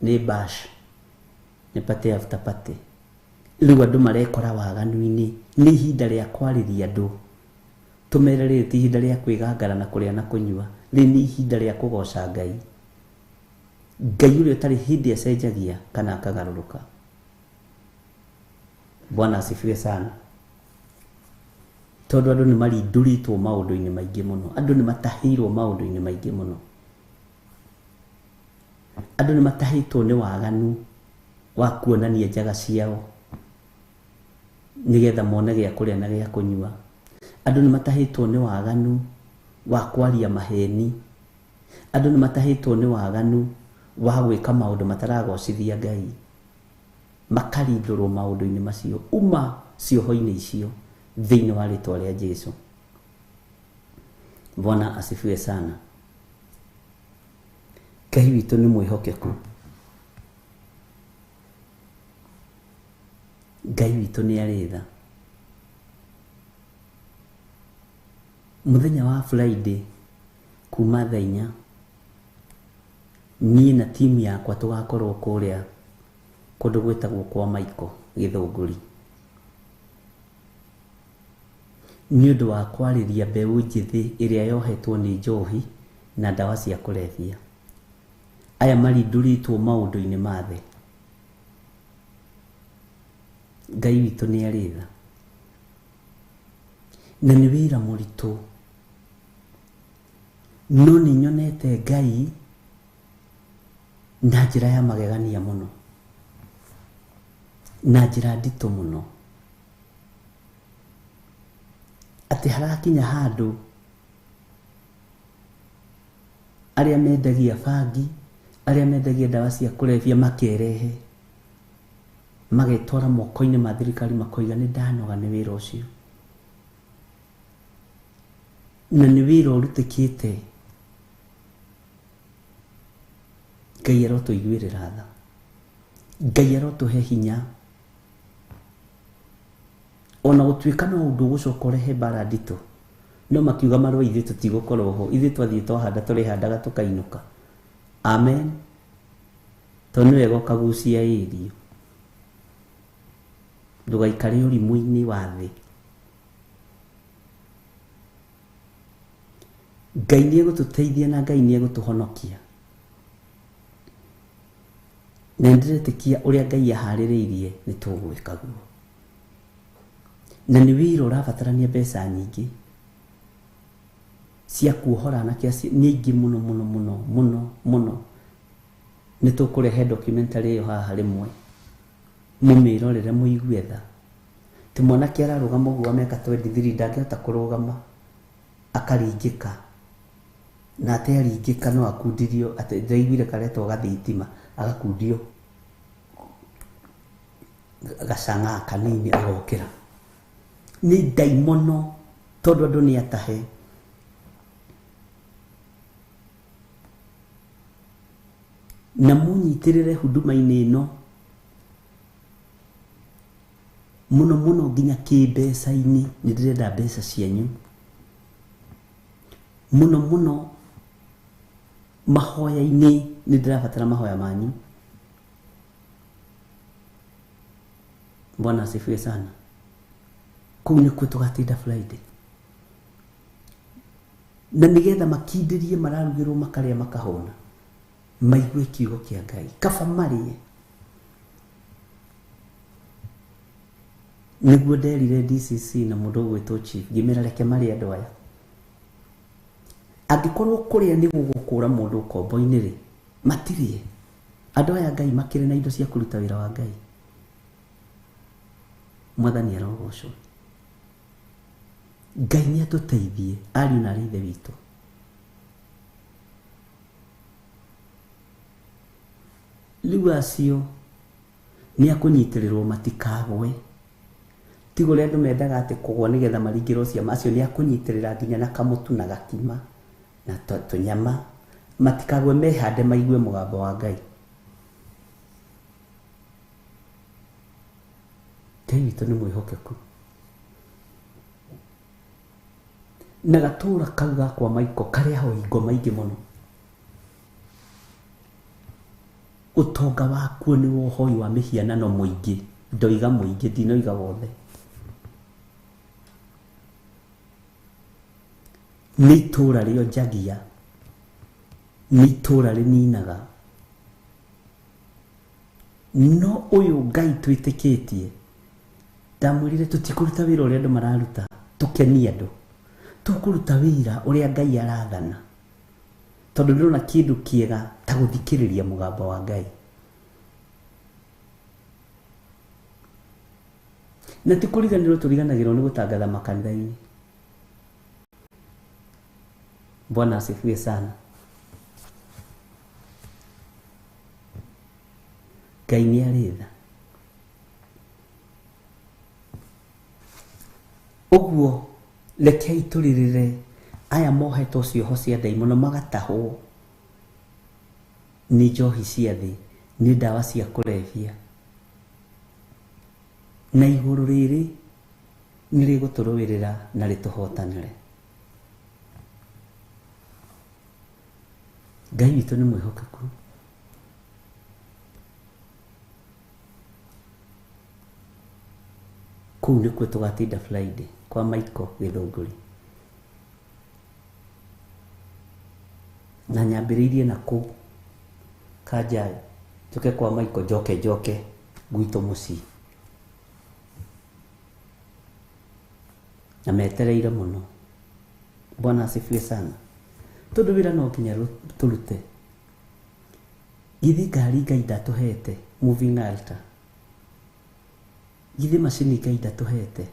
nĩ bash, nĩ party after party. Rĩu andũ marekora waganu-inĩ. Nĩ ihinda rĩa kwarĩria andũ, tũmere rĩrĩ ti ihinda rĩa kwĩgangara na kũrĩa na kũnyua, rĩrĩ nĩ ihinda rĩa kũgoca Ngai. Ngai ũrĩa ũtarĩ hĩndĩ acenjagia kana akagarũrũka. Bwana asifiwe sana. Tondũ andũ nĩ marindũrĩtwo maũndũ-inĩ maingĩ mũno, andũ nĩ matahĩirwo maũndũ-inĩ maingĩ mũno, andũ nĩ matahĩtwo nĩ waganu wa kuonania njaga ciao nĩgetha mone gĩa kũrĩa na gĩa kũnyua. Andũ nĩ matahĩtwo nĩ waganu wa kwaria maheni, andũ nĩ matahĩtwo nĩ waganu wa gwĩka maũndũ mataragocithia Ngai, makarindũrwo maũndũ-inĩ macio. Uma cioho-inĩ icio thĩinĩ wa rĩtwa rĩa Jesu. Bwana asifiwe sana. Ngai witũ nĩ mwĩhokeku, Ngai witũ nĩ arĩ tha. Mũthenya wa Friday kuma thaa inya niĩ na timu yakwa tũgakorwo kũrĩa kũndũ gwĩtagwo kwa Michael Gĩthũngũri. Nĩ ũndũ wa kwarĩria mbeũ njĩthĩ ĩrĩa yohetwo nĩ njohi na ndawa cia kũrebia. Aya marindũrĩtwo maũndũ-inĩ ma thĩ. Ngai witũ nĩ arĩ tha. Na nĩ wĩra mũritũ. No nĩ nyonete Ngai na njĩra ya magegania mũno. Na njĩra nditũ mũno. Atĩ harakinya handũ arĩa mendagia bangi, arĩa mendagia ndawa cia kũrebia makerehe, magetwara moko-inĩ ma thirikari makoiga nĩ ndanoga nĩ wĩra ũcio. Na nĩ wĩra ũrutĩkĩte. Ngai arotũiguĩrĩra tha. Ngai arotũhe hinya. Ona gũtuĩka no ũndũ ũgũcoka ũrehe mbara nditũ, no makiuga marũa ithuĩ tũtigũkorwo ho, ithuĩ twathiĩ twahanda tũrĩhandaga tũkainũka. Amen. Tondũ nĩ wega ũkagucia irio. Ndũgaikare ũrimũ-inĩ wa thĩ. Ngai nĩ egũtũteithia na Ngai nĩ egũtũhonokia. Na nĩndĩretĩkia ũrĩa Ngai aharĩrĩirie nĩ tũgwĩka guo. Na nĩ wĩra ũrabatarania mbeca nyingĩ cia kuohora anake acio nĩ aingĩ mũno mũno mũno mũno mũno. Nĩ tũkũrehe documentary ĩyo haha rĩmwe mũmĩrorere mũigue tha. Ti mwanake ararũgama ũguo wa mĩaka 23 ndangĩhota kũrũgama akaringĩka, na atearingĩka no akundirio, atĩ ndĩraiguire karetwo gathitima agakundio gacang'a kanini agokĩra. Nĩ ndaimono tondũ andũ nĩ atahe. Na mũnyitĩrĩre huduma-inĩ ĩno mũno mũno nginya kĩmbeca-inĩ. Nĩ ndĩrenda mbeca cianyu mũno mũno mahoya-inĩ, nĩ ndĩrabatara mahoya manyu. Bwana asifiwe sana. Kũu nĩkuo tũgatinda Friday. Na nĩgetha makindĩrie mararugĩrwo makarĩa makahũna, maigue kiugo kĩa Ngai, kaba marĩe. Nĩguo nderire DCC na mũndũ ũgwĩtwo chief, ngĩmera reke marĩe andũ aya. Angĩkorwo kũrĩa nĩ gũgũkũra mũndũ ũkombo-inĩ rĩ, matirĩe. Andũ aya Ngai makĩrĩ na indo cia kũruta wĩra wa Ngai. Mwathani arogocwo. Ngai nĩ atũteithie ariũ na arĩ ithe witũ. Rĩu acio nĩ akũnyitĩrĩrwo matikagwe. Tiga ũrĩa andũ mendaga atĩ kũgwa nĩgetha maringĩrwo ciama, acio nĩ akũnyitĩrĩra nginya na kamũtu na gakima na tũnyama, matikagwe mehande maigue mũgambo wa Ngai. Ngai witũ nĩ mwĩhokeku. Na gatũra kau gakwa Maiko karĩa ho hingo maingĩ mũno. Ũtonga wakuo nĩ wohoi wa mĩhianano mũingĩ, ndoiga mũingĩ, ndinoiga wothe. Nĩ itũra rĩonjagia, nĩ itũra rĩninaga. No ũyũ Ngai twĩtĩkĩtie, ndamwĩrire tũtikũruta wĩra ũrĩa andũ mararuta, tũkenie andũ. Tũkũruta wĩra ũrĩa Ngai arathana. Tondũ ndĩrona kĩndũ kĩega ta gũthikĩrĩria mũgambo wa Ngai. Na ti kũriganĩrwo tũriganagĩrwo nĩ gũtangatha makanitha-inĩ. Bwana asifiwe sana. Ngai nĩ arĩ tha. Ũguo rekei tũrĩrĩre aya mohetwo cioho cia ndaimono magatahwo nĩ njohi cia thĩ, nĩ ndawa cia kũrebia. Na igũrũ rĩrĩ nĩ rĩgũtũrũĩrĩra na rĩtũhotanĩre. Ngai witũ nĩ mwĩhokeku. Kũu nĩkuo tũgatinda Friday kwa Michael Gĩthũngũri. Na nyambĩrĩirie na kũu Kanjayo, njoke kwa Michael, njoke njoke gwitũ mũciĩ. Na metereire mũno. Bwana asifiwe sana. Tondũ wĩra no nginya tũrute. Githĩ ngari Ngai ndatũhete moving altar. Githĩ macini Ngai ndatũhete.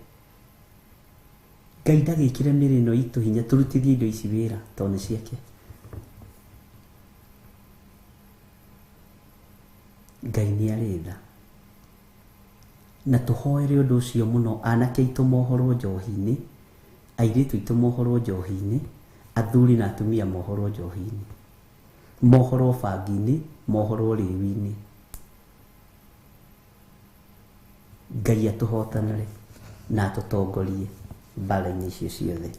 Ngai ndagĩkĩre mĩrĩ ĩno itũ hinya tũrutithie indo ici wĩra tondũ nĩ ciake. Ngai nĩ arĩ tha. Na tũhoere ũndũ ũcio mũno, anake aitũ mohorwo njohi-inĩ, airĩtu aitũ mohorwo njohi-inĩ, athuri na atumia mohorwo njohi-inĩ, mohorwo bangi-inĩ, mohorwo rĩu-inĩ. Ngai atũhotanĩre na atũtongorie mbara-inĩ icio ciothe.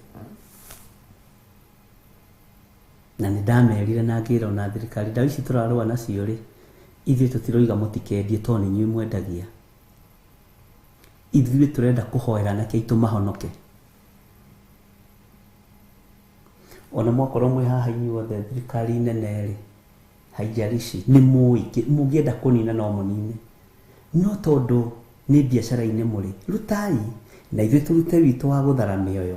Na nĩ ndamerire na ngĩra ona thirikari, ndawa ici tũrarũa nacio rĩ, ithuĩ tũtiroiga mũtikendie tondũ nĩ inyuĩ mwendagia. Ithuĩ tũrenda kũhoera anake aitũ mahonoke. Ona mwakorwo mwĩ haha inyuothe thirikari nene rĩ, haijalishi, nĩ mũĩ, mũngĩenda kũnina no mũnine. No tondũ nĩ biacara-inĩ mũrĩ, rutai na ithuĩ tũrute witũ wa gũthara mĩoyo.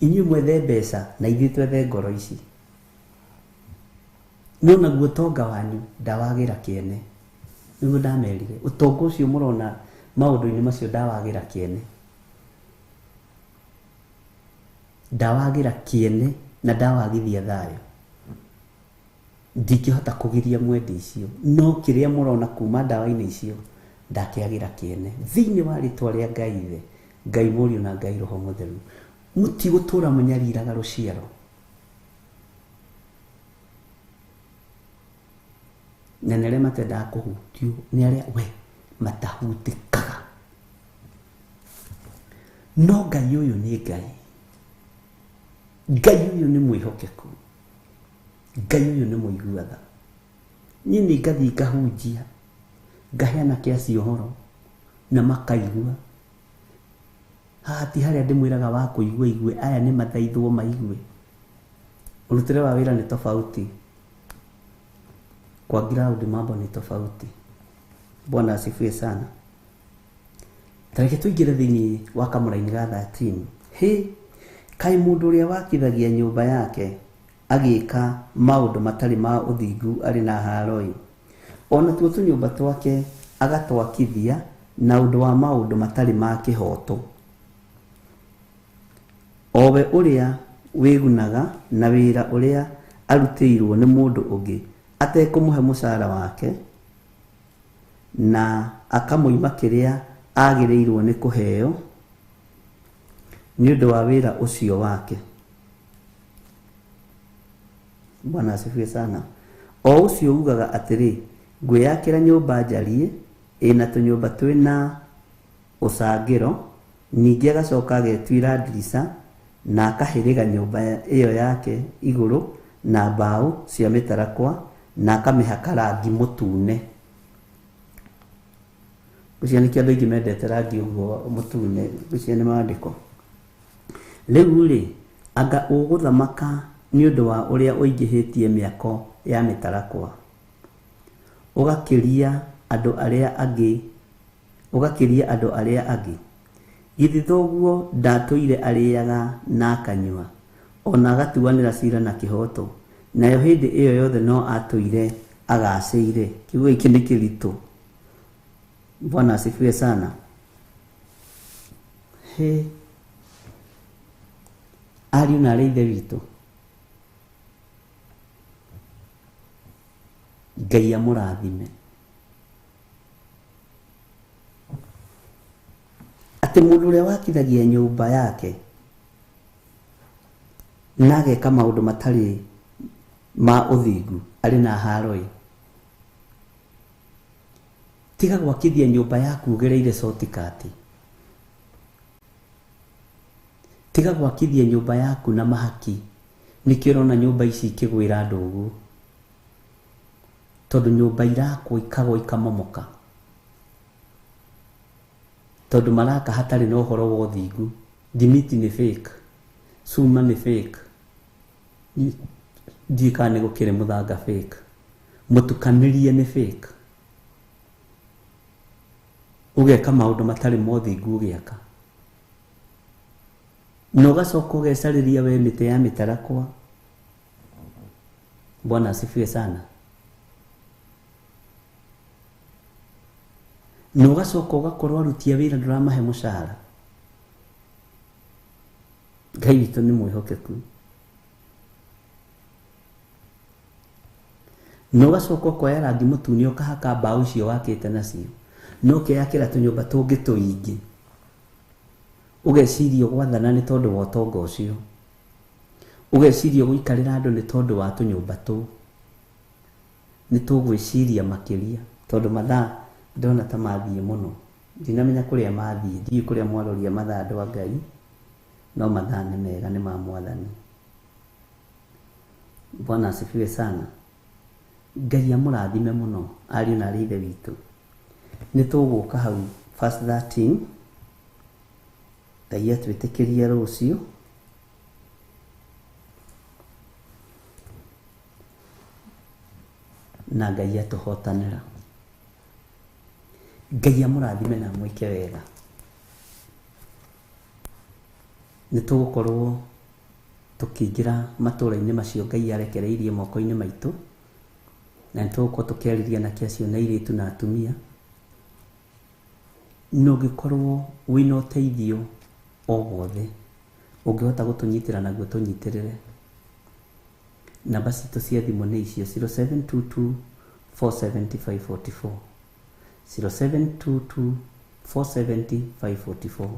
Inyuĩ mwethe mbeca na ithuĩ twethe ngoro ici. No naguo ũtonga wanyu ndawagĩra kĩene. Nĩguo ndamerire, ũtonga ũcio mũrona maũndũ-inĩ macio ndawagĩra kĩene. Ndawagĩra kĩene na ndawagithia thayũ. Ndingĩhota kũgiria mwendi icio, no kĩrĩa mũrona kuma ndawa-inĩ icio ndakĩagĩra kĩene. Thĩinĩ wa rĩtwa rĩa Ngai Ithe, Ngai Mũriũ na Ngai Roho Mũtheru, mũtigũtũra mũnyariraga rũciaro. Na nĩ arĩa matendaga kũhutio, nĩ arĩa we matahutĩkaga. No Ngai ũyũ nĩ Ngai. Ngai ũyũ nĩ mwĩhokeku. Ngai ũyũ nĩ mũigua tha. Niĩ nĩ ngathiĩ ngahunjia, ngaheana kĩaci ũhoro na makaigua. Haha ti harĩa ndĩmwĩraga wa kũigua igue, aya nĩ mathaithwo maigue. Mũrutĩre wa wĩra nĩ tofauti. Kwa ground mambo ni tofauti. Bwana asifiwe sana. Tareke tũingĩre thĩinĩ wa kamũraini ga 13. Hĩ, kaĩ mũndũ ũrĩa wakithagia nyũmba yake agĩka maũndũ matarĩ ma ũthingu arĩ na haro-ĩ. Ona tuo tũnyũmba twake agatwakithia na ũndũ wa maũndũ matarĩ ma kĩhooto. Owe ũrĩa wĩgunaga na wĩra ũrĩa arutĩirwo nĩ mũndũ ũngĩ atekũmũhe mũcara wake na akamũima kĩrĩa agĩrĩirwo nĩ kũheo nĩ ũndũ wa wĩra ũcio wake. Bwana asifiwe sana. O ũcio ugaga atĩrĩ, ngwĩyakĩra nyũmba njariĩ ĩna tũnyũmba twĩna ũcangĩro, ningĩ agacoka agetuĩra ndirica na akahĩrĩga nyũmba ĩyo yake igũrũ na mbaũ cia mĩtarakwa na akamĩhaka rangi mũtune. Ngwĩciria nĩkĩo andũ aingĩ mendete rangi ũguo mũtune, ngwĩciria nĩ maandĩko. Rĩu rĩ, anga ũgũthamaka nĩ ũndũ wa ũrĩa ũingĩhĩtie mĩako ya mĩtarakwa, ũgakĩria andũ arĩa angĩ, ũgakĩria andũ arĩa angĩ. Githĩ thoguo ndatũire arĩaga na akanyua, ona agatuanĩra cira na kĩhooto, nayo hĩndĩ ĩyo yothe no atũire agacĩire. Kiugo gĩkĩ nĩ kĩritũ. Bwana asifiwe sana. He, ariũ na arĩ ithe witũ, Ngai amũrathime. Atĩ mũndũ ũrĩa wakithagia nyũmba yake na ageka maũndũ matarĩ ma ũthingu arĩ na haro-ĩ. Tiga gwakithia nyũmba yaku ũgereire shortcut. Tiga gwakithia nyũmba yaku na mahaki. Nĩkĩo ũrona nyũmba ici ikĩgwĩra andũ ũguo. Tondũ nyũmba irakwo ikagwa ikamomoka. Tondũ maraka hatarĩ na ũhoro wa ũthingu. Thimiti nĩ fake, cuma nĩ fake, ndiũĩ kana nĩ gũkĩrĩ mũthanga fake, mũtukanĩrie nĩ fake. Ũgeka maũndũ matarĩ ma ũthingu ũgĩaka. Na ũgacoka ũgecarĩria we mĩtĩ ya mĩtarakwa. Bwana asifiwe sana. Na ũgacoka ũgakorwo aruti a wĩra ndũramahe mũcara. Ngai witũ nĩ mwĩhokeku. Na ũgacoka ũkoya rangi mũtune ũkahaka mbaũ icio wakĩte nacio, na ũkeyakĩra tũnyũmba tũngĩ tũingĩ. Ũgeciria ũgwathana nĩ tondũ wa ũtonga ũcio. Ũgeciria ũgũikarĩra andũ nĩ tondũ wa tũnyũmba tũu. Nĩ tũgwĩciria makĩria tondũ mathaa ndona ta mathiĩ mũno. Ndinamenya kũrĩa mathiĩ, ndiũĩ kũrĩa mwaroria mathaa andũ a Ngai, no mathaa nĩ mega, nĩ ma Mwathani. Bwana asifiwe sana. Ngai amũrathime mũno ariũ na arĩ ithe witũ. Nĩ tũgũka hau verse 13. Ngai atwĩtĩkĩrie rũciũ. Na Ngai atũhotanĩra. Ngai amũrathime na amwĩke wega. Nĩ tũgũkorwo tũkĩingĩra matũũra-inĩ macio Ngai arekereirie moko-inĩ maitũ, na nĩ tũgũkorwo tũkĩarĩria anake acio na airĩtu na atumia. Na ũngĩkorwo wĩna ũteithio o wothe ũngĩhota gũtũnyitĩra naguo tũnyitĩrĩre. Namba citũ cia thimũ nĩ icio: 0722 470 544, 0722 470 544,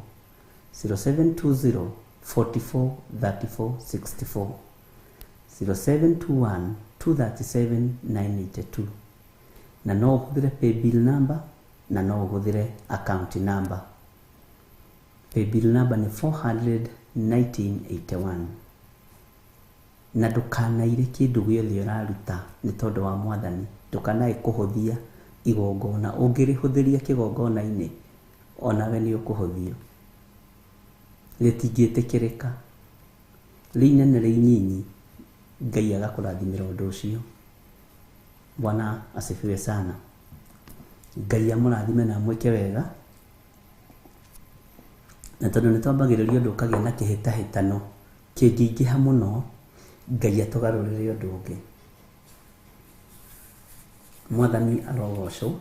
0720 44 34 64, 0721 237 982. Na no ũhũthĩre paybill number na no ũhũthĩre account number. Paybill number nĩ 400 1981. Na ndũkanaire kĩndũ gĩothe ũraruta nĩ tondũ wa Mwathani. Ndũkanae kũhũthia igongona. Ũngĩrĩhũthĩria kĩgongona-inĩ, onawe nĩ ũkũhũthio. Rĩtingĩtĩkĩrĩka, rĩ inene rĩ inyinyi, Ngai agakũrathimĩra ũndũ ũcio. Bwana asifiwe sana. Ngai amũrathime na amwĩke wega. Na tondũ nĩ twambagĩrĩria ũndũ ũkagĩa na kĩhĩtahĩtano kĩngĩingĩha mũno, Ngai atũgarũrĩre ũndũ ũngĩ. Mwathani arogocwo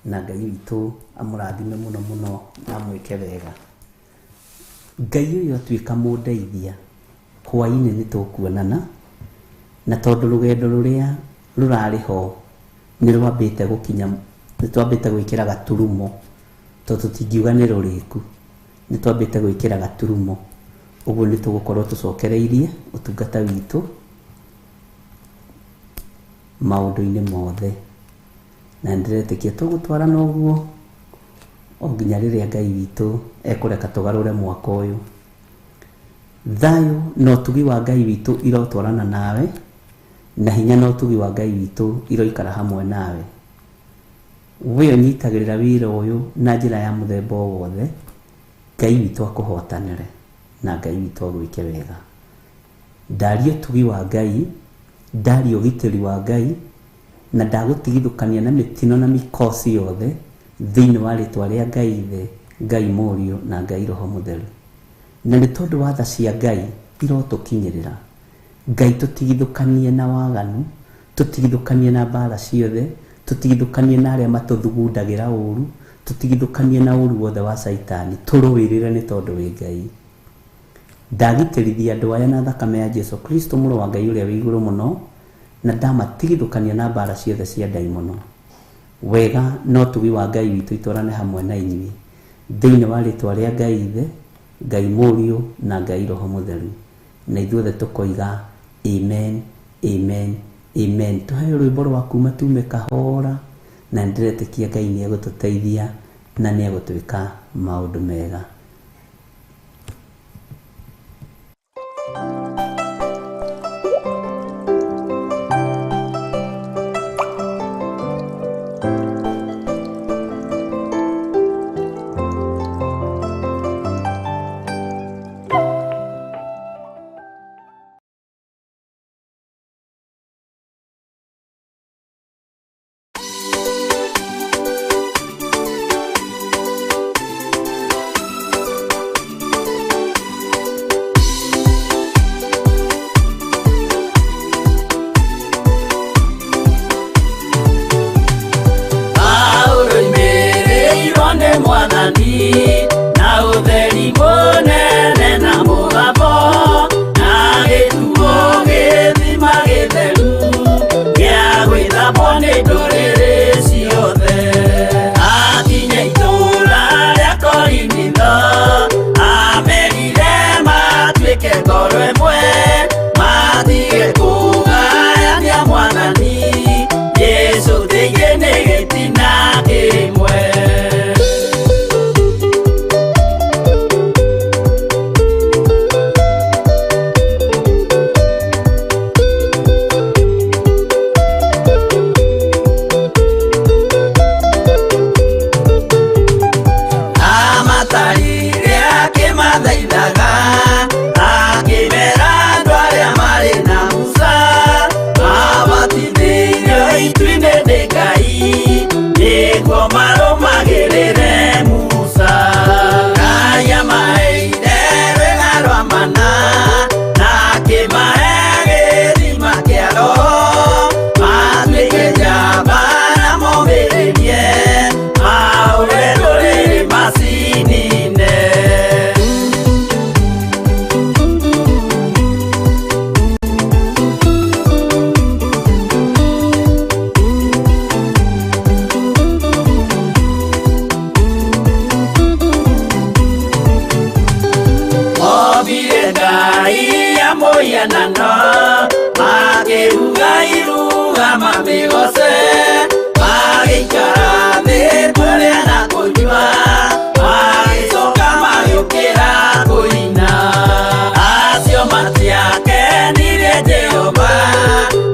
na Ngai witũ amũrathime mũno mũno na amwĩke wega. Ngai ũyũ atuĩka mũndeithia, hwaĩ-inĩ nĩ tũkuonana, na tondũ rũgendo rũrĩa rũrarĩ ho nĩ rwambĩte gũkinya, nĩ twambĩte gwĩkĩra gaturumo, tondũ tũtingiuga nĩ rũrĩku, nĩ twambĩte gwĩkĩra gaturumo. Ũguo nĩ tũgũkorwo tũcokereirie ũtungata witũ maũndũ-inĩ mothe, na nĩndĩretĩkia tũgũtwarana ũguo o nginya rĩrĩa Ngai witũ ekũreka tũgarũre mwaka ũyũ. Thayũ na ũtugi wa Ngai witũ irotwarana nawe, na hinya na ũtugi wa Ngai witũ iroikara hamwe nawe. We ũnyitagĩrĩra wĩra ũyũ na njĩra ya mũthemba o wothe, Ngai witũ akũhotanĩre na Ngai witũ agwĩke wega. Ndaria ũtugi wa Ngai, ndaria ũgitĩri wa Ngai, na ndagũtigithũkania na mĩtino na mĩkosi yothe thĩinĩ wa rĩtwa rĩa Ngai Ithe, Ngai Mũriũ na Ngai Roho Mũtheru. Na nĩ tondũ wa tha cia Ngai irotũkinyĩrĩra. Ngai tũtigithũkanie na waganu, tũtigithũkanie na mbara ciothe, tũtigithũkanie na arĩa matũthugundagĩra ũru, tũtigithũkanie na ũru wothe wa Caitani, tũrũĩrĩre nĩ tondũ wĩ Ngai. Ndagitĩrithia andũ aya na thakame ya Jesu Kristo mũrũ wa Ngai ũrĩa wĩ igũrũ mũno, na ndamatigithũkania na mbara ciothe cia ndaimono. Wega na ũtugi wa Ngai witũ itwarane hamwe na inyuĩ thĩinĩ wa rĩtwa rĩa Ngai Ithe, Ngai Mũriũ na Ngai Roho Mũtheru. Na ithuothe tũkoiga amen, amen, amen. Tũheo rwĩmbo rwa kuma tume kahora, na nĩndĩretĩkia Ngai nĩ egũtũteithia na nĩ egũtwĩka maũndũ mega. Mũhianano makĩruga iruga mamĩgoce magĩikara thĩ kũrĩa na kũnyua magĩcoka magĩũkĩra kũina acio matiakenirie Jehova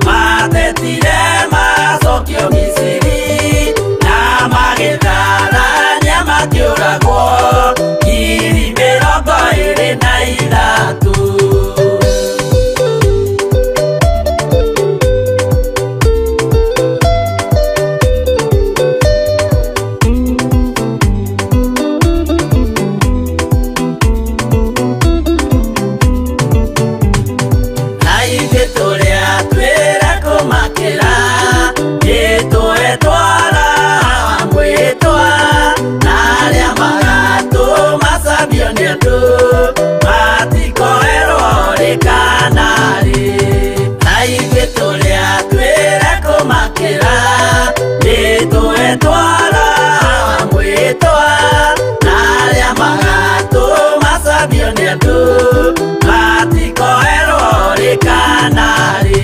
matetire macokio Misiri na magĩtharania makĩũragwo 23,000. Na ithuĩ tũrĩa twĩra kũmakĩra nĩtũetwara mwĩtwa na arĩa magatũmacambio nĩ andũ matikoerwo rĩ kana rĩ. Na ithuĩ tũrĩa twĩra kũmakĩra nĩtũetwara mwĩtwa na arĩa magatũmacambio nĩ andũ matikoerwo rĩ kana rĩ.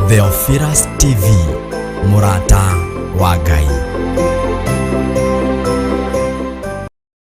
Theophilus TV, mũrata wa Ngai.